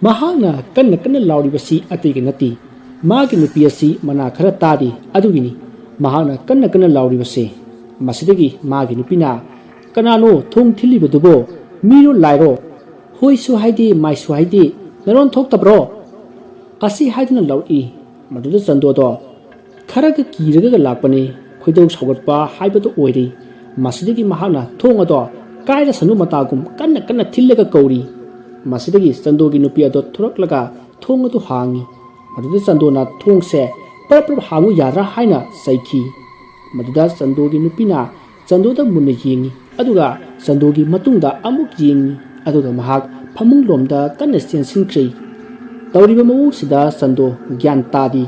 ꯃꯍꯥꯛꯅ ꯀꯟꯅ ꯀꯟꯅ ꯂꯥꯎꯔꯤꯕꯁꯤ ꯑꯇꯩꯒ ꯅꯠꯇꯦ, ꯃꯥꯒꯤ ꯅꯨꯄꯤ ꯑꯁꯤ ꯃꯅꯥ ꯈꯔ ꯇꯥꯗꯦ, ꯑꯗꯨꯒꯤꯅꯤ ꯃꯍꯥꯛꯅ ꯀꯟꯅ ꯀꯟꯅ ꯂꯥꯎꯔꯤꯕꯁꯦ꯫ ꯃꯁꯤꯗꯒꯤ ꯃꯥꯒꯤ ꯅꯨꯄꯤꯅ, "ꯀꯅꯥꯅꯣ ꯊꯣꯡ ꯊꯤꯜꯂꯤꯕꯗꯨꯕꯣ? ꯃꯤꯔꯣ ꯂꯥꯏꯔꯣ?" "ꯍꯣꯏꯁꯨ ꯍꯥꯏꯗꯦ, ꯃꯥꯏꯁꯨ ꯍꯥꯏꯗꯦ, ꯅꯔꯣꯟ ꯊꯣꯛꯇꯕ꯭ꯔꯣ?" ꯑꯁꯤ ꯍꯥꯏꯗꯨꯅ ꯂꯥꯎꯔꯛꯏ꯫ ꯃꯗꯨꯗ ꯆꯟꯗꯣꯗꯣ ꯈꯔꯒ ꯀꯤꯔꯒ ꯂꯥꯛꯄꯅꯤ, ꯈꯣꯏꯗꯧ ꯁꯥꯎꯒꯠꯄ ꯍꯥꯏꯕꯗꯨ ꯑꯣꯏꯔꯦ꯫ ꯃꯁꯤꯗꯒꯤ ꯃꯍꯥꯛꯅ ꯊꯣꯡ ꯑꯗꯣ ꯀꯥꯏꯔꯁꯅꯨ ꯃꯇꯥꯒꯨꯝ ꯀꯟꯅ ꯀꯟꯅ ꯊꯤꯜꯂꯒ ꯀꯧꯔꯤ꯫ ꯃꯁꯤꯗꯒꯤ ꯆꯟꯗꯣꯒꯤ ꯅꯨꯄꯤ ꯑꯗꯣ ꯊꯣꯔꯛꯂꯒ ꯊꯣꯡ ꯑꯗꯨ ꯍꯥꯡꯉꯤ꯫ ꯃꯗꯨꯗ ꯆꯟꯗꯣꯅ ꯊꯣꯡꯁꯦ ꯄꯔꯞ ꯄꯔꯞ ꯍꯥꯡꯉꯨ ꯌꯥꯗ꯭ꯔꯥ ꯍꯥꯏꯅ ꯆꯩꯈꯤ꯫ ꯃꯗꯨꯗ ꯆꯟꯗꯣꯒꯤ ꯅꯨꯄꯤꯅ ꯆꯟꯗꯣꯗ ꯃꯨꯟꯅ ꯌꯦꯡꯉꯤ, ꯑꯗꯨꯒ ꯆꯟꯗꯣꯒꯤ ꯃꯇꯨꯡꯗ ꯑꯃꯨꯛ ꯌꯦꯡꯉꯤ, ꯑꯗꯨꯒ ꯃꯍꯥꯛ ꯐꯃꯨꯡꯂꯣꯝꯗ ꯀꯟꯅ ꯆꯦꯟꯁꯤꯟꯈ꯭ꯔꯦ꯫ ꯇꯧꯔꯤꯕ ꯃꯑꯣꯡꯁꯤꯗ ꯆꯟꯗꯣ ꯒ꯭ꯌꯥꯟ ꯇꯥꯗꯦ꯫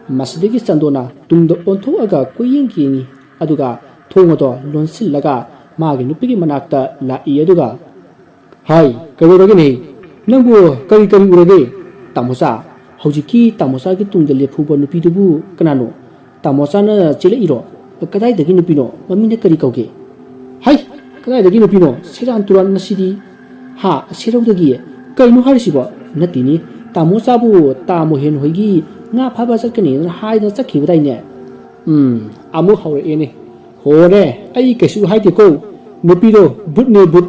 ꯃꯁꯤꯗꯒꯤ ꯆꯟꯗꯣꯅ ꯇꯨꯡꯗ ꯑꯣꯟꯊꯣꯛꯑꯒ ꯀꯣꯏꯌꯦꯡ ꯌꯦꯡꯉꯤ, ꯑꯗꯨꯒ ꯊꯣꯡ ꯑꯗꯣ ꯂꯣꯟꯁꯤꯜꯂꯒ ꯃꯥꯒꯤ ꯅꯨꯄꯤꯒꯤ ꯃꯅꯥꯛꯇ ꯂꯥꯛꯏ, ꯑꯗꯨꯒ, "ꯍꯥꯏ, ꯀꯩꯗꯧꯔꯒꯦꯅꯦ? ꯅꯪꯕꯨ ꯀꯔꯤ ꯀꯔꯤ ꯎꯔꯒꯦ? ꯇꯥꯃꯣꯆꯥ, ꯍꯧꯖꯤꯛꯀꯤ ꯇꯥꯃꯣꯆꯥꯒꯤ ꯇꯨꯡꯗ ꯂꯦꯞꯍꯧꯕ ꯅꯨꯄꯤꯗꯨꯕꯨ ꯀꯅꯥꯅꯣ? ꯇꯥꯃꯣꯆꯥꯅ ꯆꯦꯜꯂꯛꯏꯔꯣ? ꯀꯗꯥꯏꯗꯒꯤ ꯅꯨꯄꯤꯅꯣ? ꯃꯃꯤꯡꯅ ꯀꯔꯤ ꯀꯧꯒꯦ?" "ꯍꯩ, ꯀꯗꯥꯏꯗꯒꯤ ꯅꯨꯄꯤꯅꯣ? ꯁꯦꯔꯥꯟ ꯇꯨꯔꯥꯟ ꯃꯁꯤꯗꯤ!" "ꯍꯥ, ꯁꯦꯔꯧꯗꯒꯤ? ꯀꯩꯅꯣ ꯍꯥꯏꯔꯤꯁꯤꯕꯣ? ꯅꯠꯇꯦꯅꯦ, ꯇꯥꯃꯣꯆꯥꯕꯨ ꯇꯥꯃꯣ ꯍꯦꯟ ꯍꯣꯏꯒꯤ ꯉꯥ ꯐꯥꯕ ꯆꯠꯀꯅꯤꯅ ꯍꯥꯏꯗꯅ ꯆꯠꯈꯤꯕꯗꯥꯏꯅꯦ?" "ꯎꯝ, ꯑꯃꯨꯛ ꯍꯧꯔꯛꯑꯦꯅꯦ꯫ ꯍꯣꯔꯦ, ꯑꯩ ꯀꯩꯁꯨ ꯍꯥꯏꯗꯦꯀꯣ꯫ ꯅꯨꯄꯤꯗꯣ ꯚꯨꯠꯅꯦ, ꯚꯨꯠ꯫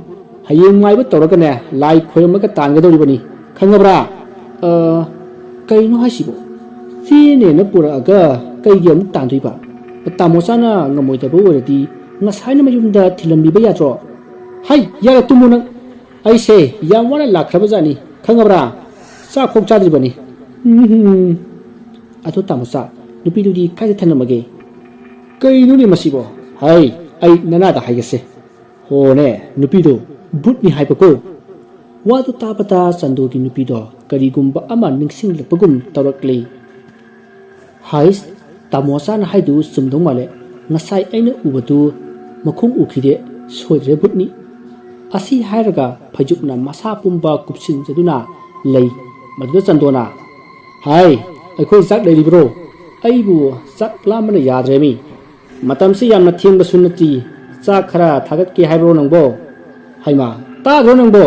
ꯍꯌꯦꯡ ꯃꯥꯏꯕ ꯇꯧꯔꯒꯅꯦ, ꯂꯥꯏ ꯈꯣꯏꯔꯝꯃꯒ ꯇꯥꯟꯒꯗꯧꯔꯤꯕꯅꯤ꯫ ꯈꯪꯉꯕ꯭ꯔꯥ?" "ꯑ, ꯀꯩꯅꯣ ꯍꯥꯏꯁꯤꯕꯣ? ꯆꯦꯅꯦꯅ ꯄꯨꯔꯛꯑꯒ ꯀꯩꯒꯤ ꯑꯃꯨꯛ ꯇꯥꯟꯗꯣꯏꯕ? ꯇꯥꯃꯣꯆꯥꯅ ꯉꯝꯃꯣꯏꯗꯕ ꯑꯣꯏꯔꯗꯤ ꯉꯁꯥꯏꯅ ꯃꯌꯨꯝꯗ ꯊꯤꯜꯂꯝꯕꯤꯕ ꯌꯥꯗ꯭ꯔꯣ?" "ꯍꯩ, ꯌꯥꯔꯦ, ꯇꯨꯝꯃꯣ ꯅꯪ꯫ ꯑꯩꯁꯦ ꯌꯥꯝ ꯋꯥꯅ ꯂꯥꯛꯈ꯭ꯔꯕꯖꯥꯠꯅꯤ, ꯈꯪꯉꯕ꯭ꯔꯥ? ꯆꯥꯛ ꯐꯥꯎ ꯆꯥꯗ꯭ꯔꯤꯕꯅꯤ꯫ ꯎꯝ, ꯑꯗꯨ ꯇꯥꯃꯣꯆꯥ, ꯅꯨꯄꯤꯗꯨꯗꯤ ꯀꯥꯏꯗ ꯊꯅꯝꯃꯒꯦ? ꯀꯩꯅꯣꯅꯦ ꯃꯁꯤꯕꯣ? ꯍꯩ, ꯑꯩ ꯅꯅꯥꯗ ꯍꯥꯏꯒꯦꯁꯦ꯫ ꯍꯣꯅꯦ, ꯅꯨꯄꯤꯗꯣ ꯚꯨꯠꯅꯤ ꯍꯥꯏꯕꯀꯣ꯫ ꯋꯥꯗꯨ ꯇꯥꯕꯗ ꯆꯟꯗꯣꯒꯤ ꯅꯨꯄꯤꯗꯣ ꯀꯔꯤꯒꯨꯝꯕ ꯑꯃ ꯅꯤꯡꯁꯤꯡꯂꯛꯄꯒꯨꯝ ꯇꯧꯔꯛꯂꯤ꯫ ꯍꯥꯏꯁ, ꯇꯥꯃꯣꯆꯥꯅ ꯍꯥꯏꯗꯨ ꯆꯨꯝꯗꯧ ꯃꯥꯜꯂꯦ꯫ ꯉꯁꯥꯏ ꯑꯩꯅ ꯎꯕꯗꯨ ꯃꯈꯣꯡ ꯎꯈꯤꯗꯦ, ꯁꯣꯏꯗ꯭ꯔꯦ ꯚꯨꯠꯅꯤ꯫ ꯑꯁꯤ ꯍꯥꯏꯔꯒ ꯐꯩꯖꯨꯞꯅ ꯃꯁꯥ ꯄꯨꯝꯕ ꯀꯨꯞꯁꯤꯟꯖꯗꯨꯅ ꯂꯩ꯫ ꯃꯗꯨꯗ ꯆꯟꯗꯣꯅ, "ꯍꯥꯏ, ꯑꯩꯈꯣꯏ ꯆꯥꯛ ꯂꯩꯔꯤꯕ꯭ꯔꯣ? ꯑꯩꯕꯨ ꯆꯥꯛ ꯂꯥꯝꯕꯅ ꯌꯥꯗ꯭ꯔꯦꯃꯤ꯫ ꯃꯇꯝꯁꯤ ꯌꯥꯝꯅ ꯊꯦꯡꯕꯁꯨ ꯅꯠꯇ꯭ꯔꯤ, ꯆꯥꯛ ꯈꯔ ꯊꯥꯒꯠꯀꯦ ꯍꯥꯏꯕ꯭ꯔꯣ ꯅꯪꯕꯣ? ꯍꯩꯃꯥ, ꯇꯥꯗ꯭ꯔꯣ ꯅꯪꯕꯣ?"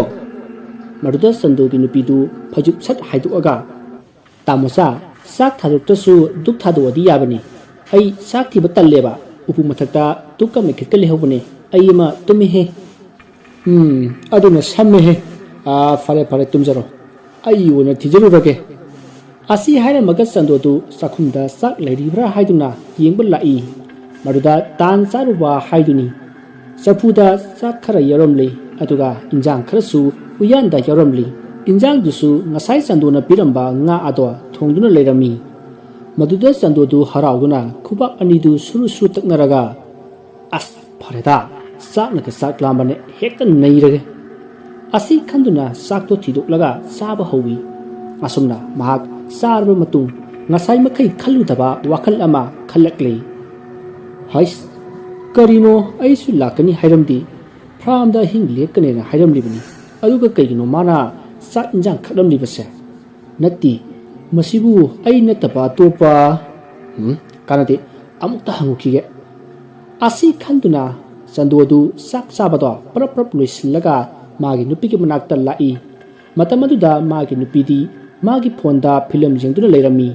ꯃꯗꯨꯗ ꯆꯟꯗꯣꯒꯤ ꯅꯨꯄꯤꯗꯨ ꯐꯩꯖꯨꯞ ꯁꯠ ꯍꯥꯏꯗꯣꯛꯑꯒ, "ꯇꯥꯃꯣꯆꯥ, ꯆꯥꯛ ꯊꯥꯗꯣꯛꯇ꯭ꯔꯁꯨ ꯙꯨꯛ ꯊꯥꯗꯣꯛꯑꯗꯤ ꯌꯥꯕꯅꯤ꯫ ꯑꯩ ꯆꯥꯛ ꯊꯤꯕ ꯇꯜꯂꯦꯕ꯫ ꯎꯄꯨ ꯃꯊꯛꯇ ꯙꯨꯛꯀ ꯃꯩꯈꯦꯠꯀ ꯂꯩꯍꯧꯕꯅꯦ꯫ ꯑꯩ ꯑꯃ ꯇꯨꯝꯃꯤꯍꯦ꯫" "ꯎꯝ, ꯑꯗꯨꯅ ꯁꯝꯃꯦꯍꯦ꯫ ꯑꯥ, ꯐꯔꯦ, ꯐꯔꯦ, ꯇꯨꯝꯖꯔꯣ꯫ ꯑꯩ ꯑꯣꯏꯅ ꯊꯤꯖꯔꯨꯔꯒꯦ꯫" ꯑꯁꯤ ꯍꯥꯏꯔꯝꯃꯒ ꯆꯟꯗꯣꯗꯨ ꯆꯥꯛꯈꯨꯝꯗ ꯆꯥꯛ ꯂꯩꯔꯤꯕ꯭ꯔꯥ ꯍꯥꯏꯗꯨꯅ ꯌꯦꯡꯕ ꯂꯥꯛꯏ꯫ ꯃꯗꯨꯗ ꯇꯥꯟ ꯆꯥꯔꯨꯕ ꯍꯥꯏꯗꯨꯅꯤ꯫ ꯆꯐꯨꯗ ꯆꯥꯛ ꯈꯔ ꯌꯥꯎꯔꯝꯂꯤ, ꯑꯗꯨꯒ ꯏꯟꯖꯥꯡ ꯈꯔꯁꯨ ꯎꯌꯥꯟꯗ ꯌꯥꯎꯔꯝꯂꯤ꯫ ꯏꯟꯖꯥꯡꯗꯨꯁꯨ ꯉꯁꯥꯏ ꯆꯟꯗꯣꯅ ꯄꯤꯔꯝꯕ ꯉꯥ ꯑꯗꯣ ꯊꯣꯡꯗꯨꯅ ꯂꯩꯔꯝꯃꯤ꯫ ꯃꯗꯨꯗ ꯆꯟꯗꯣꯗꯨ ꯍꯔꯥꯎꯗꯨꯅ ꯈꯨꯕꯥꯛ ꯑꯅꯤꯗꯨ ꯁꯨꯔꯨ ꯁꯨꯔꯨ ꯇꯛꯅꯔꯒ, "ꯑꯁ, ꯐꯔꯦꯗ, ꯆꯥꯛꯅꯒ ꯆꯥꯛ ꯂꯥꯝꯕꯅꯦ, ꯍꯦꯛꯇ ꯅꯩꯔꯒꯦ꯫" ꯑꯁꯤ ꯈꯟꯗꯨꯅ ꯆꯥꯛꯇꯣ ꯊꯤꯗꯣꯛꯂꯒ ꯆꯥꯕ ꯍꯧꯏ꯫ ꯑꯁꯨꯝꯅ ꯃꯍꯥꯛ ꯆꯥꯔꯕ ꯃꯇꯨꯡ ꯉꯁꯥꯏ ꯃꯈꯩ ꯈꯜꯂꯨꯗꯕ ꯋꯥꯈꯜ ꯑꯃ ꯈꯜꯂꯛꯂꯦ꯫ "ꯍꯩꯁ, ꯀꯔꯤꯅꯣ, ꯑꯩꯁꯨ ꯂꯥꯛꯀꯅꯤ ꯍꯥꯏꯔꯝꯗꯦ, ꯐ꯭ꯔꯥꯝꯗ ꯑꯍꯤꯡ ꯂꯦꯛꯀꯅꯦꯅ ꯍꯥꯏꯔꯝꯂꯤꯕꯅꯤ, ꯑꯗꯨꯒ ꯀꯩꯒꯤꯅꯣ ꯃꯥꯅ ꯆꯥꯛ ꯏꯟꯖꯥꯡ ꯈꯠꯂꯝꯂꯤꯕꯁꯦ? ꯅꯠꯇꯦ, ꯃꯁꯤꯕꯨ ꯑꯩ ꯅꯠꯇꯕ ꯑꯇꯣꯞꯄ, ꯎꯝ, ꯀꯥꯟꯅꯗꯦ, ꯑꯃꯨꯛꯇ ꯍꯪꯉꯨꯈꯤꯒꯦ꯫" ꯑꯁꯤ ꯈꯟꯗꯨꯅ ꯆꯟꯗꯣꯗꯨ ꯆꯥꯛ ꯆꯥꯕꯗꯣ ꯄ꯭ꯔꯞ ꯄ꯭ꯔꯞ ꯂꯣꯏꯁꯤꯜꯂꯒ ꯃꯥꯒꯤ ꯅꯨꯄꯤꯒꯤ ꯃꯅꯥꯛꯇ ꯂꯥꯛꯏ꯫ ꯃꯇꯝ ꯑꯗꯨꯗ ꯃꯥꯒꯤ ꯅꯨꯄꯤꯗꯤ ꯃꯥꯒꯤ ꯐꯣꯟꯗ ꯐꯤꯂꯝ ꯌꯦꯡꯗꯨꯅ ꯂꯩꯔꯝꯃꯤ꯫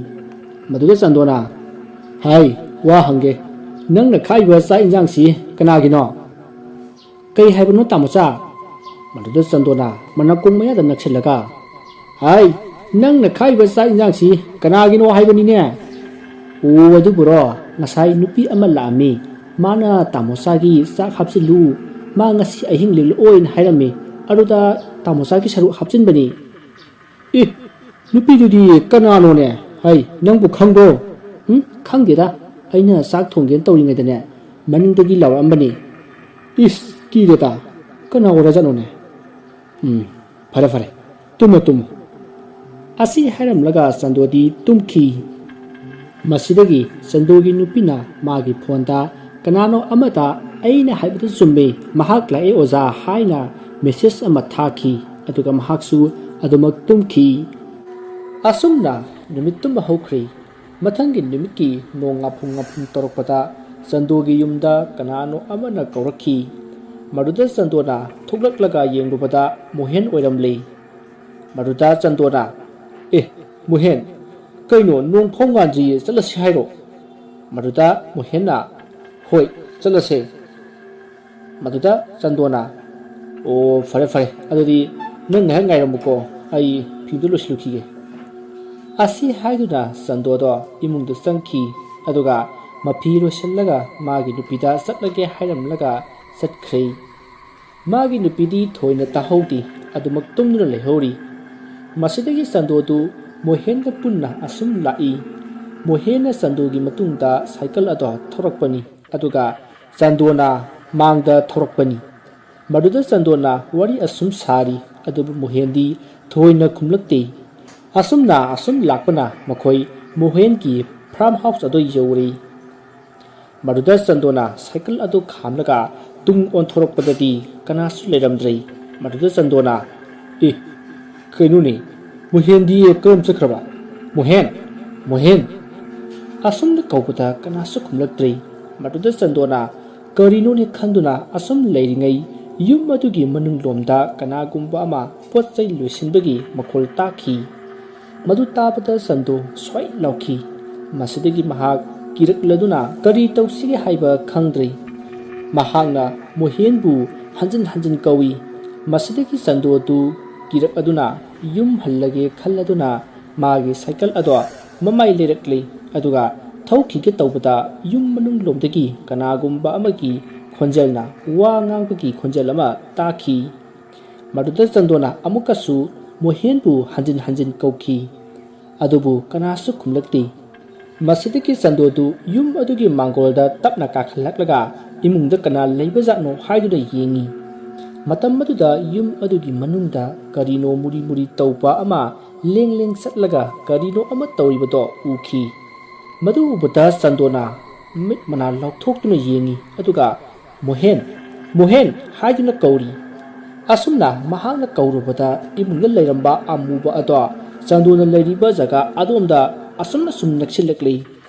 ꯃꯗꯨꯗ ꯆꯟꯗꯣꯅ, "ꯍꯥꯏ, ꯋꯥ ꯍꯪꯒꯦ, ꯅꯪꯅ ꯈꯥꯛꯏꯕ ꯆꯥꯛ ꯏꯟꯖꯥꯡꯁꯤ ꯀꯅꯥꯒꯤꯅꯣ?" "ꯀꯩ ꯍꯥꯏꯕꯅꯣ ꯇꯥꯃꯣꯆꯥ?" ꯃꯗꯨꯗ ꯆꯟꯗꯣꯅ ꯃꯅꯥꯀꯣꯡ ꯃꯌꯥꯗ ꯅꯛꯁꯤꯜꯂꯒ, "ꯍꯥꯏ, ꯅꯪꯅ ꯈꯥꯛꯏꯕ ꯆꯥꯛ ꯏꯟꯖꯥꯡꯁꯤ ꯀꯅꯥꯒꯤꯅꯣ ꯍꯥꯏꯕꯅꯤꯅꯦ?" "ꯑꯣ, ꯑꯗꯨꯕꯨꯔꯣ, ꯉꯁꯥꯏ ꯅꯨꯄꯤ ꯑꯃ ꯂꯥꯛꯑꯝꯃꯤ꯫ ꯃꯥꯅ ꯇꯥꯃꯣꯆꯥꯒꯤ ꯆꯥꯛ ꯍꯥꯞꯆꯤꯜꯂꯨ, ꯃꯥ ꯉꯁꯤ ꯑꯍꯤꯡ ꯂꯦꯛꯂꯛꯑꯣꯏꯅ ꯍꯥꯏꯔꯝꯃꯤ꯫ ꯑꯗꯨꯗ ꯇꯥꯃꯣꯆꯥꯒꯤ ꯁꯔꯨꯛ ꯍꯥꯞꯆꯤꯟꯕꯅꯤ꯫ "ꯑꯦ, ꯅꯨꯄꯤꯗꯨꯗꯤ ꯀꯅꯥꯅꯣꯅꯦ? ꯍꯩ, ꯅꯪꯕꯨ ꯈꯪꯕ꯭ꯔꯣ?" "ꯎꯝ, ꯈꯪꯗꯦꯗ꯫ ꯑꯩꯅ ꯆꯥꯛ ꯊꯣꯡꯒꯦꯅ ꯇꯧꯔꯤꯉꯩꯗꯅꯦ, ꯃꯅꯤꯡꯗꯒꯤ ꯂꯥꯎꯔꯛꯑꯝꯕꯅꯤ꯫" "ꯏꯁ, ꯀꯤꯔꯦꯗ꯫ ꯀꯅꯥ ꯑꯣꯏꯔꯖꯥꯠꯅꯣꯅꯦ? ꯎꯝ, ꯐꯔꯦ, ꯐꯔꯦ꯫ ꯇꯨꯝꯃꯣ, ꯇꯨꯝꯃꯣ꯫" ꯑꯁꯤ ꯍꯥꯏꯔꯝꯂꯒ ꯆꯟꯗꯣꯗꯤ ꯇꯨꯝꯈꯤ꯫ ꯃꯁꯤꯗꯒꯤ ꯆꯟꯗꯣꯒꯤ ꯅꯨꯄꯤꯅ ꯃꯥꯒꯤ ꯐꯣꯟꯗ ꯀꯅꯥꯅꯣ ꯑꯃꯗ "ꯑꯩꯅ ꯍꯥꯏꯕꯗꯨ ꯆꯨꯝꯃꯤ, ꯃꯍꯥꯛ ꯂꯥꯛꯑꯦ ꯑꯣꯖꯥ" ꯍꯥꯏꯅ ꯃꯦꯁꯦꯖ ꯑꯃ ꯊꯥꯈꯤ꯫ ꯑꯗꯨꯒ ꯃꯍꯥꯛꯁꯨ ꯑꯗꯨꯃꯛ ꯇꯨꯝꯈꯤ꯫ ꯑꯁꯨꯝꯅ ꯅꯨꯃꯤꯠ ꯇꯨꯝꯕ ꯍꯧꯈ꯭ꯔꯦ꯫ ꯃꯊꯪꯒꯤ ꯅꯨꯃꯤꯠꯀꯤ ꯅꯣꯡ ꯉꯥꯐꯨꯝ ꯉꯥꯐꯨꯝ ꯇꯧꯔꯛꯄꯗ ꯆꯟꯗꯣꯒꯤ ꯌꯨꯝꯗ ꯀꯅꯥꯅꯣ ꯑꯃꯅ ꯀꯧꯔꯛꯈꯤ꯫ ꯃꯗꯨꯗ ꯆꯟꯗꯣꯅ ꯊꯣꯛꯂꯛꯂꯒ ꯌꯦꯡꯂꯨꯕꯗ ꯃꯣꯍꯦꯟ ꯑꯣꯏꯔꯝꯂꯦ꯫ ꯃꯗꯨꯗ ꯆꯟꯗꯣꯅ, "ꯑꯦ, ꯃꯣꯍꯦꯟ, ꯀꯩꯅꯣ, ꯅꯣꯡ ꯐꯥꯎ ꯉꯥꯟꯗ꯭ꯔꯤꯌꯦ, ꯆꯠꯂꯁꯤ ꯍꯥꯏꯔꯣ?" ꯃꯗꯨꯗ ꯃꯣꯍꯦꯟꯅ, "ꯍꯣꯏ, ꯆꯠꯂꯁꯦ꯫" ꯃꯗꯨꯗ ꯆꯟꯗꯣꯅ, "ꯑꯣ, ꯐꯔꯦ, ꯐꯔꯦ, ꯑꯗꯨꯗꯤ ꯅꯪ ꯉꯥꯏꯍꯥꯛ ꯉꯥꯏꯔꯝꯃꯨꯀꯣ, ꯑꯩ ꯐꯤꯗꯨ ꯂꯣꯏꯁꯤꯜꯂꯨꯈꯤꯒꯦ꯫" ꯑꯁꯤ ꯍꯥꯏꯗꯨꯅ ꯆꯟꯗꯣꯗꯣ ꯏꯃꯨꯡꯗ ꯆꯪꯈꯤ꯫ ꯑꯗꯨꯒ ꯃꯐꯤ ꯂꯣꯏꯁꯤꯜꯂꯒ ꯃꯥꯒꯤ ꯅꯨꯄꯤꯗ ꯆꯠꯂꯒꯦ ꯍꯥꯏꯔꯝꯂꯒ ꯆꯠꯈ꯭ꯔꯦ꯫ ꯃꯥꯒꯤ ꯅꯨꯄꯤꯗꯤ ꯊꯣꯏꯅ ꯇꯥꯍꯧꯗꯦ, ꯑꯗꯨꯃꯛ ꯇꯨꯝꯗꯨꯅ ꯂꯩꯍꯧꯔꯤ꯫ ꯃꯁꯤꯗꯒꯤ ꯆꯟꯗꯣꯗꯨ ꯃꯣꯍꯦꯟꯒ ꯄꯨꯟꯅ ꯑꯁꯨꯝ ꯂꯥꯛꯏ꯫ ꯃꯣꯍꯦꯟꯅ ꯆꯟꯗꯣꯒꯤ ꯃꯇꯨꯡꯗ ꯁꯥꯏꯀꯜ ꯑꯗꯣ ꯊꯧꯔꯛꯄꯅꯤ, ꯑꯗꯨꯒ ꯆꯟꯗꯣꯅ ꯃꯥꯡꯗ ꯊꯧꯔꯛꯄꯅꯤ꯫ ꯃꯗꯨꯗ ꯆꯟꯗꯣꯅ ꯋꯥꯔꯤ ꯑꯁꯨꯝ ꯁꯥꯔꯤ, ꯑꯗꯨꯕꯨ ꯃꯣꯍꯦꯟꯗꯤ ꯊꯣꯏꯅ ꯈꯨꯝꯂꯛꯇꯦ꯫ ꯑꯁꯨꯝꯅ ꯑꯁꯨꯝ ꯂꯥꯛꯄꯅ ꯃꯈꯣꯏ ꯃꯣꯍꯦꯟꯒꯤ ꯐꯥꯔꯝ ꯍꯥꯎꯁ ꯑꯗꯨ ꯌꯧꯔꯦ꯫ ꯃꯗꯨꯗ ꯆꯟꯗꯣꯅ ꯁꯥꯏꯀꯜ ꯑꯗꯨ ꯈꯥꯝꯂꯒ ꯇꯨꯡ ꯑꯣꯟꯊꯣꯔꯛꯄꯗꯗꯤ ꯀꯅꯥꯁꯨ ꯂꯩꯔꯝꯗ꯭ꯔꯦ꯫ ꯃꯗꯨꯗ ꯆꯟꯗꯣꯅ, "ꯑꯦ, ꯀꯩꯅꯣꯅꯦ, ꯃꯣꯍꯦꯟꯗꯤ ꯀꯔꯝ ꯆꯠꯈ꯭ꯔꯕ? ꯃꯣꯍꯦꯟ! ꯃꯣꯍꯦꯟ!" ꯑꯁꯨꯝꯅ ꯀꯧꯕꯗ ꯀꯅꯥꯁꯨ ꯈꯨꯝꯂꯛꯇ꯭ꯔꯦ꯫ ꯃꯗꯨꯗ ꯆꯟꯗꯣꯅ ꯀꯔꯤꯅꯣꯅꯦ ꯈꯟꯗꯨꯅ ꯑꯁꯨꯝ ꯂꯩꯔꯤꯉꯩ ꯌꯨꯝ ꯑꯗꯨꯒꯤ ꯃꯅꯨꯡ ꯂꯣꯝꯗ ꯀꯅꯥꯒꯨꯝꯕ ꯑꯃ ꯄꯣꯠ ꯆꯩ ꯂꯣꯏꯁꯤꯟꯕꯒꯤ ꯃꯈꯣꯜ ꯇꯥꯈꯤ꯫ ꯃꯗꯨ ꯇꯥꯕꯗ ꯆꯟꯗꯣ ꯁ꯭ꯋꯥꯏ ꯂꯥꯎꯈꯤ꯫ ꯃꯁꯤꯗꯒꯤ ꯃꯍꯥꯛ ꯀꯤꯔꯛꯂꯗꯨꯅ ꯀꯔꯤ ꯇꯧꯁꯤꯒꯦ ꯍꯥꯏꯕ ꯈꯪꯗ꯭ꯔꯦ꯫ ꯃꯍꯥꯛꯅ ꯃꯣꯍꯦꯟꯕꯨ ꯍꯟꯖꯤꯟ ꯍꯟꯖꯤꯟ ꯀꯧꯏ꯫ ꯃꯁꯤꯗꯒꯤ ꯆꯟꯗꯣ ꯑꯗꯨ ꯀꯤꯔꯛꯂꯗꯨꯅ ꯌꯨꯝ ꯍꯜꯂꯒꯦ ꯈꯜꯂꯗꯨꯅ ꯃꯥꯒꯤ ꯁꯥꯏꯀꯜ ꯑꯗꯣ ꯃꯃꯥꯏ ꯂꯩꯔꯛꯂꯦ꯫ ꯑꯗꯨꯒ ꯊꯧꯈꯤꯒꯦ ꯇꯧꯕꯗ ꯌꯨꯝ ꯃꯅꯨꯡ ꯂꯣꯝꯗꯒꯤ ꯀꯅꯥꯒꯨꯝꯕ ꯑꯃꯒꯤ ꯈꯣꯟꯖꯦꯜꯅ ꯋꯥ ꯉꯥꯡꯕꯒꯤ ꯈꯣꯟꯖꯦꯜ ꯑꯃ ꯇꯥꯈꯤ꯫ ꯃꯗꯨꯗ ꯆꯟꯗꯣꯅ ꯑꯃꯨꯛꯀꯁꯨ ꯃꯣꯍꯦꯟꯕꯨ ꯍꯟꯖꯤꯟ ꯍꯟꯖꯤꯟ ꯀꯧꯈꯤ꯫ ꯑꯗꯨꯕꯨ ꯀꯅꯥꯁꯨ ꯈꯨꯝꯂꯛꯇꯦ꯫ ꯃꯁꯤꯗꯒꯤ ꯆꯟꯗꯣꯗꯨ ꯌꯨꯝ ꯑꯗꯨꯒꯤ ꯃꯥꯡꯒꯣꯜꯗ ꯇꯞꯅ ꯀꯥꯈꯠꯂꯛꯂꯒ ꯏꯃꯨꯡꯗ ꯀꯅꯥ ꯂꯩꯕꯖꯥꯠꯅꯣ ꯍꯥꯏꯗꯨꯅ ꯌꯦꯡꯉꯤ꯫ ꯃꯇꯝ ꯑꯗꯨꯗ ꯌꯨꯝ ꯑꯗꯨꯒꯤ ꯃꯅꯨꯡꯗ ꯀꯔꯤꯅꯣ ꯃꯨꯔꯤ ꯃꯨꯔꯤ ꯇꯧꯕ ꯑꯃ ꯂꯦꯡ ꯂꯦꯡ ꯆꯠꯂꯒ ꯀꯔꯤꯅꯣ ꯑꯃ ꯇꯧꯔꯤꯕꯗꯣ ꯎꯈꯤ꯫ ꯃꯗꯨ ꯎꯕꯗ ꯆꯟꯗꯣꯅ ꯃꯤꯠ ꯃꯅꯥ ꯂꯥꯎꯊꯣꯛꯇꯨꯅ ꯌꯦꯡꯉꯤ, ꯑꯗꯨꯒ "ꯃꯣꯍꯦꯟ, ꯃꯣꯍꯦꯟ" ꯍꯥꯏꯗꯨꯅ ꯀꯧꯔꯤ꯫ ꯑꯁꯨꯝꯅ ꯃꯍꯥꯛꯅ ꯀꯧꯔꯨꯕꯗ ꯏꯃꯨꯡꯗ ꯂꯩꯔꯝꯕ ꯑꯃꯨꯕ ꯑꯗꯣ ꯆꯟꯗꯣꯅ ꯂꯩꯔꯤꯕ ꯖꯒꯥ ꯑꯗꯣꯝꯗ ꯑꯁꯨꯝꯅ ꯁꯨꯝ ꯅꯛꯁꯤꯜꯂꯛꯂꯤ꯫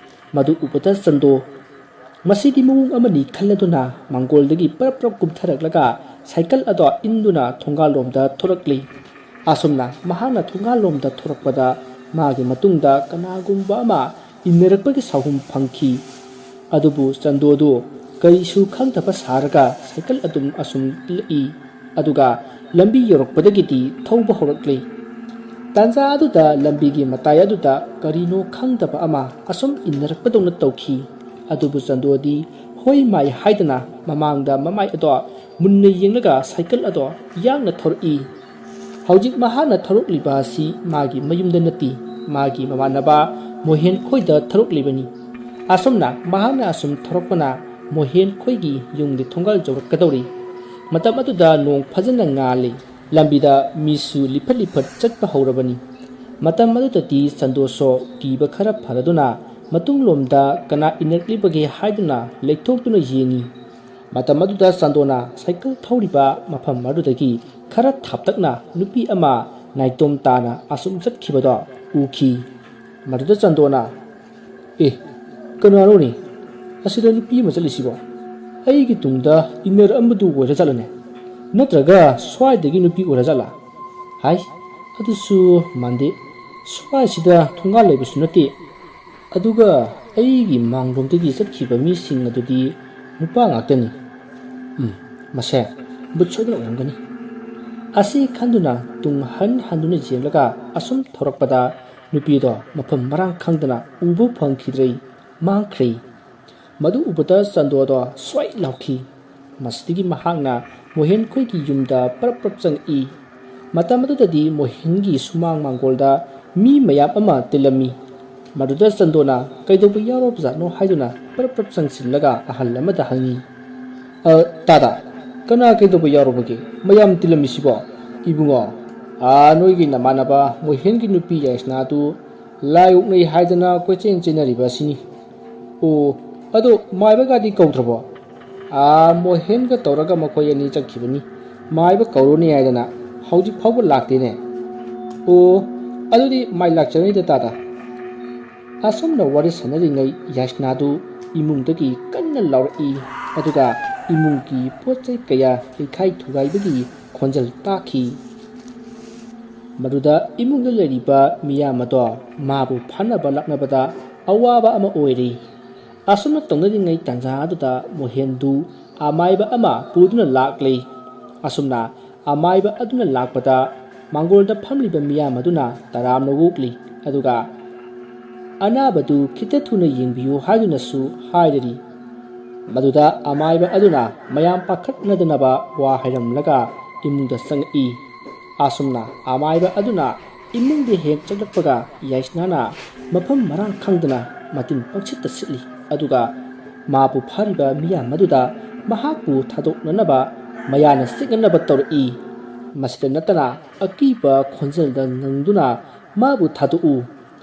ꯃꯗꯨ ꯎꯕꯗ ꯆꯟꯗꯣ ꯃꯁꯤꯗꯤ ꯃꯑꯣꯡ ꯑꯃꯅꯤ ꯈꯜꯂꯗꯨꯅ ꯃꯥꯡꯒꯣꯜꯗꯒꯤ ꯄꯔꯞ ꯄꯔꯞ ꯀꯨꯝꯊꯔꯛꯂꯒ ꯁꯥꯏꯀꯜ ꯑꯗꯣ ꯏꯟꯗꯨꯅ ꯊꯣꯡꯒꯥꯜꯂꯣꯝꯗ ꯊꯣꯔꯛꯂꯤ꯫ ꯑꯁꯨꯝꯅ ꯃꯍꯥꯛꯅ ꯊꯣꯡꯒꯥꯜꯂꯣꯝꯗ ꯊꯣꯔꯛꯄꯗ ꯃꯥꯒꯤ ꯃꯇꯨꯡꯗ ꯀꯅꯥꯒꯨꯝꯕ ꯑꯃ ꯏꯟꯅꯔꯛꯄꯒꯤ ꯁꯥꯍꯨꯝ ꯐꯪꯈꯤ꯫ ꯑꯗꯨꯕꯨ ꯆꯟꯗꯣꯗꯨ ꯀꯔꯤꯁꯨ ꯈꯪꯗꯕ ꯁꯥꯔꯒ ꯁꯥꯏꯀꯜ ꯑꯗꯨꯝ ꯑꯁꯨꯝ ꯏꯜꯂꯛꯏ꯫ ꯑꯗꯨꯒ ꯂꯝꯕꯤ ꯌꯧꯔꯛꯄꯗꯒꯤꯗꯤ ꯊꯧꯕ ꯍꯧꯔꯛꯂꯦ꯫ ꯇꯥꯟꯖꯥ ꯑꯗꯨꯗ ꯂꯝꯕꯤꯒꯤ ꯃꯇꯥꯏ ꯑꯗꯨꯗ ꯀꯔꯤꯅꯣ ꯈꯪꯗꯕ ꯑꯃ ꯑꯁꯨꯝ ꯏꯟꯅꯔꯛꯄꯗꯧꯅ ꯇꯧꯈꯤ꯫ ꯑꯗꯨꯕꯨ ꯆꯟꯗꯣꯗꯤ ꯍꯣꯏ ꯃꯥꯏ ꯍꯥꯏꯗꯅ ꯃꯃꯥꯡꯗ ꯃꯃꯥꯏ ꯑꯗꯣ ꯃꯨꯟꯅ ꯌꯦꯡꯂꯒ ꯁꯥꯏꯀꯜ ꯑꯗꯣ ꯌꯥꯡꯅ ꯊꯧꯔꯛꯏ꯫ ꯍꯧꯖꯤꯛ ꯃꯍꯥꯛꯅ ꯊꯧꯔꯛꯂꯤꯕ ꯑꯁꯤ ꯃꯥꯒꯤ ꯃꯌꯨꯝꯗ ꯅꯠꯇꯦ, ꯃꯥꯒꯤ ꯃꯃꯥꯟꯅꯕ ꯃꯣꯍꯦꯟ ꯈꯣꯏꯗ ꯊꯧꯔꯛꯂꯤꯕꯅꯤ꯫ ꯑꯁꯨꯝꯅ ꯃꯍꯥꯛꯅ ꯑꯁꯨꯝ ꯊꯧꯔꯛꯄꯅ ꯃꯣꯍꯦꯟ ꯈꯣꯏꯒꯤ ꯌꯨꯝꯒꯤ ꯊꯣꯡꯒꯥꯜ ꯌꯧꯔꯛꯀꯗꯧꯔꯤ꯫ ꯃꯇꯝ ꯑꯗꯨꯗ ꯅꯣꯡ ꯐꯖꯅ ꯉꯥꯜꯂꯤ꯫ ꯂꯝꯕꯤꯗ ꯃꯤꯁꯨ ꯂꯤꯐꯠ ꯂꯤꯐꯠ ꯆꯠꯄ ꯍꯧꯔꯕꯅꯤ꯫ ꯃꯇꯝ ꯑꯗꯨꯗꯗꯤ ꯆꯟꯗꯣꯁꯣ ꯀꯤꯕ ꯈꯔ ꯐꯔꯗꯨꯅ ꯃꯇꯨꯡꯂꯣꯝꯗ ꯀꯅꯥ ꯏꯟꯅꯔꯛꯂꯤꯕꯒꯦ ꯍꯥꯏꯗꯨꯅ ꯂꯩꯊꯣꯛꯇꯨꯅ ꯌꯦꯡꯉꯤ꯫ ꯃꯇꯝ ꯑꯗꯨꯗ ꯆꯟꯗꯣꯅ ꯁꯥꯏꯀꯜ ꯊꯧꯔꯤꯕ ꯃꯐꯝ ꯑꯗꯨꯗꯒꯤ ꯈꯔ ꯊꯥꯞꯇꯛꯅ ꯅꯨꯄꯤ ꯑꯃ ꯅꯥꯏꯇꯣꯝ ꯇꯥꯅ ꯑꯁꯨꯝ ꯆꯠꯈꯤꯕꯗꯣ ꯎꯈꯤ꯫ ꯃꯗꯨꯗ ꯆꯟꯗꯣꯅ, "ꯑꯦ, ꯀꯅꯥꯅꯣꯅꯦ ꯑꯁꯤꯗ ꯅꯨꯄꯤ ꯑꯃ ꯆꯠꯂꯤꯁꯤꯕꯣ? ꯑꯩꯒꯤ ꯇꯨꯡꯗ ꯏꯟꯅꯔꯛꯑꯝꯕꯗꯨ ꯑꯣꯏꯔ ꯖꯥꯠꯂꯅꯦ? ꯅꯠꯇ꯭ꯔꯒ ꯁ꯭ꯋꯥꯏꯗꯒꯤ ꯅꯨꯄꯤ ꯑꯣꯏꯔ ꯖꯥꯠꯂꯥ? ꯍꯥꯏ, ꯑꯗꯨꯁꯨ ꯃꯥꯟꯗꯦ꯫ ꯁ꯭ꯋꯥꯏꯁꯤꯗ ꯊꯣꯡꯒꯥꯜ ꯂꯩꯕꯁꯨ ꯅꯠꯇꯦ꯫ ꯑꯗꯨꯒ ꯑꯩꯒꯤ ꯃꯥꯡꯂꯣꯝꯗꯒꯤ ꯆꯠꯈꯤꯕ ꯃꯤꯁꯤꯡ ꯑꯗꯨꯗꯤ ꯅꯨꯄꯥ ꯉꯥꯛꯇꯅꯤ꯫ ꯎꯝ, ꯃꯁꯦ ꯕꯨꯠ ꯁꯣꯏꯗꯅ ꯑꯣꯏꯔꯝꯒꯅꯤ"꯫ ꯑꯁꯤ ꯈꯟꯗꯨꯅ ꯇꯨꯡ ꯍꯟ ꯍꯟꯗꯨꯅ ꯌꯦꯡꯂꯒ ꯑꯁꯨꯝ ꯊꯧꯔꯛꯄꯗ ꯅꯨꯄꯤꯗꯣ ꯃꯐꯝ ꯃꯔꯥꯡ ꯈꯪꯗꯅ ꯎꯕ ꯐꯪꯈꯤꯗ꯭ꯔꯦ, ꯃꯥꯡꯈ꯭ꯔꯦ꯫ ꯃꯗꯨ ꯎꯕꯗ ꯆꯟꯗꯣꯗꯣ ꯁ꯭ꯋꯥꯏ ꯂꯥꯎꯈꯤ꯫ ꯃꯁꯤꯗꯒꯤ ꯃꯍꯥꯛꯅ ꯃꯣꯍꯦꯟ ꯈꯣꯏꯒꯤ ꯌꯨꯝꯗ ꯄꯔꯞ ꯄꯔꯞ ꯆꯪꯉꯛꯏ꯫ ꯃꯇꯝ ꯑꯗꯨꯗꯗꯤ ꯃꯣꯍꯦꯟꯒꯤ ꯁꯨꯃꯥꯡ ꯃꯥꯡꯒꯣꯜꯗ ꯃꯤ ꯃꯌꯥꯝ ꯑꯃ ꯇꯤꯜꯂꯝꯃꯤ꯫ ꯃꯗꯨꯗ ꯆꯟꯗꯣꯅ ꯀꯩꯗꯧꯕ ꯌꯥꯎꯔꯕꯖꯥꯠꯅꯣ ꯍꯥꯏꯗꯨꯅ ꯄꯔꯞ ꯄꯔꯞ ꯆꯪꯁꯤꯜꯂꯒ ꯑꯍꯜ ꯑꯃꯗ ꯍꯪꯉꯤ꯫ "ꯑ, ꯇꯥꯗ, ꯀꯅꯥ ꯀꯩꯗꯧꯕ ꯌꯥꯎꯔꯕꯒꯦ? ꯃꯌꯥꯝ ꯇꯤꯜꯂꯝꯃꯤꯁꯤꯕꯣ?" "ꯏꯕꯨꯡꯉꯣ, ꯑꯥ, ꯅꯣꯏꯒꯤ ꯅꯃꯥꯟꯅꯕ ꯃꯣꯍꯦꯟꯒꯤ ꯅꯨꯄꯤ ꯌꯥꯏꯁꯅꯥꯗꯨ ꯂꯥꯏ ꯑꯣꯛꯅꯩ ꯍꯥꯏꯗꯅ ꯀꯣꯏꯆꯦꯟ ꯆꯦꯟꯅꯔꯤꯕ ꯑꯁꯤꯅꯤ꯫" "ꯑꯣ, ꯑꯗꯣ ꯃꯥꯏꯕꯒꯗꯤ ꯀꯧꯗ꯭ꯔꯕꯣ?" "ꯑꯥ, ꯃꯣꯍꯦꯟꯒ ꯇꯧꯔꯒ ꯃꯈꯣꯏ ꯑꯅꯤ ꯆꯠꯈꯤꯕꯅꯤ꯫ ꯃꯥꯏꯕ ꯀꯧꯔꯨꯅꯤ ꯍꯥꯏꯗꯅ ꯍꯧꯖꯤꯛ ꯐꯥꯎꯕ ꯂꯥꯛꯇꯦꯅꯦ꯫" "ꯑꯣ, ꯑꯗꯨꯗꯤ ꯃꯥꯏ ꯂꯥꯛꯆꯔꯅꯤꯗ ꯇꯥꯗ꯫" ꯑꯁꯨꯝꯅ ꯋꯥꯔꯤ ꯁꯥꯟꯅꯔꯤꯉꯩ ꯌꯥꯏꯁꯅꯥꯗꯨ ꯏꯃꯨꯡꯗꯒꯤ ꯀꯟꯅ ꯂꯥꯎꯔꯛꯏ꯫ ꯑꯗꯨꯒ ꯏꯃꯨꯡꯒꯤ ꯄꯣꯠ ꯆꯩ ꯀꯌꯥ ꯂꯩꯈꯥꯏ ꯊꯨꯒꯥꯏꯕꯒꯤ ꯈꯣꯟꯖꯦꯜ ꯇꯥꯈꯤ꯫ ꯃꯗꯨꯗ ꯏꯃꯨꯡꯗ ꯂꯩꯔꯤꯕ ꯃꯤꯌꯥꯝ ꯑꯗꯣ ꯃꯥꯕꯨ ꯐꯥꯅꯕ ꯂꯥꯛꯅꯕꯗ ꯑꯋꯥꯕ ꯑꯃ ꯑꯣꯏꯔꯤ꯫ ꯑꯁꯨꯝꯅ ꯇꯧꯅꯔꯤꯉꯩ ꯇꯥꯟꯖꯥ ꯑꯗꯨꯗ ꯃꯣꯍꯦꯟꯗꯨ ꯑꯃꯥꯏꯕ ꯑꯃ ꯄꯨꯗꯨꯅ ꯂꯥꯛꯂꯤ꯫ ꯑꯁꯨꯝꯅ ꯑꯃꯥꯏꯕ ꯑꯗꯨꯅ ꯂꯥꯛꯄꯗ ꯃꯥꯡꯒꯣꯜꯗ ꯐꯝꯂꯤꯕ ꯃꯤꯌꯥꯝ ꯑꯗꯨꯅ ꯇꯔꯥꯝꯅ ꯑꯣꯛꯂꯤ꯫ ꯑꯗꯨꯒ "ꯑꯅꯥꯕꯗꯨ ꯈꯤꯇ ꯊꯨꯅ ꯌꯦꯡꯕꯤꯌꯨ" ꯍꯥꯏꯗꯨꯅꯁꯨ ꯍꯥꯏꯔꯔꯤ꯫ ꯃꯗꯨꯗ ꯑꯃꯥꯏꯕ ꯑꯗꯨꯅ ꯃꯌꯥꯝ ꯄꯥꯈꯠꯅꯗꯅꯕ ꯋꯥ ꯍꯥꯏꯔꯝꯂꯒ ꯏꯃꯨꯡꯗ ꯆꯪꯉꯛꯏ꯫ ꯑꯁꯨꯝꯅ ꯑꯃꯥꯏꯕ ꯑꯗꯨꯅ ꯏꯃꯨꯡꯗ ꯍꯦꯛ ꯆꯪꯂꯛꯄꯒ ꯌꯥꯏꯁꯅꯥꯅ ꯃꯐꯝ ꯃꯔꯥꯡ ꯈꯪꯗꯅ ꯃꯇꯤꯟ ꯄꯪꯁꯤꯠꯇ ꯁꯤꯠꯂꯤ꯫ ꯑꯗꯨꯒ ꯃꯥꯕꯨ ꯐꯥꯔꯤꯕ ꯃꯤꯌꯥꯝ ꯑꯗꯨꯗ ꯃꯍꯥꯛꯄꯨ ꯊꯥꯗꯣꯛꯅꯅꯕ ꯃꯌꯥꯅ ꯆꯤꯛꯅꯅꯕ ꯇꯧꯔꯛꯏ꯫ ꯃꯁꯤꯗ ꯅꯠꯇꯅ ꯑꯀꯤꯕ ꯈꯣꯟꯖꯦꯜꯗ ꯉꯪꯗꯨꯅ "ꯃꯥꯕꯨ ꯊꯥꯗꯣꯛꯎ,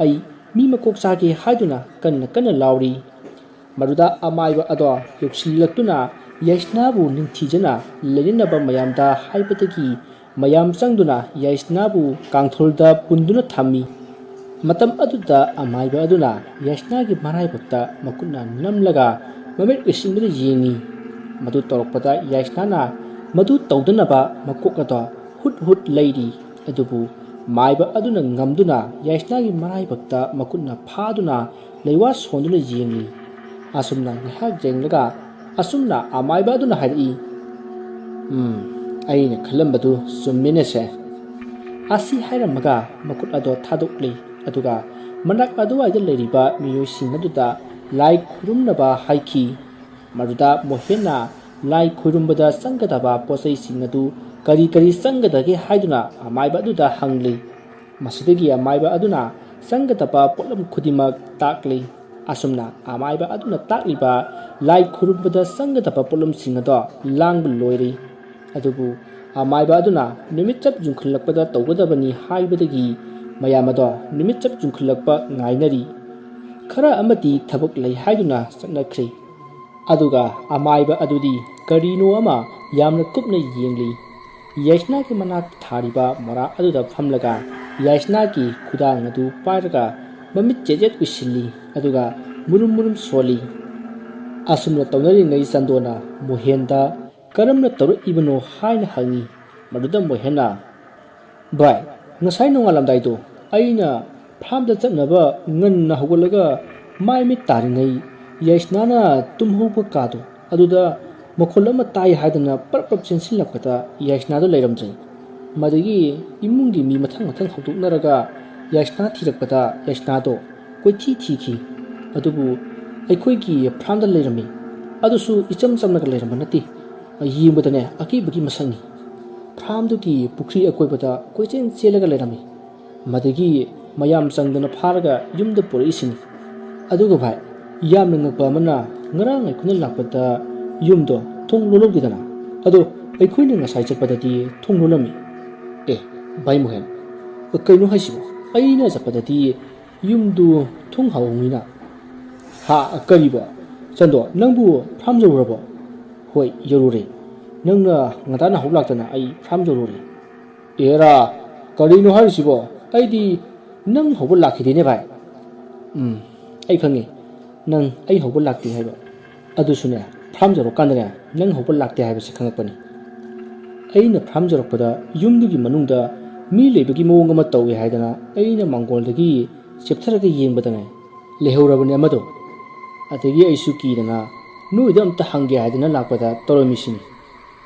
ꯑꯩ ꯃꯤ ꯃꯀꯣꯛ ꯆꯥꯒꯦ" ꯍꯥꯏꯗꯨꯅ ꯀꯟꯅ ꯀꯟꯅ ꯂꯥꯎꯔꯤ꯫ ꯃꯗꯨꯗ ꯑꯃꯥꯏꯕ ꯑꯗꯣ ꯌꯧꯁꯤꯜꯂꯛꯇꯨꯅ ꯌꯥꯏꯁꯅꯥꯕꯨ ꯅꯤꯡꯊꯤꯖꯅ ꯂꯩꯅꯅꯕ ꯃꯌꯥꯝꯗ ꯍꯥꯏꯕꯗꯒꯤ ꯃꯌꯥꯝ ꯆꯪꯗꯨꯅ ꯌꯥꯏꯁꯅꯥꯕꯨ ꯀꯥꯡꯊꯣꯜꯗ ꯄꯨꯟꯗꯨꯅ ꯊꯝꯃꯤ꯫ ꯃꯇꯝ ꯑꯗꯨꯗ ꯑꯃꯥꯏꯕ ꯑꯗꯨꯅ ꯌꯥꯏꯁꯅꯥꯒꯤ ꯃꯔꯥꯏꯕꯛꯇ ꯃꯈꯨꯠꯅ ꯅꯝꯂꯒ ꯃꯃꯤꯠ ꯎꯏꯁꯤꯟꯗꯨꯅ ꯌꯦꯡꯉꯤ꯫ ꯃꯗꯨ ꯇꯧꯔꯛꯄꯗ ꯌꯥꯏꯁꯅꯥꯅ ꯃꯗꯨ ꯇꯧꯗꯅꯕ ꯃꯀꯣꯛ ꯑꯗꯣ ꯍꯨꯠ ꯍꯨꯠ ꯂꯩꯔꯤ꯫ ꯑꯗꯨꯕꯨ ꯃꯥꯏꯕ ꯑꯗꯨꯅ ꯉꯝꯗꯨꯅ ꯌꯥꯏꯁꯅꯥꯒꯤ ꯃꯔꯥꯏꯕꯛꯇ ꯃꯈꯨꯠꯅ ꯐꯥꯗꯨꯅ ꯂꯩꯋꯥ ꯁꯣꯟꯗꯨꯅ ꯌꯦꯡꯂꯤ꯫ ꯑꯁꯨꯝꯅ ꯉꯥꯏꯍꯥꯛ ꯌꯦꯡꯂꯒ ꯑꯁꯨꯝꯅ ꯑꯃꯥꯏꯕ ꯑꯗꯨꯅ ꯍꯥꯏꯔꯛꯏ, "ꯎꯝ, ꯑꯩꯅ ꯈꯜꯂꯝꯕꯗꯨ ꯆꯨꯝꯃꯤꯅꯦꯁꯦ꯫" ꯑꯁꯤ ꯍꯥꯏꯔꯝꯃꯒ ꯃꯈꯨꯠ ꯑꯗꯣ ꯊꯥꯗꯣꯛꯂꯤ꯫ ꯑꯗꯨꯒ ꯃꯅꯥꯛ ꯑꯗꯨꯋꯥꯏꯗ ꯂꯩꯔꯤꯕ ꯃꯤꯑꯣꯏꯁꯤꯡ ꯑꯗꯨꯗ ꯂꯥꯏ ꯈꯨꯔꯨꯝꯅꯕ ꯍꯥꯏꯈꯤ꯫ ꯃꯗꯨꯗ ꯃꯣꯍꯦꯟꯅ ꯂꯥꯏ ꯈꯨꯔꯨꯝꯕꯗ ꯆꯪꯒꯗꯕ ꯄꯣꯠꯆꯩꯁꯤꯡ ꯑꯗꯨ ꯀꯔꯤ ꯀꯔꯤ ꯆꯪꯒꯗꯒꯦ ꯍꯥꯏꯗꯨꯅ ꯑꯃꯥꯏꯕ ꯑꯗꯨꯗ ꯍꯪꯂꯤ꯫ ꯃꯁꯤꯗꯒꯤ ꯑꯃꯥꯏꯕ ꯑꯗꯨꯅ ꯆꯪꯒꯗꯕ ꯄꯣꯠꯂꯝ ꯈꯨꯗꯤꯡꯃꯛ ꯇꯥꯛꯂꯤ꯫ ꯑꯁꯨꯝꯅ ꯑꯃꯥꯏꯕ ꯑꯗꯨꯅ ꯇꯥꯛꯂꯤꯕ ꯂꯥꯏ ꯈꯨꯔꯨꯝꯕꯗ ꯆꯪꯒꯗꯕ ꯄꯣꯠꯂꯝꯁꯤꯡ ꯑꯗꯣ ꯂꯥꯡꯕ ꯂꯣꯏꯔꯤ꯫ ꯑꯗꯨꯕꯨ ꯑꯃꯥꯏꯕ ꯑꯗꯨꯅ ꯅꯨꯃꯤꯠ ꯆꯞ ꯌꯨꯡꯈꯠꯂꯛꯄꯗ ꯇꯧꯒꯗꯕꯅꯤ ꯍꯥꯏꯕꯗꯒꯤ ꯃꯌꯥꯝ ꯑꯗꯣ ꯅꯨꯃꯤꯠ ꯆꯞ ꯌꯨꯡꯈꯠꯂꯛꯄ ꯉꯥꯏꯅꯔꯤ꯫ ꯈꯔ ꯑꯃꯗꯤ ꯊꯕꯛ ꯂꯩ ꯍꯥꯏꯗꯨꯅ ꯆꯠꯅꯈ꯭ꯔꯦ꯫ ꯑꯗꯨꯒ ꯑꯃꯥꯏꯕ ꯑꯗꯨꯗꯤ ꯀꯔꯤꯅꯣ ꯑꯃ ꯌꯥꯝꯅ ꯀꯨꯞꯅ ꯌꯦꯡꯂꯤ꯫ ꯌꯥꯏꯁꯅꯥꯒꯤ ꯃꯅꯥꯛꯇ ꯊꯥꯔꯤꯕ ꯃꯣꯔꯥ ꯑꯗꯨꯗ ꯐꯝꯂꯒ ꯌꯥꯏꯁꯅꯥꯒꯤ ꯈꯨꯗꯥꯡ ꯑꯗꯨ ꯄꯥꯏꯔꯒ ꯃꯃꯤꯠ ꯆꯦꯠ ꯆꯦꯠ ꯎꯏꯁꯤꯜꯂꯤ꯫ ꯑꯗꯨꯒ ꯃꯨꯔꯨꯝ ꯃꯨꯔꯨꯝ ꯁꯣꯜꯂꯤ꯫ ꯑꯁꯨꯝꯅ ꯇꯧꯅꯔꯤꯉꯩ ꯆꯟꯗꯣꯅ ꯃꯣꯍꯦꯟꯗ ꯀꯔꯝꯅ ꯇꯧꯔꯛꯏꯕꯅꯣ ꯍꯥꯏꯅ ꯍꯪꯉꯤ꯫ ꯃꯗꯨꯗ ꯃꯣꯍꯦꯟꯅ, "ꯚꯥꯏ, ꯉꯁꯥꯏ ꯅꯣꯡꯉꯥꯜꯂꯝꯗꯥꯏꯗꯣ ꯑꯩꯅ ꯐꯥꯔꯝꯗ ꯆꯠꯅꯕ ꯉꯟꯅ ꯍꯧꯒꯠꯂꯒ ꯃꯥꯏ ꯃꯤꯠ ꯇꯥꯔꯤꯉꯩ ꯌꯥꯏꯁꯅꯥꯅ ꯇꯨꯝꯍꯧꯕ ꯀꯥꯗꯣ ꯑꯗꯨꯗ ꯃꯈꯣꯜ ꯑꯃ ꯇꯥꯏ ꯍꯥꯏꯗꯅ ꯄ꯭ꯔꯞ ꯄ꯭ꯔꯞ ꯆꯦꯟꯁꯤꯜꯂꯛꯄꯗ ꯌꯥꯏꯁꯅꯥꯗꯣ ꯂꯩꯔꯝꯗ꯭ꯔꯦ꯫ ꯃꯗꯒꯤ ꯏꯃꯨꯡꯒꯤ ꯃꯤ ꯃꯊꯪ ꯃꯊꯪ ꯍꯧꯗꯣꯛꯅꯔꯒ ꯌꯥꯏꯁꯅꯥ ꯊꯤꯔꯛꯄꯗ ꯌꯥꯏꯁꯅꯥꯗꯣ ꯀꯣꯏꯊꯤ ꯊꯤꯈꯤ꯫ ꯑꯗꯨꯕꯨ ꯑꯩꯈꯣꯏꯒꯤ ꯐꯥꯔꯝꯗ ꯂꯩꯔꯝꯃꯤ꯫ ꯑꯗꯨꯁꯨ ꯏꯆꯝ ꯆꯝꯅꯒ ꯂꯩꯔꯝꯕ ꯅꯠꯇꯦ꯫ ꯌꯦꯡꯕꯗꯅꯦ ꯑꯀꯤꯕꯒꯤ ꯃꯁꯛꯅꯤ꯫ ꯐꯥꯔꯝꯗꯨꯒꯤ ꯄꯨꯈ꯭ꯔꯤ ꯑꯀꯣꯏꯕꯗ ꯀꯣꯏꯆꯦꯟ ꯆꯦꯜꯂꯒ ꯂꯩꯔꯝꯃꯤ꯫ ꯃꯗꯒꯤ ꯃꯌꯥꯝ ꯆꯪꯗꯅ ꯐꯥꯔꯒ ꯌꯨꯝꯗ ꯄꯨꯔꯛꯏꯁꯤꯅꯤ꯫ ꯑꯗꯨꯒ ꯚꯥꯏ, ꯌꯥꯝꯅ ꯉꯛꯄ ꯑꯃꯅ ꯉꯔꯥꯡ ꯑꯩꯈꯣꯏꯅ ꯂꯥꯛꯄꯗ ꯌꯨꯝꯗꯣ ꯊꯣꯡ ꯂꯣꯜꯍꯧꯗꯦꯗꯅ꯫ ꯑꯗꯣ ꯑꯩꯈꯣꯏꯅ ꯉꯁꯥꯏ ꯆꯠꯄꯗꯗꯤ ꯊꯣꯡ ꯂꯣꯜꯂꯝꯃꯤ꯫ ꯑꯦ, ꯚꯥꯏ ꯃꯣꯍꯦꯟ, ꯀꯩꯅꯣ ꯍꯥꯏꯁꯤꯕꯣ? ꯑꯩꯅ ꯆꯠꯄꯗꯗꯤ ꯌꯨꯝꯗꯨ ꯊꯣꯡ ꯍꯥꯡꯍꯧꯉꯤꯅ꯫ ꯍꯥ, ꯀꯔꯤꯕꯣ? ꯆꯟꯗꯣ, ꯅꯪꯕꯨ ꯐꯥꯔꯝ ꯌꯧꯔꯨꯔꯕꯣ? ꯍꯣꯏ, ꯌꯧꯔꯨꯔꯦ꯫ ꯅꯪꯅ ꯉꯟꯇꯥꯅ ꯍꯧ ꯂꯥꯛꯇꯅ ꯑꯩ ꯐꯥꯔꯝ ꯌꯧꯔꯨꯔꯦ꯫ ꯑꯦꯔꯥ, ꯀꯔꯤꯅꯣ ꯍꯥꯏꯔꯤꯁꯤꯕꯣ? ꯑꯩꯗꯤ ꯅꯪ ꯍꯧꯕ ꯂꯥꯛꯈꯤꯗꯦꯅꯦ ꯚꯥꯏ꯫ ꯎꯝ, ꯑꯩ ꯈꯪꯉꯦ, ꯅꯪ ꯑꯩ ꯍꯧꯕ ꯂꯥꯛꯇꯦ ꯍꯥꯏꯕ꯫ ꯑꯗꯨꯁꯨꯅꯦ, ꯐꯥꯔꯝ ꯌꯧꯔꯀꯥꯟꯗꯅꯦ, ꯅꯪ ꯍꯧꯕ ꯂꯥꯛꯇꯦ ꯍꯥꯏꯕꯁꯦ ꯈꯪꯉꯛꯄꯅꯤ꯫ ꯑꯩꯅ ꯐꯥꯔꯝ ꯌꯧꯔꯛꯄꯗ ꯌꯨꯝꯗꯨꯒꯤ ꯃꯅꯨꯡꯗ ꯃꯤ ꯂꯩꯕꯒꯤ ꯃꯑꯣꯡ ꯑꯃ ꯇꯧꯏ ꯍꯥꯏꯗꯅ ꯑꯩꯅ ꯃꯥꯡꯒꯣꯜꯗꯒꯤ ꯆꯦꯞꯊꯔꯒ ꯌꯦꯡꯕꯗꯅꯦ, ꯂꯩꯍꯧꯔꯕꯅꯦ ꯑꯃꯗꯣ꯫ ꯑꯗꯒꯤ ꯑꯩꯁꯨ ꯀꯤꯗꯅ ꯅꯣꯏꯗ ꯑꯝꯇ ꯍꯪꯒꯦ ꯍꯥꯏꯗꯅ ꯂꯥꯛꯄꯗ ꯇꯧꯔꯝꯃꯤꯁꯤꯅꯤ꯫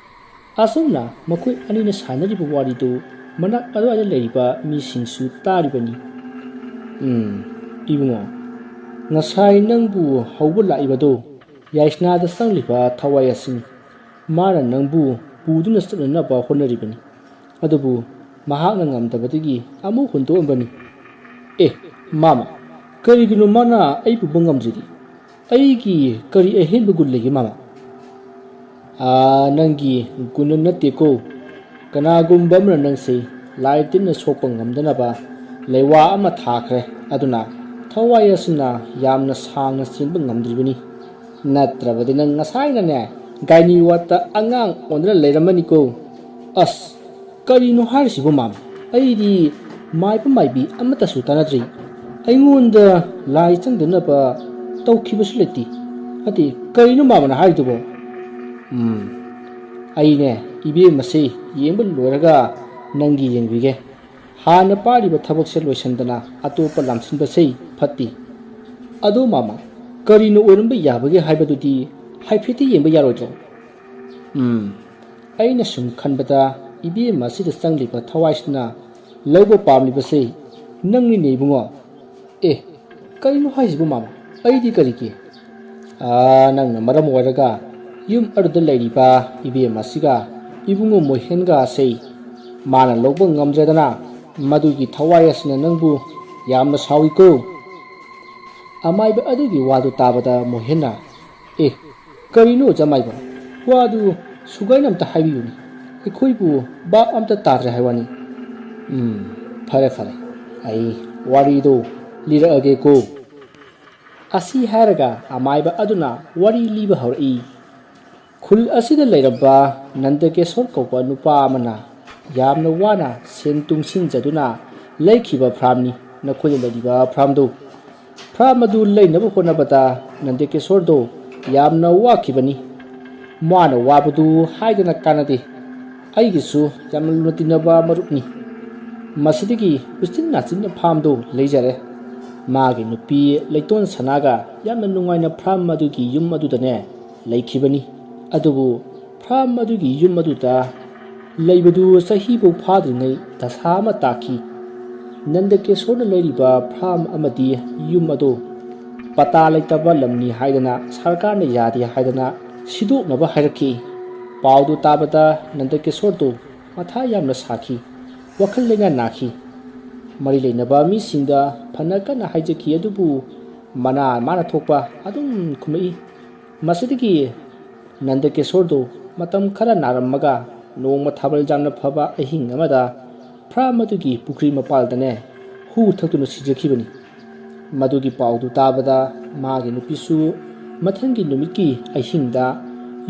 ꯑꯁꯨꯝꯅ ꯃꯈꯣꯏ ꯑꯅꯤꯅ ꯁꯥꯟꯅꯔꯤꯕ ꯋꯥꯔꯤꯗꯨ ꯃꯅꯥꯛ ꯑꯗꯨꯋꯥꯏꯗ ꯂꯩꯔꯤꯕ ꯃꯤꯁꯤꯡꯁꯨ ꯇꯥꯔꯤꯕꯅꯤ꯫ ꯎꯝ, ꯏꯕꯨꯡꯉꯣ, ꯉꯁꯥꯏ ꯅꯪꯕꯨ ꯍꯧꯕ ꯂꯥꯛꯏꯕꯗꯣ ꯌꯥꯏꯁꯅꯥꯗ ꯆꯪꯂꯤꯕ ꯊꯋꯥꯏ ꯑꯁꯤꯅꯤ꯫ ꯃꯥꯅ ꯅꯪꯕꯨ ꯄꯨꯗꯨꯅ ꯆꯠꯅꯅꯕ ꯍꯣꯠꯅꯔꯤꯕꯅꯤ꯫ ꯑꯗꯨꯕꯨ ꯃꯍꯥꯛꯅ ꯉꯝꯗꯕꯗꯒꯤ ꯑꯃꯨꯛ ꯍꯨꯟꯗꯣꯛꯑꯝꯕꯅꯤ꯫ ꯑꯦ, ꯃꯥꯃ, ꯀꯔꯤꯒꯤꯅꯣ ꯃꯥꯅ ꯑꯩ ꯄꯨꯕ ꯉꯝꯗ꯭ꯔꯤꯗꯤ? ꯑꯩꯒꯤ ꯀꯔꯤ ꯑꯍꯦꯟꯕ ꯒꯨꯟ ꯂꯩꯒꯦ, ꯃꯥꯃ? ꯑꯥ, ꯅꯪꯒꯤ ꯒꯨꯟ ꯅꯠꯇꯦꯀꯣ꯫ ꯀꯅꯥꯒꯨꯝꯕ ꯑꯃꯅ ꯅꯪꯁꯦ ꯂꯥꯏ ꯇꯤꯟꯅ ꯁꯣꯛꯄ ꯉꯝꯗꯅꯕ ꯂꯩꯋꯥ ꯑꯃ ꯊꯥꯈ꯭ꯔꯦ꯫ ꯑꯗꯨꯅ ꯊꯋꯥꯏ ꯑꯁꯤꯅ ꯌꯥꯝꯅ ꯁꯥꯡꯅ ꯆꯦꯟꯕ ꯉꯝꯗ꯭ꯔꯤꯕꯅꯤ꯫ ꯅꯠꯇ꯭ꯔꯕꯗꯤ ꯅꯪ ꯉꯁꯥꯏꯅꯅꯦ ꯒꯥꯏꯅꯤ ꯋꯥꯠꯇ ꯑꯉꯥꯡ ꯑꯣꯟꯗꯨꯅ ꯂꯩꯔꯝꯃꯅꯤꯀꯣ꯫ ꯑꯁ, ꯀꯔꯤꯅꯣ ꯍꯥꯏꯔꯤꯁꯤꯕꯨ, ꯃꯥꯃ? ꯑꯩꯗꯤ ꯃꯥꯏꯕ ꯃꯥꯏꯕꯤ ꯑꯃꯠꯇꯁꯨ ꯇꯥꯟꯅꯗ꯭ꯔꯤ꯫ ꯑꯩꯉꯣꯟꯗ ꯂꯥꯏ ꯆꯪꯗꯅꯕ ꯇꯧꯈꯤꯕꯁꯨ ꯂꯩꯇꯦ꯫ ꯑꯗꯤ ꯀꯔꯤꯅꯣ ꯃꯥꯃꯅ ꯍꯥꯏꯔꯤꯗꯨꯕꯣ? ꯎꯝ, ꯑꯩꯅꯦ, ꯏꯕꯦꯝꯃꯁꯤ ꯌꯦꯡꯕ ꯂꯣꯏꯔꯒ ꯅꯪꯒꯤ ꯌꯦꯡꯕꯤꯒꯦ꯫ ꯍꯥꯟꯅ ꯄꯥꯏꯔꯤꯕ ꯊꯕꯛꯁꯦ ꯂꯣꯏꯁꯤꯟꯗꯅ ꯑꯇꯣꯞꯄ ꯂꯥꯝꯁꯤꯟꯕꯁꯤ ꯐꯠꯇꯦ꯫ ꯑꯗꯣ ꯃꯥꯃ, ꯀꯔꯤꯅ ꯑꯣꯏꯔꯝꯕ ꯌꯥꯕꯒꯦ ꯍꯥꯏꯕꯗꯨꯗꯤ ꯍꯥꯏꯐꯦꯠꯇꯤ ꯌꯦꯡꯕ ꯌꯥꯔꯣꯏꯗ꯭ꯔꯣ? ꯎꯝ, ꯑꯩꯅ ꯁꯨꯝ ꯈꯟꯕꯗ ꯏꯕꯦꯝꯃ ꯑꯁꯤꯗ ꯆꯪꯂꯤꯕ ꯊꯋꯥꯏꯁꯤꯅ ꯂꯧꯕ ꯄꯥꯝꯂꯤꯕꯁꯤ ꯅꯪꯅꯤꯅꯦ ꯏꯕꯨꯡꯉꯣ꯫ ꯑꯦ, ꯀꯔꯤꯅꯣ ꯍꯥꯏꯁꯤꯕꯨ ꯃꯥꯃ? ꯑꯩꯗꯤ ꯀꯔꯤꯒꯤ? ꯑꯥ, ꯅꯪꯅ ꯃꯔꯝ ꯑꯣꯏꯔꯒ ꯌꯨꯝ ꯑꯗꯨꯗ ꯂꯩꯔꯤꯕ ꯏꯕꯦꯝ ꯑꯁꯤꯒ ꯏꯕꯨꯡꯉꯣ ꯃꯣꯍꯦꯟꯒ ꯑꯁꯤ ꯃꯥꯅ ꯂꯧꯕ ꯉꯝꯗ꯭ꯔꯦꯗꯅ ꯃꯗꯨꯒꯤ ꯊꯋꯥꯏ ꯑꯁꯤꯅ ꯅꯪꯕꯨ ꯌꯥꯝꯅ ꯁꯥꯎꯏꯀꯣ꯫ ꯑꯃꯥꯏꯕ ꯑꯗꯨꯒꯤ ꯋꯥꯗꯨ ꯇꯥꯕꯗ ꯃꯣꯍꯦꯟꯅ, ꯑꯦ, ꯀꯔꯤꯅꯣ ꯖꯃꯥꯏꯕ? ꯋꯥꯗꯨ ꯁꯨꯒꯥꯏꯅ ꯑꯝꯇ ꯍꯥꯏꯕꯤꯌꯨꯅꯦ꯫ ꯑꯩꯈꯣꯏꯕꯨ ꯚꯥꯞ ꯑꯝꯇ ꯇꯥꯗ꯭ꯔꯦ ꯍꯥꯏ ꯋꯥꯅꯤ꯫ ꯎꯝ, ꯐꯔꯦ ꯐꯔꯦ, ꯑꯩ ꯋꯥꯔꯤꯗꯨ ꯂꯤꯔꯛꯑꯒꯦꯀꯣ꯫ ꯑꯁꯤ ꯍꯥꯏꯔꯒ ꯑꯃꯥꯏꯕ ꯑꯗꯨꯅ ꯋꯥꯔꯤ ꯂꯤꯕ ꯍꯧꯔꯛꯏ꯫ ꯈꯨꯜ ꯑꯁꯤꯗ ꯂꯩꯔꯝꯕ ꯅꯟꯗꯀꯦꯁꯣꯔ ꯀꯧꯕ ꯅꯨꯄꯥ ꯑꯃꯅ ꯌꯥꯝꯅ ꯋꯥꯅ ꯁꯦꯟ ꯇꯨꯡꯁꯤꯟꯖꯗꯨꯅ ꯂꯩꯈꯤꯕ ꯐ꯭ꯔꯥꯝꯅꯤ꯫ ꯅꯈꯣꯏꯗ ꯂꯩꯔꯤꯕ ꯐ꯭ꯔꯥꯝꯗꯨ, ꯐ꯭ꯔꯥꯝ ꯑꯗꯨ ꯂꯩꯅꯕ ꯍꯣꯠꯅꯕꯗ ꯅꯟꯗꯀꯦꯁꯣꯔꯗꯨ ꯌꯥꯝꯅ ꯋꯥꯈꯤꯕꯅꯤ꯫ ꯃꯥꯅ ꯋꯥꯕꯗꯨ ꯍꯥꯏꯗꯅ ꯀꯥꯟꯅꯗꯦ꯫ ꯑꯩꯒꯤꯁꯨ ꯌꯥꯝꯅ ꯂꯨꯅ ꯇꯤꯟꯅꯕ ꯃꯔꯨꯞꯅꯤ꯫ ꯃꯁꯤꯗꯒꯤ ꯎꯆꯤꯟ ꯅꯥꯆꯤꯟꯅ ꯐ꯭ꯔꯥꯝꯗꯨ ꯂꯩꯖꯔꯦ꯫ ꯃꯥꯒꯤ ꯅꯨꯄꯤ ꯂꯩꯇꯣꯟ ꯁꯅꯥꯒ ꯌꯥꯝꯅ ꯅꯨꯡꯉꯥꯏꯅ ꯐ꯭ꯔꯥꯝ ꯑꯗꯨꯒꯤ ꯌꯨꯝ ꯑꯗꯨꯗꯅꯦ ꯂꯩꯈꯤꯕꯅꯤ꯫ ꯑꯗꯨꯕꯨ ꯐ꯭ꯔꯥꯝ ꯑꯗꯨꯒꯤ ꯌꯨꯝ ꯑꯗꯨꯗ ꯂꯩꯕꯗꯨ ꯆꯍꯤꯐꯧ ꯐꯥꯗ꯭ꯔꯤꯉꯩ ꯗꯁꯥ ꯑꯃ ꯇꯥꯈꯤ꯫ ꯅꯟꯗꯀꯦꯁꯣꯔꯅ ꯂꯩꯔꯤꯕ ꯐ꯭ꯔꯥꯝ ꯑꯃꯗꯤ ꯌꯨꯝ ꯑꯗꯨ ꯄꯇꯥ ꯂꯩꯇꯕ ꯂꯝꯅꯤ ꯍꯥꯏꯗꯅ ꯁꯔꯀꯥꯔꯅ ꯌꯥꯗꯦ ꯍꯥꯏꯗꯅ ꯁꯤꯗꯣꯛꯅꯕ ꯍꯥꯏꯔꯛꯈꯤ꯫ ꯄꯥꯎꯗꯨ ꯇꯥꯕꯗ ꯅꯟꯗꯀꯤꯁꯣꯔꯗꯨ ꯃꯊꯥ ꯌꯥꯝꯅ ꯁꯥꯈꯤ, ꯋꯥꯈꯜ ꯂꯩꯅꯥ ꯅꯥꯈꯤ꯫ ꯃꯔꯤ ꯂꯩꯅꯕ ꯃꯤꯁꯤꯡꯗ ꯐꯅ ꯀꯟꯅ ꯍꯥꯏꯖꯈꯤ, ꯑꯗꯨꯕꯨ ꯃꯅꯥ ꯃꯥꯅ ꯊꯣꯛꯄ ꯑꯗꯨꯝ ꯈꯨꯝꯂꯛꯏ꯫ ꯃꯁꯤꯗꯒꯤ ꯅꯟꯗꯀꯤꯁꯣꯔꯗꯨ ꯃꯇꯝ ꯈꯔ ꯅꯥꯔꯝꯃꯒ ꯅꯣꯡꯃ ꯊꯥꯕꯜ ꯌꯥꯝꯅ ꯐꯕ ꯑꯍꯤꯡ ꯑꯃꯗ ꯐ꯭ꯔꯥꯝ ꯑꯗꯨꯒꯤ ꯄꯨꯈ꯭ꯔꯤ ꯃꯄꯥꯜꯗꯅꯦ ꯍꯨ ꯊꯛꯇꯨꯅ ꯁꯤꯖꯈꯤꯕꯅꯤ꯫ ꯃꯗꯨꯒꯤ ꯄꯥꯎꯗꯨ ꯇꯥꯕꯗ ꯃꯥꯒꯤ ꯅꯨꯄꯤꯁꯨ ꯃꯊꯪꯒꯤ ꯅꯨꯃꯤꯠꯀꯤ ꯑꯍꯤꯡꯗ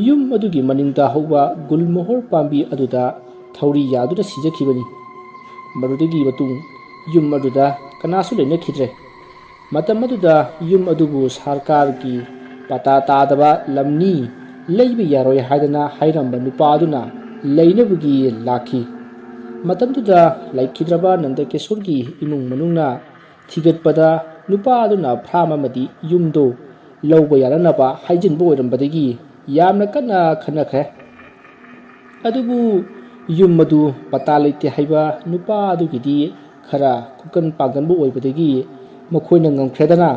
ꯌꯨꯝ ꯑꯗꯨꯒꯤ ꯃꯅꯤꯡꯗ ꯍꯧꯕ ꯒꯨꯜꯃꯣꯍꯣꯔ ꯄꯥꯝꯕꯤ ꯑꯗꯨꯗ ꯊꯧꯔꯤ ꯌꯥꯗꯨꯅ ꯁꯤꯖꯈꯤꯕꯅꯤ꯫ ꯃꯗꯨꯗꯒꯤ ꯃꯇꯨꯡ ꯌꯨꯝ ꯑꯗꯨꯗ ꯀꯅꯥꯁꯨ ꯂꯩꯅꯈꯤꯗ꯭ꯔꯦ꯫ ꯃꯇꯝ ꯑꯗꯨꯗ ꯌꯨꯝ ꯑꯗꯨꯕꯨ ꯁꯔꯀꯥꯔꯒꯤ ꯄꯇꯥ ꯇꯥꯗꯕ ꯂꯝꯅꯤ, ꯂꯩꯕ ꯌꯥꯔꯣꯏ ꯍꯥꯏꯗꯅ ꯍꯥꯏꯔꯝꯕ ꯅꯨꯄꯥ ꯑꯗꯨꯅ ꯂꯩꯅꯕꯒꯤ ꯂꯥꯛꯈꯤ꯫ ꯃꯇꯝꯗꯨꯗ ꯂꯩꯈꯤꯗ꯭ꯔꯕ ꯅꯟꯗꯀꯤꯁꯣꯔꯒꯤ ꯏꯃꯨꯡ ꯃꯅꯨꯡꯅ ꯊꯤꯒꯠꯄꯗ ꯅꯨꯄꯥ ꯑꯗꯨꯅ ꯐ꯭ꯔꯥꯝ ꯑꯃꯗꯤ ꯌꯨꯝꯗꯨ ꯂꯧꯕ ꯌꯥꯅꯅꯕ ꯍꯥꯏꯖꯤꯟꯕ ꯑꯣꯏꯔꯝꯕꯗꯒꯤ ꯌꯥꯝꯅ ꯀꯟꯅ ꯈꯟꯅꯈ꯭ꯔꯦ꯫ ꯑꯗꯨꯕꯨ ꯌꯨꯝ ꯑꯗꯨ ꯄꯇꯥ ꯂꯩꯇꯦ ꯍꯥꯏꯕ ꯅꯨꯄꯥ ꯑꯗꯨꯒꯤꯗꯤ ꯈꯔ ꯈꯨꯀꯟ ꯄꯥꯡꯒꯟꯕ ꯑꯣꯏꯕꯗꯒꯤ ꯃꯈꯣꯏꯅ ꯉꯝꯈ꯭ꯔꯦꯗꯅ꯫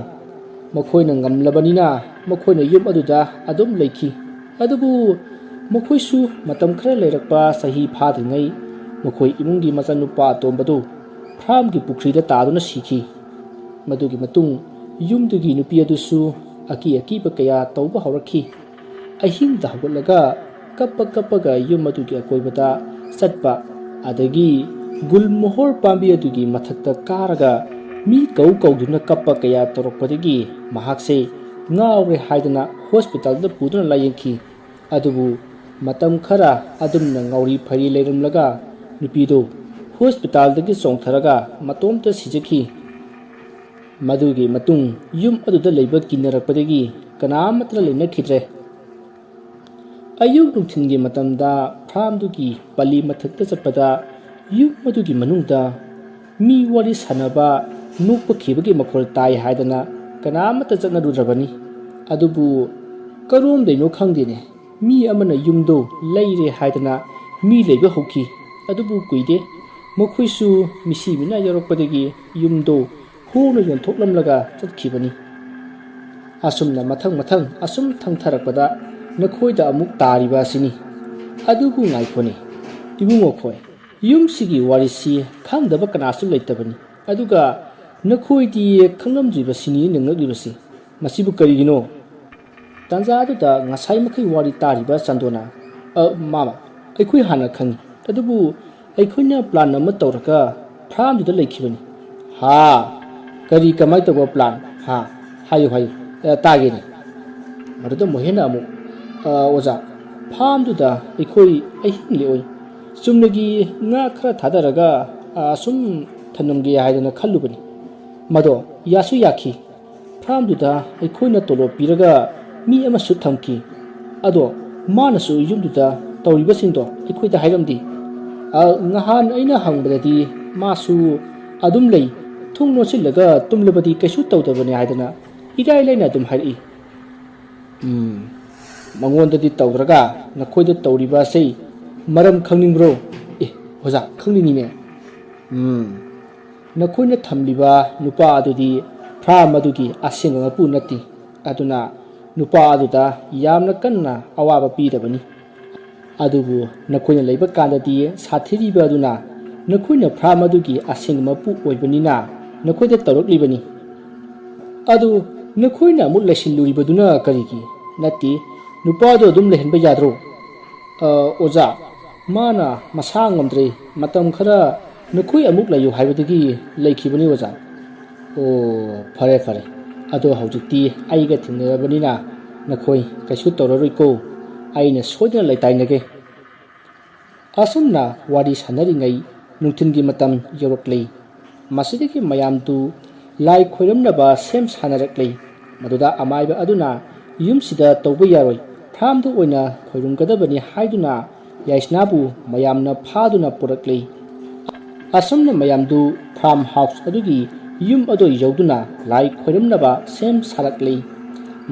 ꯃꯈꯣꯏꯅ ꯉꯝꯂꯕꯅꯤꯅ ꯃꯈꯣꯏꯅ ꯌꯨꯝ ꯑꯗꯨꯗ ꯑꯗꯨꯝ ꯂꯩꯈꯤ꯫ ꯑꯗꯨꯕꯨ ꯃꯈꯣꯏꯁꯨ ꯃꯇꯝ ꯈꯔ ꯂꯩꯔꯛꯄ ꯆꯍꯤ ꯐꯥꯗ꯭ꯔꯤꯉꯩ ꯃꯈꯣꯏ ꯏꯃꯨꯡꯒꯤ ꯃꯆꯥꯅꯨꯄꯥ ꯑꯇꯣꯝꯕꯗꯨ ꯐ꯭ꯔꯥꯝꯒꯤ ꯄꯨꯈ꯭ꯔꯤꯗ ꯇꯥꯗꯨꯅ ꯁꯤꯈꯤ꯫ ꯃꯗꯨꯒꯤ ꯃꯇꯨꯡ ꯌꯨꯝꯗꯨꯒꯤ ꯅꯨꯄꯤ ꯑꯗꯨꯁꯨ ꯑꯀꯤ ꯑꯀꯤꯕ ꯀꯌꯥ ꯇꯧꯕ ꯍꯧꯔꯛꯈꯤ꯫ ꯑꯍꯤꯡꯗ ꯍꯧꯒꯠꯂꯒ ꯀꯞꯄ ꯀꯞꯄꯒ ꯌꯨꯝ ꯑꯗꯨꯒꯤ ꯑꯀꯣꯏꯕꯗ ꯆꯠꯄ, ꯑꯗꯒꯤ ꯒꯨꯜꯃꯣꯍꯣꯔ ꯄꯥꯝꯕꯤ ꯑꯗꯨꯒꯤ ꯃꯊꯛꯇ ꯀꯥꯔꯒ ꯃꯤ ꯀꯧ ꯀꯧꯗꯨꯅ ꯀꯞꯄ ꯀꯌꯥ ꯇꯧꯔꯛꯄꯗꯒꯤ ꯃꯍꯥꯛꯁꯦ ꯉꯥꯎꯔꯦ ꯍꯥꯏꯗꯅ ꯍꯣꯁꯄꯤꯇꯥꯜꯗ ꯄꯨꯗꯨꯅ ꯂꯥꯌꯦꯡꯈꯤ꯫ ꯑꯗꯨꯕꯨ ꯃꯇꯝ ꯈꯔ ꯑꯗꯨꯝꯅ ꯉꯥꯎꯔꯤ ꯐꯩꯔꯤ ꯂꯩꯔꯝꯂꯒ ꯅꯨꯄꯤꯗꯨ ꯍꯣꯁꯄꯤꯇꯥꯜꯗꯒꯤ ꯆꯣꯡꯊꯔꯒ ꯃꯇꯣꯝꯇ ꯁꯤꯖꯈꯤ꯫ ꯃꯗꯨꯒꯤ ꯃꯇꯨꯡ ꯌꯨꯝ ꯑꯗꯨꯗ ꯂꯩꯕ ꯀꯤꯅꯔꯛꯄꯗꯒꯤ ꯀꯅꯥ ꯑꯃꯠꯇꯅ ꯂꯩꯅꯈꯤꯗ꯭ꯔꯦ꯫ ꯑꯌꯨꯛ ꯅꯨꯡꯊꯤꯜꯒꯤ ꯃꯇꯝꯗ ꯐ꯭ꯔꯥꯝꯗꯨꯒꯤ ꯄꯜꯂꯤ ꯃꯊꯛꯇ ꯆꯠꯄꯗ ꯌꯨꯝ ꯑꯗꯨꯒꯤ ꯃꯅꯨꯡꯗ ꯃꯤ ꯋꯥꯔꯤ ꯁꯥꯟꯅꯕ, ꯅꯣꯛꯄ ꯈꯤꯕꯒꯤ ꯃꯈꯣꯜ ꯇꯥꯏ ꯍꯥꯏꯗꯅ ꯀꯅꯥ ꯑꯃꯠꯇ ꯆꯠꯅꯔꯨꯗ꯭ꯔꯕꯅꯤ꯫ ꯑꯗꯨꯕꯨ ꯀꯔꯣꯝꯗꯩꯅꯣ ꯈꯪꯗꯦꯅꯦ, ꯃꯤ ꯑꯃꯅ ꯌꯨꯝꯗꯨ ꯂꯩꯔꯦ ꯍꯥꯏꯗꯅ ꯃꯤ ꯂꯩꯕ ꯍꯧꯈꯤ꯫ ꯑꯗꯨꯕꯨ ꯀꯨꯏꯗꯦ, ꯃꯈꯣꯏꯁꯨ ꯃꯤꯁꯤ ꯃꯤꯅꯥ ꯌꯧꯔꯛꯄꯗꯒꯤ ꯌꯨꯝꯗꯨ ꯍꯣꯡꯅ ꯌꯣꯟꯊꯣꯛꯂꯝꯂꯒ ꯆꯠꯈꯤꯕꯅꯤ꯫ ꯑꯁꯨꯝꯅ ꯃꯊꯪ ꯃꯊꯪ ꯑꯁꯨꯝ ꯊꯪꯊꯔꯛꯄꯗ ꯅꯈꯣꯏꯗ ꯑꯃꯨꯛ ꯇꯥꯔꯤꯕ ꯑꯁꯤꯅꯤ꯫ ꯑꯗꯨꯕꯨ ꯉꯥꯏꯈꯣꯅꯦ, ꯏꯕꯨꯡꯉꯣ ꯈꯣꯏ, ꯌꯨꯝꯁꯤꯒꯤ ꯋꯥꯔꯤꯁꯤ ꯈꯪꯗꯕ ꯀꯅꯥꯁꯨ ꯂꯩꯇꯕꯅꯤ꯫ ꯑꯗꯨꯒ ꯅꯈꯣꯏꯗꯤ ꯈꯪꯂꯝꯗ꯭ꯔꯤꯕꯁꯤꯅꯤ ꯅꯪꯂꯛꯂꯤꯕꯁꯤ꯫ ꯃꯁꯤꯕꯨ ꯀꯔꯤꯒꯤꯅꯣ? ꯇꯥꯟꯖꯥ ꯑꯗꯨꯗ ꯉꯁꯥꯏ ꯃꯈꯩ ꯋꯥꯔꯤ ꯇꯥꯔꯤꯕ ꯆꯥꯟꯗꯣꯅ, "ꯑ, ꯃꯥꯃ, ꯑꯩꯈꯣꯏ ꯍꯥꯟꯅ ꯈꯪꯏ, ꯑꯗꯨꯕꯨ ꯑꯩꯈꯣꯏꯅ plan ꯑꯃ ꯇꯧꯔꯒ farmꯗꯨꯗ ꯂꯩꯈꯤꯕꯅꯤ꯫" "ꯍꯥ? ꯀꯔꯤ, ꯀꯃꯥꯏ ꯇꯧꯕ plan? ꯍꯥ? ꯍꯥꯏꯌꯨ, ꯍꯥꯏꯌꯨ, ꯑ, ꯇꯥꯒꯦꯅꯦ꯫" ꯃꯗꯨꯗ ꯃꯣꯍꯦꯟꯅ ꯑꯃꯨꯛ, "ꯑ, ꯑꯣꯖꯥ, farmꯗꯨꯗ ꯑꯩꯈꯣꯏ ꯑꯍꯤꯡ ꯂꯦꯛꯑꯣꯏ꯫ ꯆꯨꯝꯅꯒꯤ ꯉꯥ ꯈꯔ ꯊꯥꯗꯔꯒ, ꯑ, ꯁꯨꯝ ꯊꯝꯂꯝꯒꯦ ꯍꯥꯏꯗꯅ ꯈꯜꯂꯨꯕꯅꯤ꯫ ꯃꯗꯣ ꯌꯥꯁꯨ ꯌꯥꯈꯤ꯫ Farmꯗꯨꯗ ꯑꯩꯈꯣꯏꯅ ꯇꯣꯂꯣꯞ ꯄꯤꯔꯒ ꯃꯤ ꯑꯃꯁꯨ ꯊꯝꯈꯤ꯫ ꯑꯗꯣ ꯃꯥꯅꯁꯨ ꯌꯨꯝꯗꯨꯗ ꯇꯧꯔꯤꯕꯁꯤꯡꯗꯣ ꯑꯩꯈꯣꯏꯗ ꯍꯥꯏꯔꯝꯗꯦ꯫ ꯑ, ꯉꯍꯥꯟ ꯑꯩꯅ ꯍꯪꯕꯗꯗꯤ ꯃꯥꯁꯨ ꯑꯗꯨꯝ ꯂꯩ, ꯊꯣꯡ ꯂꯣꯟꯁꯤꯜꯂꯒ ꯇꯨꯝꯂꯕꯗꯤ ꯀꯩꯁꯨ ꯇꯧꯗꯕꯅꯤ ꯍꯥꯏꯗꯅ ꯏꯔꯥꯏ ꯂꯥꯏꯅ ꯑꯗꯨꯝ ꯍꯥꯏꯔꯛꯏ꯫" "ꯎꯝ, ꯃꯉꯣꯟꯗꯗꯤ ꯇꯧꯗ꯭ꯔꯒ ꯅꯈꯣꯏꯗ ꯇꯧꯔꯤꯕ ꯑꯁꯤ ꯃꯔꯝ ꯈꯪꯅꯤꯡꯕ꯭ꯔꯣ?" "ꯑꯦ, ꯑꯣꯖꯥ, ꯈꯪꯅꯤꯡꯉꯤꯅꯦ꯫" "ꯎꯝ, ꯅꯈꯣꯏꯅ ꯊꯝꯂꯤꯕ ꯅꯨꯄꯥ ꯑꯗꯨꯗꯤ farm ꯑꯗꯨꯒꯤ ꯑꯁꯦꯡꯕ ꯃꯄꯨ ꯅꯠꯇꯦ꯫ ꯑꯗꯨꯅ ꯅꯨꯄꯥ ꯑꯗꯨꯗ ꯌꯥꯝꯅ ꯀꯟꯅ ꯑꯋꯥꯕ ꯄꯤꯔꯕꯅꯤ꯫ ꯑꯗꯨꯕꯨ ꯅꯈꯣꯏꯅ ꯂꯩꯕ ꯀꯥꯟꯗꯗꯤ ꯁꯥꯊꯤꯔꯤꯕ ꯑꯗꯨꯅ ꯅꯈꯣꯏꯅ farm ꯑꯗꯨꯒꯤ ꯑꯁꯦꯡꯕ ꯃꯄꯨ ꯑꯣꯏꯕꯅꯤꯅ ꯅꯈꯣꯏꯗ ꯇꯧꯔꯛꯂꯤꯕꯅꯤ꯫" "ꯑꯗꯨ ꯅꯈꯣꯏꯅ ꯑꯃꯨꯛ ꯂꯩꯁꯤꯜꯂꯨꯔꯤꯕꯗꯨꯅ ꯀꯔꯤꯒꯤ? ꯅꯠꯇꯦ, ꯅꯨꯄꯥꯗꯣ ꯑꯗꯨꯝ ꯂꯩꯍꯟꯕ ꯌꯥꯗ꯭ꯔꯣ?" "ꯑ, ꯑꯣꯖꯥ, ꯃꯥꯅ ꯃꯁꯥ ꯉꯝꯗ꯭ꯔꯦ, ꯃꯇꯝ ꯈꯔ ꯅꯈꯣꯏ ꯑꯃꯨꯛ ꯂꯩꯌꯨ ꯍꯥꯏꯕꯗꯒꯤ ꯂꯩꯈꯤꯕꯅꯤ, ꯑꯣꯖꯥ꯫" "ꯑꯣ, ꯐꯔꯦ, ꯐꯔꯦ꯫ ꯑꯗꯣ ꯍꯧꯖꯤꯛꯇꯤ ꯑꯩꯒ ꯊꯦꯡꯅꯔꯕꯅꯤꯅ ꯅꯈꯣꯏ ꯀꯩꯁꯨ ꯇꯧꯔꯔꯣꯏꯀꯣ꯫ ꯑꯩꯅ ꯁꯣꯏꯗꯅ ꯂꯩꯇꯥꯏꯅꯒꯦ꯫" ꯑꯁꯨꯝꯅ ꯋꯥꯔꯤ ꯁꯥꯟꯅꯔꯤꯉꯩ ꯅꯨꯡꯊꯤꯜꯒꯤ ꯃꯇꯝ ꯌꯧꯔꯛꯂꯦ꯫ ꯃꯁꯤꯗꯒꯤ ꯃꯌꯥꯝꯗꯨ ꯂꯥꯏ ꯈꯣꯏꯔꯝꯅꯕ ꯁꯦꯝ ꯁꯥꯅꯔꯛꯂꯦ꯫ ꯃꯗꯨꯗ ꯑꯃꯥꯏꯕ ꯑꯗꯨꯅ ꯌꯨꯝꯁꯤꯗ ꯇꯧꯕ ꯌꯥꯔꯣꯏ, farmꯗ ꯑꯣꯏꯅ ꯈꯣꯏꯔꯝꯒꯗꯕꯅꯤ ꯍꯥꯏꯗꯨꯅ ꯌꯥꯏꯁꯅꯥꯕꯨ ꯃꯌꯥꯝꯅ ꯐꯥꯗꯨꯅ ꯄꯨꯔꯛꯂꯦ꯫ ꯑꯁꯨꯝꯅ ꯃꯌꯥꯝꯗꯨ farm house ꯑꯗꯨꯒꯤ ꯌꯨꯝ ꯑꯗꯨ ꯌꯧꯗꯨꯅ ꯂꯥꯏ ꯈꯣꯏꯔꯝꯅꯕ ꯁꯦꯝ ꯁꯥꯔꯛꯂꯦ꯫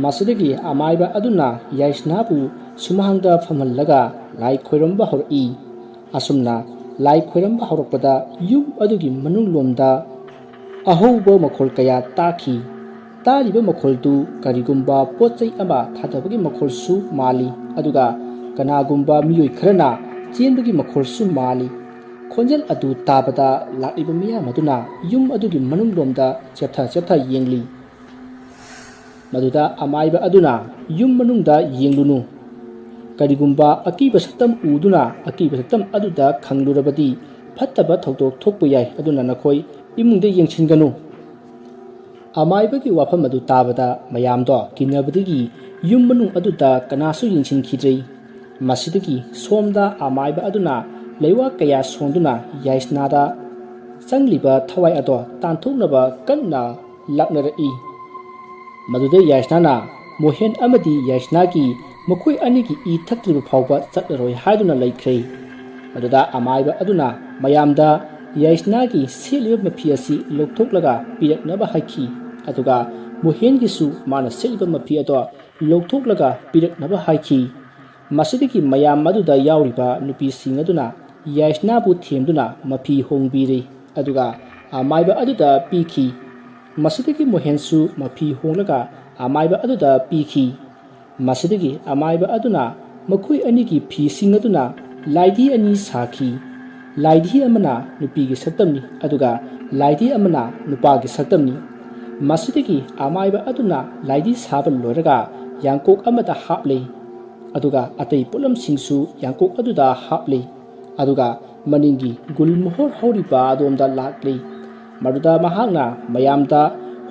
ꯃꯁꯤꯗꯒꯤ ꯑꯃꯥꯏꯕ ꯑꯗꯨꯅ ꯌꯥꯏꯁꯅꯥꯕꯨ ꯁꯨꯃꯥꯡꯗ ꯐꯝꯍꯜꯂꯒ ꯂꯥꯏ ꯈꯣꯏꯔꯝꯕ ꯍꯧꯔꯛꯏ꯫ ꯑꯁꯨꯝꯅ ꯂꯥꯏ ꯈꯣꯏꯔꯝꯕ ꯍꯧꯔꯛꯄꯗ ꯌꯨꯝ ꯑꯗꯨꯒꯤ ꯃꯅꯨꯡꯂꯣꯝꯗ ꯑꯍꯧꯕ ꯃꯈꯣꯜ ꯀꯌꯥ ꯇꯥꯈꯤ꯫ ꯇꯥꯔꯤꯕ ꯃꯈꯣꯜꯗꯨ ꯀꯔꯤꯒꯨꯝꯕ ꯄꯣꯠ ꯆꯩ ꯑꯃ ꯊꯥꯗꯕꯒꯤ ꯃꯈꯣꯜꯁꯨ ꯃꯥꯜꯂꯤ, ꯑꯗꯨꯒ ꯀꯅꯥꯒꯨꯝꯕ ꯃꯤꯑꯣꯏ ꯈꯔꯅ ꯆꯦꯟꯕꯒꯤ ꯃꯈꯣꯜꯁꯨ ꯃꯥꯜꯂꯤ꯫ ꯈꯣꯟꯖꯦꯜ ꯑꯗꯨ ꯇꯥꯕꯗ ꯂꯥꯛꯂꯤꯕ ꯃꯤꯌꯥꯝ ꯑꯗꯨꯅ ꯌꯨꯝ ꯑꯗꯨꯒꯤ ꯃꯅꯨꯡꯂꯣꯝꯗ ꯆꯦꯞꯊ ꯆꯦꯞꯊ ꯌꯦꯡꯂꯤ꯫ ꯃꯗꯨꯗ ꯑꯃꯥꯏꯕ ꯑꯗꯨꯅ, "ꯌꯨꯝ ꯃꯅꯨꯡꯗ ꯌꯦꯡꯂꯨꯅꯨ꯫ ꯀꯔꯤꯒꯨꯝꯕ ꯑꯀꯤꯕ ꯁꯛꯇꯝ ꯎꯗꯨꯅ ꯑꯀꯤꯕ ꯁꯛꯇꯝ ꯑꯗꯨꯗ ꯈꯪꯂꯨꯔꯕꯗꯤ ꯐꯠꯇꯕ ꯊꯧꯗꯣꯛ ꯊꯣꯛꯄ ꯌꯥꯏ, ꯑꯗꯨꯅ ꯅꯈꯣꯏ ꯏꯃꯨꯡꯗ ꯌꯦꯡꯁꯤꯟꯒꯅꯨ"꯫ ꯑꯃꯥꯏꯕꯒꯤ ꯋꯥꯐꯝ ꯑꯗꯨ ꯇꯥꯕꯗ ꯃꯌꯥꯝꯗꯣ ꯀꯤꯅꯕꯗꯒꯤ ꯌꯨꯝ ꯃꯅꯨꯡ ꯑꯗꯨꯗ ꯀꯅꯥꯁꯨ ꯌꯦꯡꯁꯤꯟꯈꯤꯗ꯭ꯔꯦ꯫ ꯃꯁꯤꯗꯒꯤ ꯁꯣꯝꯗ ꯑꯃꯥꯏꯕ ꯑꯗꯨꯅ ꯂꯩꯋꯥ ꯀꯌꯥ ꯁꯣꯟꯗꯨꯅ ꯌꯥꯏꯁꯅꯥꯗ ꯆꯪꯂꯤꯕ ꯊꯋꯥꯏ ꯑꯗꯣ ꯇꯥꯟꯊꯣꯛꯅꯕ ꯀꯟꯅ ꯂꯥꯛꯅꯔꯛꯏ꯫ ꯃꯗꯨꯗ ꯌꯥꯏꯁꯅꯥꯅ ꯃꯣꯍꯦꯟ ꯑꯃꯗꯤ ꯌꯥꯏꯁꯅꯥꯒꯤ ꯃꯈꯣꯏ ꯑꯅꯤꯒꯤ ꯏ ꯊꯛꯇ꯭ꯔꯤꯕ ꯐꯥꯎꯕ ꯆꯠꯂꯔꯣꯏ ꯍꯥꯏꯗꯨꯅ ꯂꯩꯈ꯭ꯔꯦ꯫ ꯃꯗꯨꯗ ꯑꯃꯥꯏꯕ ꯑꯗꯨꯅ ꯃꯌꯥꯝꯗ ꯌꯥꯏꯁꯅꯥꯒꯤ ꯁꯦꯠꯂꯤꯕ ꯃꯐꯤ ꯑꯁꯤ ꯂꯧꯊꯣꯛꯂꯒ ꯄꯤꯔꯛꯅꯕ ꯍꯥꯏꯈꯤ꯫ ꯑꯗꯨꯒ ꯃꯣꯍꯦꯟꯒꯤꯁꯨ ꯃꯥꯅ ꯁꯦꯠꯂꯤꯕ ꯃꯐꯤ ꯑꯗꯣ ꯂꯧꯊꯣꯛꯂꯒ ꯄꯤꯔꯛꯅꯕ ꯍꯥꯏꯈꯤ꯫ ꯃꯁꯤꯗꯒꯤ ꯃꯌꯥꯝ ꯑꯗꯨꯗ ꯌꯥꯎꯔꯤꯕ ꯅꯨꯄꯤꯁꯤꯡ ꯑꯗꯨꯅ ꯌꯥꯏꯁꯅꯥꯕꯨ ꯊꯦꯝꯗꯨꯅ ꯃꯐꯤ ꯍꯣꯡꯕꯤꯔꯤ, ꯑꯗꯨꯒ ꯑꯃꯥꯏꯕ ꯑꯗꯨꯗ ꯄꯤꯈꯤ꯫ ꯃꯁꯤꯗꯒꯤ ꯃꯣꯍꯦꯟꯁꯨ ꯃꯐꯤ ꯍꯣꯡꯂꯒ ꯑꯃꯥꯏꯕ ꯑꯗꯨꯗ ꯄꯤꯈꯤ꯫ ꯃꯁꯤꯗꯒꯤ ꯑꯃꯥꯏꯕ ꯑꯗꯨꯅ ꯃꯈꯣꯏ ꯑꯅꯤꯒꯤ ꯐꯤꯁꯤꯡ ꯑꯗꯨꯅ ꯂꯥꯏꯙꯤ ꯑꯅꯤ ꯁꯥꯈꯤ꯫ ꯂꯥꯏꯙꯤ ꯑꯃꯅ ꯅꯨꯄꯤꯒꯤ ꯁꯛꯇꯝꯅꯤ, ꯑꯗꯨꯒ ꯂꯥꯏꯙꯤ ꯑꯃꯅ ꯅꯨꯄꯥꯒꯤ ꯁꯛꯇꯝꯅꯤ꯫ ꯃꯁꯤꯗꯒꯤ ꯑꯃꯥꯏꯕ ꯑꯗꯨꯅ ꯂꯥꯏꯙꯤ ꯁꯥꯕ ꯂꯣꯏꯔꯒ ꯌꯥꯡꯀꯣꯛ ꯑꯃꯗ ꯍꯥꯞꯂꯦ, ꯑꯗꯨꯒ ꯑꯇꯩ ꯄꯣꯠꯂꯝꯁꯤꯡꯁꯨ ꯌꯥꯡꯀꯣꯛ ꯑꯗꯨꯗ ꯍꯥꯞꯂꯦ꯫ ꯑꯗꯨꯒ ꯃꯅꯤꯡꯒꯤ ꯒꯨꯜꯃꯣꯍꯣꯔ ꯍꯧꯔꯤꯕ ꯑꯗꯣꯝꯗ ꯂꯥꯛꯂꯤ꯫ ꯃꯗꯨꯗ ꯃꯍꯥꯛꯅ ꯃꯌꯥꯝꯗ,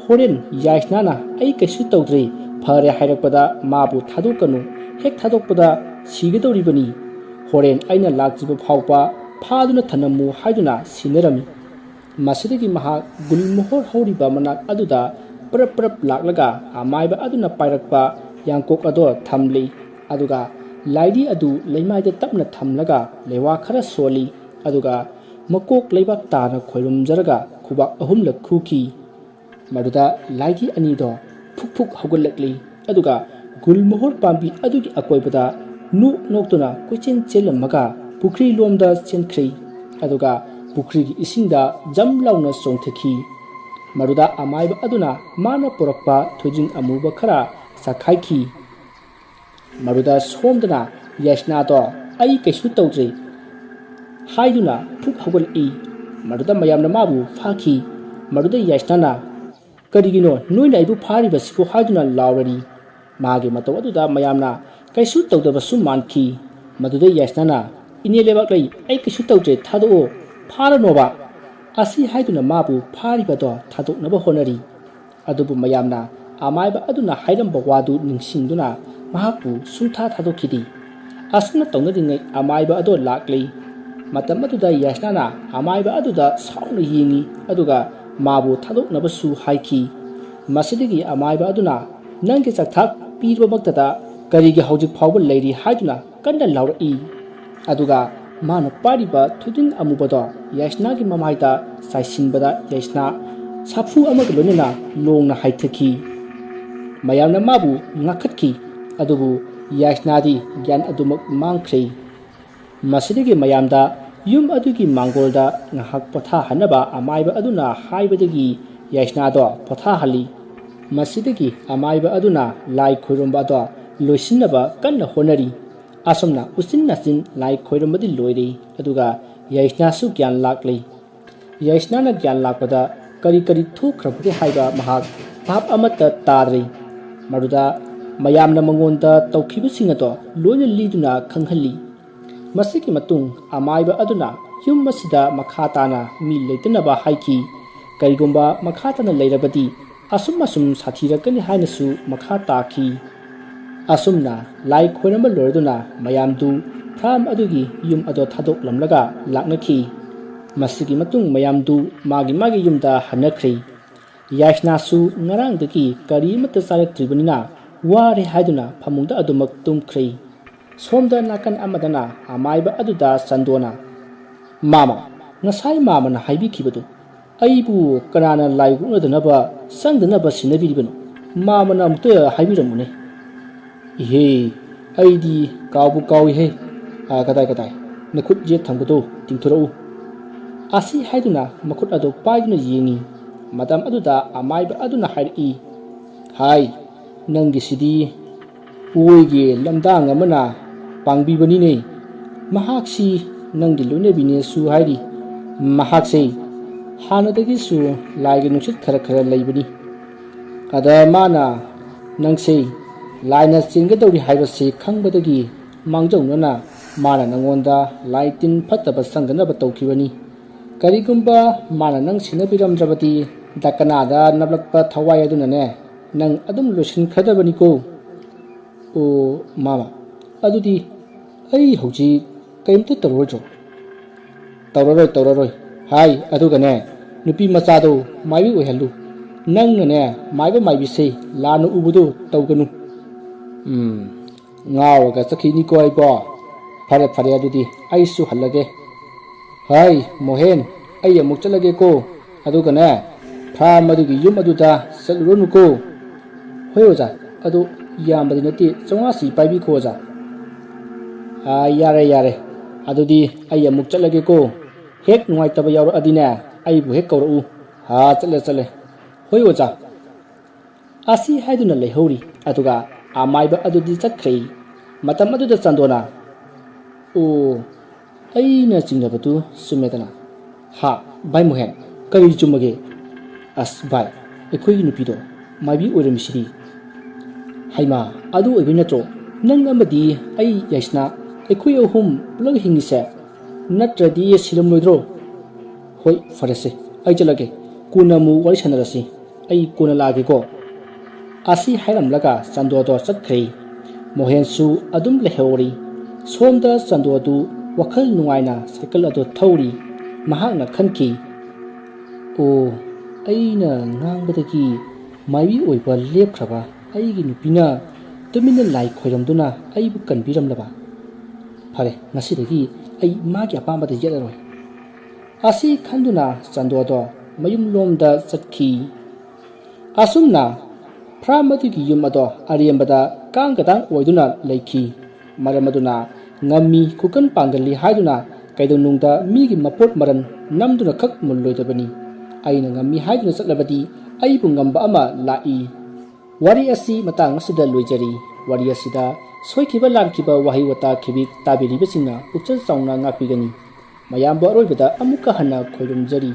"ꯍꯣꯔꯦꯟ ꯌꯥꯏꯁꯅꯥꯅ 'ꯑꯩ ꯀꯩꯁꯨ ꯇꯧꯗ꯭ꯔꯦ, ꯐꯔꯦ' ꯍꯥꯏꯔꯛꯄꯗ ꯃꯥꯕꯨ ꯊꯥꯗꯣꯛꯀꯅꯨ, ꯍꯦꯛ ꯊꯥꯗꯣꯛꯄꯗ ꯁꯤꯒꯗꯧꯔꯤꯕꯅꯤ꯫ ꯍꯣꯔꯦꯟ ꯑꯩꯅ ꯂꯥꯛꯇ꯭ꯔꯤꯕ ꯐꯥꯎꯕ ꯐꯥꯗꯨꯅ ꯊꯝꯂꯝꯃꯨ" ꯍꯥꯏꯗꯨꯅ ꯁꯤꯟꯅꯔꯝꯃꯤ꯫ ꯃꯁꯤꯗꯒꯤ ꯃꯍꯥꯛ ꯒꯨꯜꯃꯣꯍꯣꯔ ꯍꯧꯔꯤꯕ ꯃꯅꯥꯛ ꯑꯗꯨꯗ ꯄꯔꯞ ꯄꯔꯞ ꯂꯥꯛꯂꯒ ꯑꯃꯥꯏꯕ ꯑꯗꯨꯅ ꯄꯥꯏꯔꯛꯄ ꯌꯥꯡꯀꯣꯛ ꯑꯗꯣ ꯊꯝꯂꯤ꯫ ꯑꯗꯨꯒ ꯂꯥꯏꯙꯤ ꯑꯗꯨ ꯂꯩꯃꯥꯏꯗ ꯇꯞꯅ ꯊꯝꯂꯒ ꯂꯩꯋꯥ ꯈꯔ ꯁꯣꯜꯂꯤ꯫ ꯑꯗꯨꯒ ꯃꯀꯣꯛ ꯂꯩꯕꯥꯛ ꯇꯥꯅ ꯈꯣꯏꯔꯨꯝꯖꯔꯒ ꯈꯨꯕꯥꯛ ꯑꯍꯨꯝꯂꯛ ꯈꯨꯈꯤ꯫ ꯃꯗꯨꯗ ꯂꯥꯏꯙꯤ ꯑꯅꯤꯗꯣ ꯐꯨꯛ ꯐꯨꯛ ꯍꯧꯒꯠꯂꯛꯂꯤ꯫ ꯑꯗꯨꯒ ꯒꯨꯜꯃꯣꯍꯣꯔ ꯄꯥꯝꯕꯤ ꯑꯗꯨꯒꯤ ꯑꯀꯣꯏꯕꯗ ꯅꯣꯛ ꯅꯣꯛꯇꯨꯅ ꯀꯣꯏꯆꯦꯟ ꯆꯦꯜꯂꯝꯃꯒ ꯄꯨꯈ꯭ꯔꯤ ꯂꯣꯝꯗ ꯆꯦꯟꯈ꯭ꯔꯤ꯫ ꯑꯗꯨꯒ ꯄꯨꯈ꯭ꯔꯤꯒꯤ ꯏꯁꯤꯡꯗ ꯖꯝ ꯂꯥꯎꯅ ꯆꯣꯡꯊꯈꯤ꯫ ꯃꯗꯨꯗ ꯑꯃꯥꯏꯕ ꯑꯗꯨꯅ ꯃꯥꯅ ꯄꯨꯔꯛꯄ ꯊꯣꯏꯗꯤꯡ ꯑꯃꯨꯕ ꯈꯔ ꯆꯥꯈꯥꯏꯈꯤ꯫ ꯃꯗꯨꯗ ꯁꯣꯝꯗꯅ ꯌꯥꯏꯁꯅꯥꯗꯣ "ꯑꯩ ꯀꯩꯁꯨ ꯇꯧꯗ꯭ꯔꯦ" ꯍꯥꯏꯗꯨꯅ ꯐꯨꯛ ꯍꯧꯒꯠꯂꯛꯏ꯫ ꯃꯗꯨꯗ ꯃꯌꯥꯝꯅ ꯃꯥꯕꯨ ꯐꯥꯈꯤ꯫ ꯃꯗꯨꯗ ꯌꯥꯏꯁꯅꯥꯅ "ꯀꯔꯤꯒꯤꯅꯣ ꯅꯣꯏꯅ ꯑꯩꯕꯨ ꯐꯥꯔꯤꯕꯁꯤꯕꯨ?" ꯍꯥꯏꯗꯨꯅ ꯂꯥꯎꯔꯔꯤ꯫ ꯃꯥꯒꯤ ꯃꯇꯧ ꯑꯗꯨꯗ ꯃꯌꯥꯝꯅ ꯀꯩꯁꯨ ꯇꯧꯗꯕꯁꯨ ꯃꯥꯟꯈꯤ꯫ ꯃꯗꯨꯗ ꯌꯥꯏꯁꯅꯥꯅ "ꯏꯅꯦ ꯂꯩꯕꯥꯛꯂꯩ, ꯑꯩ ꯀꯩꯁꯨ ꯇꯧꯗ꯭ꯔꯦ, ꯊꯥꯗꯣꯛꯑꯣ, ꯐꯥꯔꯅꯣꯕ" ꯑꯁꯤ ꯍꯥꯏꯗꯨꯅ ꯃꯥꯕꯨ ꯐꯥꯔꯤꯕꯗꯣ ꯊꯥꯗꯣꯛꯅꯕ ꯍꯣꯠꯅꯔꯤ꯫ ꯑꯗꯨꯕꯨ ꯃꯌꯥꯝꯅ ꯑꯃꯥꯏꯕ ꯑꯗꯨꯅ ꯍꯥꯏꯔꯝꯕ ꯋꯥꯗꯨ ꯅꯤꯡꯁꯤꯡꯗꯨꯅ ꯃꯍꯥꯛꯄꯨ ꯁꯨꯡꯊꯥ ꯊꯥꯗꯣꯛꯈꯤꯗꯦ꯫ ꯑꯁꯨꯝꯅ ꯇꯧꯅꯔꯤꯉꯩ ꯑꯃꯥꯏꯕ ꯑꯗꯣ ꯂꯥꯛꯂꯤ꯫ ꯃꯇꯝ ꯑꯗꯨꯗ ꯌꯥꯏꯁꯅꯥꯅ ꯑꯃꯥꯏꯕ ꯑꯗꯨꯗ ꯁꯥꯎꯅ ꯌꯦꯡꯉꯤ, ꯑꯗꯨꯒ ꯃꯥꯕꯨ ꯊꯥꯗꯣꯛꯅꯕꯁꯨ ꯍꯥꯏꯈꯤ꯫ ꯃꯁꯤꯗꯒꯤ ꯑꯃꯥꯏꯕ ꯑꯗꯨꯅ "ꯅꯪꯒꯤ ꯆꯥꯛꯊꯥꯛ ꯄꯤꯔꯕꯃꯛꯇꯗ ꯀꯔꯤꯒꯤ ꯍꯧꯖꯤꯛ ꯐꯥꯎꯕ ꯂꯩꯔꯤ?" ꯍꯥꯏꯗꯨꯅ ꯀꯟꯅ ꯂꯥꯎꯔꯛꯏ꯫ ꯑꯗꯨꯒ ꯃꯥꯅ ꯄꯥꯏꯔꯤꯕ ꯊꯣꯏꯗꯤꯡ ꯑꯃꯨꯕꯗꯣ ꯌꯥꯏꯁꯅꯥꯒꯤ ꯃꯃꯥꯏꯗ ꯆꯥꯏꯁꯤꯟꯕꯗ ꯌꯥꯏꯁꯅꯥ ꯁꯥꯐꯨ ꯑꯃꯒ ꯂꯣꯏꯅꯅ ꯂꯣꯡꯅ ꯍꯥꯏꯊꯈꯤ꯫ ꯃꯌꯥꯝꯅ ꯃꯥꯕꯨ ꯉꯥꯛꯈꯠꯈꯤ, ꯑꯗꯨꯕꯨ ꯌꯥꯏꯁꯅꯥꯗꯤ ꯒ꯭ꯌꯥꯟ ꯑꯗꯨꯃꯛ ꯃꯥꯡꯈ꯭ꯔꯦ꯫ ꯃꯁꯤꯗꯒꯤ ꯃꯌꯥꯝꯗ ꯌꯨꯝ ꯑꯗꯨꯒꯤ ꯃꯥꯡꯒꯣꯜꯗ ꯉꯥꯏꯍꯥꯛ ꯄꯣꯊꯥꯍꯟꯅꯕ ꯑꯃꯥꯏꯕ ꯑꯗꯨꯅ ꯍꯥꯏꯕꯗꯒꯤ ꯌꯥꯏꯁꯅꯥꯗꯣ ꯄꯣꯊꯥꯍꯜꯂꯤ꯫ ꯃꯁꯤꯗꯒꯤ ꯑꯃꯥꯏꯕ ꯑꯗꯨꯅ ꯂꯥꯏ ꯈꯣꯏꯔꯨꯝꯕ ꯑꯗꯣ ꯂꯣꯏꯁꯤꯟꯅꯕ ꯀꯟꯅ ꯍꯣꯠꯅꯔꯤ꯫ ꯑꯁꯨꯝꯅ ꯎꯆꯤꯟ ꯅꯥꯆꯤꯟ ꯂꯥꯏ ꯈꯣꯏꯔꯝꯕꯗꯤ ꯂꯣꯏꯔꯦ, ꯑꯗꯨꯒ ꯌꯥꯏꯁꯅꯥꯁꯨ ꯒ꯭ꯌꯥꯟ ꯂꯥꯛꯂꯦ꯫ ꯌꯥꯏꯁꯅꯥꯅ ꯒ꯭ꯌꯥꯟ ꯂꯥꯛꯄꯗ ꯀꯔꯤ ꯀꯔꯤ ꯊꯣꯛꯈ꯭ꯔꯕꯒꯦ ꯍꯥꯏꯕ ꯃꯍꯥꯛ ꯚꯥꯞ ꯑꯃꯠꯇ ꯇꯥꯗ꯭ꯔꯦ꯫ ꯃꯗꯨꯗ ꯃꯌꯥꯝꯅ ꯃꯉꯣꯟꯗ ꯇꯧꯈꯤꯕꯁꯤꯡ ꯑꯗꯣ ꯂꯣꯏꯅ ꯂꯤꯗꯨꯅ ꯈꯪꯍꯜꯂꯤ꯫ ꯃꯁꯤꯒꯤ ꯃꯇꯨꯡ ꯑꯃꯥꯏꯕ ꯑꯗꯨꯅ ꯌꯨꯝ ꯑꯁꯤꯗ ꯃꯈꯥ ꯇꯥꯅ ꯃꯤ ꯂꯩꯇꯅꯕ ꯍꯥꯏꯈꯤ꯫ ꯀꯔꯤꯒꯨꯝꯕ ꯃꯈꯥ ꯇꯥꯅ ꯂꯩꯔꯕꯗꯤ ꯑꯁꯨꯝ ꯑꯁꯨꯝ ꯁꯥꯊꯤꯔꯛꯀꯅꯤ ꯍꯥꯏꯅꯁꯨ ꯃꯈꯥ ꯇꯥꯈꯤ꯫ ꯑꯁꯨꯝꯅ ꯂꯥꯏ ꯈꯣꯏꯔꯝꯕ ꯂꯣꯏꯔꯗꯨꯅ ꯃꯌꯥꯝꯗꯨ ꯐꯥꯔꯝ ꯑꯗꯨꯒꯤ ꯌꯨꯝ ꯑꯗꯣ ꯊꯥꯗꯣꯛꯂꯝꯂꯒ ꯂꯥꯛꯅꯈꯤ꯫ ꯃꯁꯤꯒꯤ ꯃꯇꯨꯡ ꯃꯌꯥꯝꯗꯨ ꯃꯥꯒꯤ ꯃꯥꯒꯤ ꯌꯨꯝꯗ ꯍꯟꯅꯈ꯭ꯔꯦ꯫ ꯌꯥꯏꯁꯅꯥꯁꯨ ꯉꯔꯥꯡꯗꯒꯤ ꯀꯔꯤ ꯑꯃꯠꯇ ꯆꯥꯔꯛꯇ꯭ꯔꯤꯕꯅꯤꯅ ꯋꯥꯔꯦ ꯍꯥꯏꯗꯨꯅ ꯐꯃꯨꯡꯗ ꯑꯗꯨꯃꯛ ꯇꯨꯝꯈ꯭ꯔꯦ꯫ ꯁꯣꯝꯗ ꯅꯥꯀꯟ ꯑꯃꯗꯅ ꯑꯃꯥꯏꯕ ꯑꯗꯨꯗ ꯆꯟꯗꯣꯅ, "ꯃꯥꯃ, ꯉꯁꯥꯏ ꯃꯥꯃꯅ ꯍꯥꯏꯕꯤꯈꯤꯕꯗꯨ ꯑꯩꯕꯨ ꯀꯅꯥꯅ ꯂꯥꯏ ꯑꯣꯛꯅꯗꯅꯕ ꯆꯪꯗꯅꯕ ꯁꯤꯟꯅꯕꯤꯔꯤꯕꯅꯣ? ꯃꯥꯃꯅ ꯑꯃꯨꯛꯇ ꯍꯥꯏꯕꯤꯔꯝꯃꯨꯅꯦ꯫" "ꯏꯍꯦ, ꯑꯩꯗꯤ ꯀꯥꯎꯕꯨ ꯀꯥꯎꯏꯍꯦ꯫ ꯑꯥ, ꯀꯗꯥꯏ, ꯀꯗꯥꯏ? ꯅꯈꯨꯠ ꯌꯦꯠ ꯊꯪꯕꯗꯣ ꯇꯤꯡꯊꯣꯔꯛꯎ꯫" ꯑꯁꯤ ꯍꯥꯏꯗꯨꯅ ꯃꯈꯨꯠ ꯑꯗꯨ ꯄꯥꯏꯗꯨꯅ ꯌꯦꯡꯉꯤ꯫ ꯃꯇꯝ ꯑꯗꯨꯗ ꯑꯃꯥꯏꯕ ꯑꯗꯨꯅ ꯍꯥꯏꯔꯛꯏ, "ꯍꯥꯏ, ꯅꯪꯒꯤꯁꯤꯗꯤ ꯑꯣꯏꯒꯤ ꯂꯝꯗꯥꯡ ꯑꯃꯅ ꯄꯥꯡꯕꯤꯕꯅꯤꯅꯦ꯫ ꯃꯍꯥꯛꯁꯤ ꯅꯪꯒꯤ ꯂꯣꯏꯅꯕꯤꯅꯦꯁꯨ ꯍꯥꯏꯔꯤ꯫ ꯃꯍꯥꯛꯁꯦ ꯍꯥꯟꯅꯗꯒꯤꯁꯨ ꯂꯥꯏꯒꯤ ꯅꯨꯡꯁꯤꯠ ꯈꯔ ꯈꯔ ꯂꯩꯕꯅꯤ꯫ ꯑꯗ ꯃꯥꯅ ꯅꯪꯁꯦ ꯂꯥꯏꯅ ꯆꯦꯟꯒꯗꯧꯔꯤ ꯍꯥꯏꯕꯁꯤ ꯈꯪꯕꯗꯒꯤ ꯃꯥꯡꯖꯧꯅꯅ ꯃꯥꯅ ꯅꯪꯉꯣꯟꯗ ꯂꯥꯏ ꯇꯤꯟ ꯐꯠꯇꯕ ꯆꯪꯗꯅꯕ ꯇꯧꯈꯤꯕꯅꯤ꯫ ꯀꯔꯤꯒꯨꯝꯕ ꯃꯥꯅ ꯅꯪ ꯁꯦꯟꯅꯕꯤꯔꯝꯗ꯭ꯔꯕꯗꯤ ꯗꯀꯅꯥꯗ ꯅꯞꯂꯛꯄ ꯊꯋꯥꯏ ꯑꯗꯨꯅꯅꯦ ꯅꯪ ꯑꯗꯨꯝ ꯂꯣꯏꯁꯤꯟꯈ꯭ꯔꯗꯕꯅꯤꯀꯣ꯫ ꯑꯣ ꯃꯥꯃ, ꯑꯗꯨꯗꯤ ꯑꯩ ꯍꯧꯖꯤꯛ ꯀꯔꯤꯝꯇ ꯇꯧꯔꯣꯏꯗ꯭ꯔꯣ? ꯇꯧꯔꯔꯣꯏ, ꯇꯧꯔꯔꯣꯏ꯫ ꯍꯥꯏ, ꯑꯗꯨꯒꯅꯦ, ꯅꯨꯄꯤ ꯃꯆꯥꯗꯣ ꯃꯥꯏꯕꯤ ꯑꯣꯏꯍꯜꯂꯨ꯫ ꯅꯪꯅꯅꯦ ꯃꯥꯏꯕ ꯃꯥꯏꯕꯤꯁꯦ ꯂꯥꯟꯅ ꯎꯕꯗꯣ ꯇꯧꯒꯅꯨ꯫ ꯎꯝ, ꯉꯥꯎꯔꯒ ꯆꯠꯈꯤꯅꯤꯀꯣ ꯑꯩꯕꯣ꯫ ꯐꯔꯦ, ꯐꯔꯦ, ꯑꯗꯨꯗꯤ ꯑꯩꯁꯨ ꯍꯜꯂꯒꯦ꯫ ꯍꯥꯏ ꯃꯣꯍꯦꯟ, ꯑꯩ ꯑꯃꯨꯛ ꯆꯠꯂꯒꯦꯀꯣ꯫ ꯑꯗꯨꯒꯅꯦ, ꯐ꯭ꯔꯥꯝ ꯑꯗꯨꯒꯤ ꯌꯨꯝ ꯑꯗꯨꯗ ꯆꯠꯂꯨꯔꯅꯨꯀꯣ꯫ ꯍꯣꯏ ꯑꯣꯖꯥ, ꯑꯗꯨ ꯌꯥꯝꯕꯗꯤ ꯅꯠꯇꯦ, ꯆꯥꯝꯃꯉꯥꯁꯤ ꯄꯥꯏꯕꯤꯈꯣ ꯑꯣꯖꯥ꯫ ꯑꯥ, ꯌꯥꯔꯦ, ꯌꯥꯔꯦ꯫ ꯑꯗꯨꯗꯤ ꯑꯩ ꯑꯃꯨꯛ ꯆꯠꯂꯒꯦꯀꯣ꯫ ꯍꯦꯛ ꯅꯨꯡꯉꯥꯏꯇꯕ ꯌꯥꯎꯔꯛꯑꯗꯤꯅꯦ, ꯑꯩꯕꯨ ꯍꯦꯛ ꯀꯧꯔꯛꯎ꯫ ꯑꯥ, ꯆꯠꯂꯦ, ꯆꯠꯂꯦ꯫ ꯍꯣꯏ ꯑꯣꯖꯥ꯫ ꯑꯁꯤ ꯍꯥꯏꯗꯨꯅ ꯂꯩꯍꯧꯔꯤ꯫ ꯑꯗꯨꯒ ꯑꯃꯥꯏꯕ ꯑꯗꯨꯗꯤ ꯆꯠꯈ꯭ꯔꯦ꯫ ꯃꯇꯝ ꯑꯗꯨꯗ ꯆꯥꯟꯗꯣꯅ, "ꯑꯣ, ꯑꯩꯅ ꯆꯤꯡꯅꯕꯗꯨ ꯆꯨꯝꯃꯦꯗꯅ?" "ꯍꯥ, ꯚꯥꯏ ꯃꯣꯍꯦꯟ, ꯀꯔꯤ ꯆꯨꯝꯃꯒꯦ?" "ꯑꯁ ꯚꯥꯏ, ꯑꯩꯈꯣꯏꯒꯤ ꯅꯨꯄꯤꯗꯣ ꯃꯥꯏꯕꯤ ꯑꯣꯏꯔꯝꯃꯤꯁꯤꯗꯤ?" "ꯍꯩꯃꯥ, ꯑꯗꯨ ꯑꯣꯏꯕꯩ ꯅꯠꯇ꯭ꯔꯣ ꯅꯪ ꯑꯃꯗꯤ ꯑꯩ ꯌꯥꯏꯁꯅꯥ, ꯑꯩꯈꯣꯏ ꯑꯍꯨꯝ ꯄꯨꯂꯞ ꯍꯤꯡꯉꯤꯁꯦ? ꯅꯠꯇ꯭ꯔꯗꯤ ꯁꯤꯔꯝꯂꯣꯏꯗ꯭ꯔꯣ?" "ꯍꯣꯏ, ꯐꯔꯦꯁꯦ, ꯑꯩ ꯆꯠꯂꯒꯦ, ꯀꯣꯟꯅ ꯑꯃꯨꯛ ꯋꯥꯔꯤ ꯁꯥꯟꯅꯔꯁꯤ꯫ ꯑꯩ ꯀꯣꯟꯅ ꯂꯥꯛꯑꯒꯦꯀꯣ꯫" ꯑꯁꯤ ꯍꯥꯏꯔꯝꯂꯒ ꯆꯥꯟꯗꯣꯗꯣ ꯆꯠꯈ꯭ꯔꯦ꯫ ꯃꯣꯍꯦꯟꯁꯨ ꯑꯗꯨꯝ ꯂꯩꯍꯧꯔꯤ꯫ ꯁꯣꯝꯗ ꯆꯥꯟꯗꯣꯗꯨ ꯋꯥꯈꯜ ꯅꯨꯡꯉꯥꯏꯅ ꯁꯥꯏꯀꯜ ꯑꯗꯨ ꯊꯧꯔꯤ꯫ ꯃꯍꯥꯛꯅ ꯈꯟꯈꯤ, "ꯑꯣ, ꯑꯩꯅ ꯉꯥꯡꯕꯗꯒꯤ ꯃꯥꯏꯕꯤ ꯑꯣꯏꯕ ꯂꯦꯞꯈ꯭ꯔꯕ ꯑꯩꯒꯤ ꯅꯨꯄꯤꯅ ꯇꯨꯃꯤꯟꯅ ꯂꯥꯏ ꯈꯣꯏꯔꯝꯗꯨꯅ ꯑꯩꯕꯨ ꯀꯟꯕꯤꯔꯝꯂꯕ? ꯐꯔꯦ, ꯉꯁꯤꯗꯒꯤ ꯑꯩ ꯃꯥꯒꯤ ꯑꯄꯥꯝꯕꯗ ꯌꯦꯠꯂꯔꯣꯏ꯫" ꯑꯁꯤ ꯈꯟꯗꯨꯅ ꯆꯥꯟꯗꯣꯗꯣ ꯃꯌꯨꯝꯂꯣꯝꯗ ꯆꯠꯈꯤ꯫ ꯑꯁꯨꯝꯅ ꯐ꯭ꯔꯥꯝ ꯑꯗꯨꯒꯤ ꯌꯨꯝ ꯑꯗꯣ ꯑꯔꯦꯝꯕꯗ ꯀꯥꯡ ꯀꯇꯥꯡ ꯑꯣꯏꯗꯨꯅ ꯂꯩꯈꯤ꯫ ꯃꯔꯝ ꯑꯗꯨꯅ ꯉꯝꯃꯤ ꯈꯨꯀꯟ ꯄꯥꯡꯒꯜꯂꯤ ꯍꯥꯏꯗꯨꯅ ꯀꯩꯗꯧꯅꯨꯡꯗ ꯃꯤꯒꯤ ꯃꯄꯣꯠ ꯃꯔꯟ ꯅꯝꯗꯨꯅ ꯈꯛ ꯃꯨꯜꯂꯣꯏꯗꯕꯅꯤ꯫ ꯑꯩꯅ ꯉꯝꯃꯤ ꯍꯥꯏꯗꯨꯅ ꯆꯠꯂꯕꯗꯤ ꯑꯩꯕꯨ ꯉꯝꯕ ꯑꯃ ꯂꯥꯛꯏ꯫ ꯋꯥꯔꯤ ꯑꯁꯤ ꯃꯇꯥꯡ ꯑꯁꯤꯗ ꯂꯣꯏꯖꯔꯤ꯫ ꯋꯥꯔꯤ ꯑꯁꯤꯗ ꯁꯣꯏꯈꯤꯕ ꯂꯥꯟꯈꯤꯕ ꯋꯥꯍꯩ ꯋꯥꯇꯥ ꯈꯤꯕꯤꯛ ꯇꯥꯕꯤꯔꯤꯕꯁꯤꯡꯅ ꯄꯨꯛꯆꯦꯜ ꯆꯥꯎꯅ ꯉꯥꯛꯄꯤꯒꯅꯤ꯫ ꯃꯌꯥꯝꯕꯨ ꯑꯔꯣꯏꯕꯗ ꯑꯃꯨꯛꯀ ꯍꯟꯅ ꯈꯣꯏꯔꯨꯝꯖꯔꯤ꯫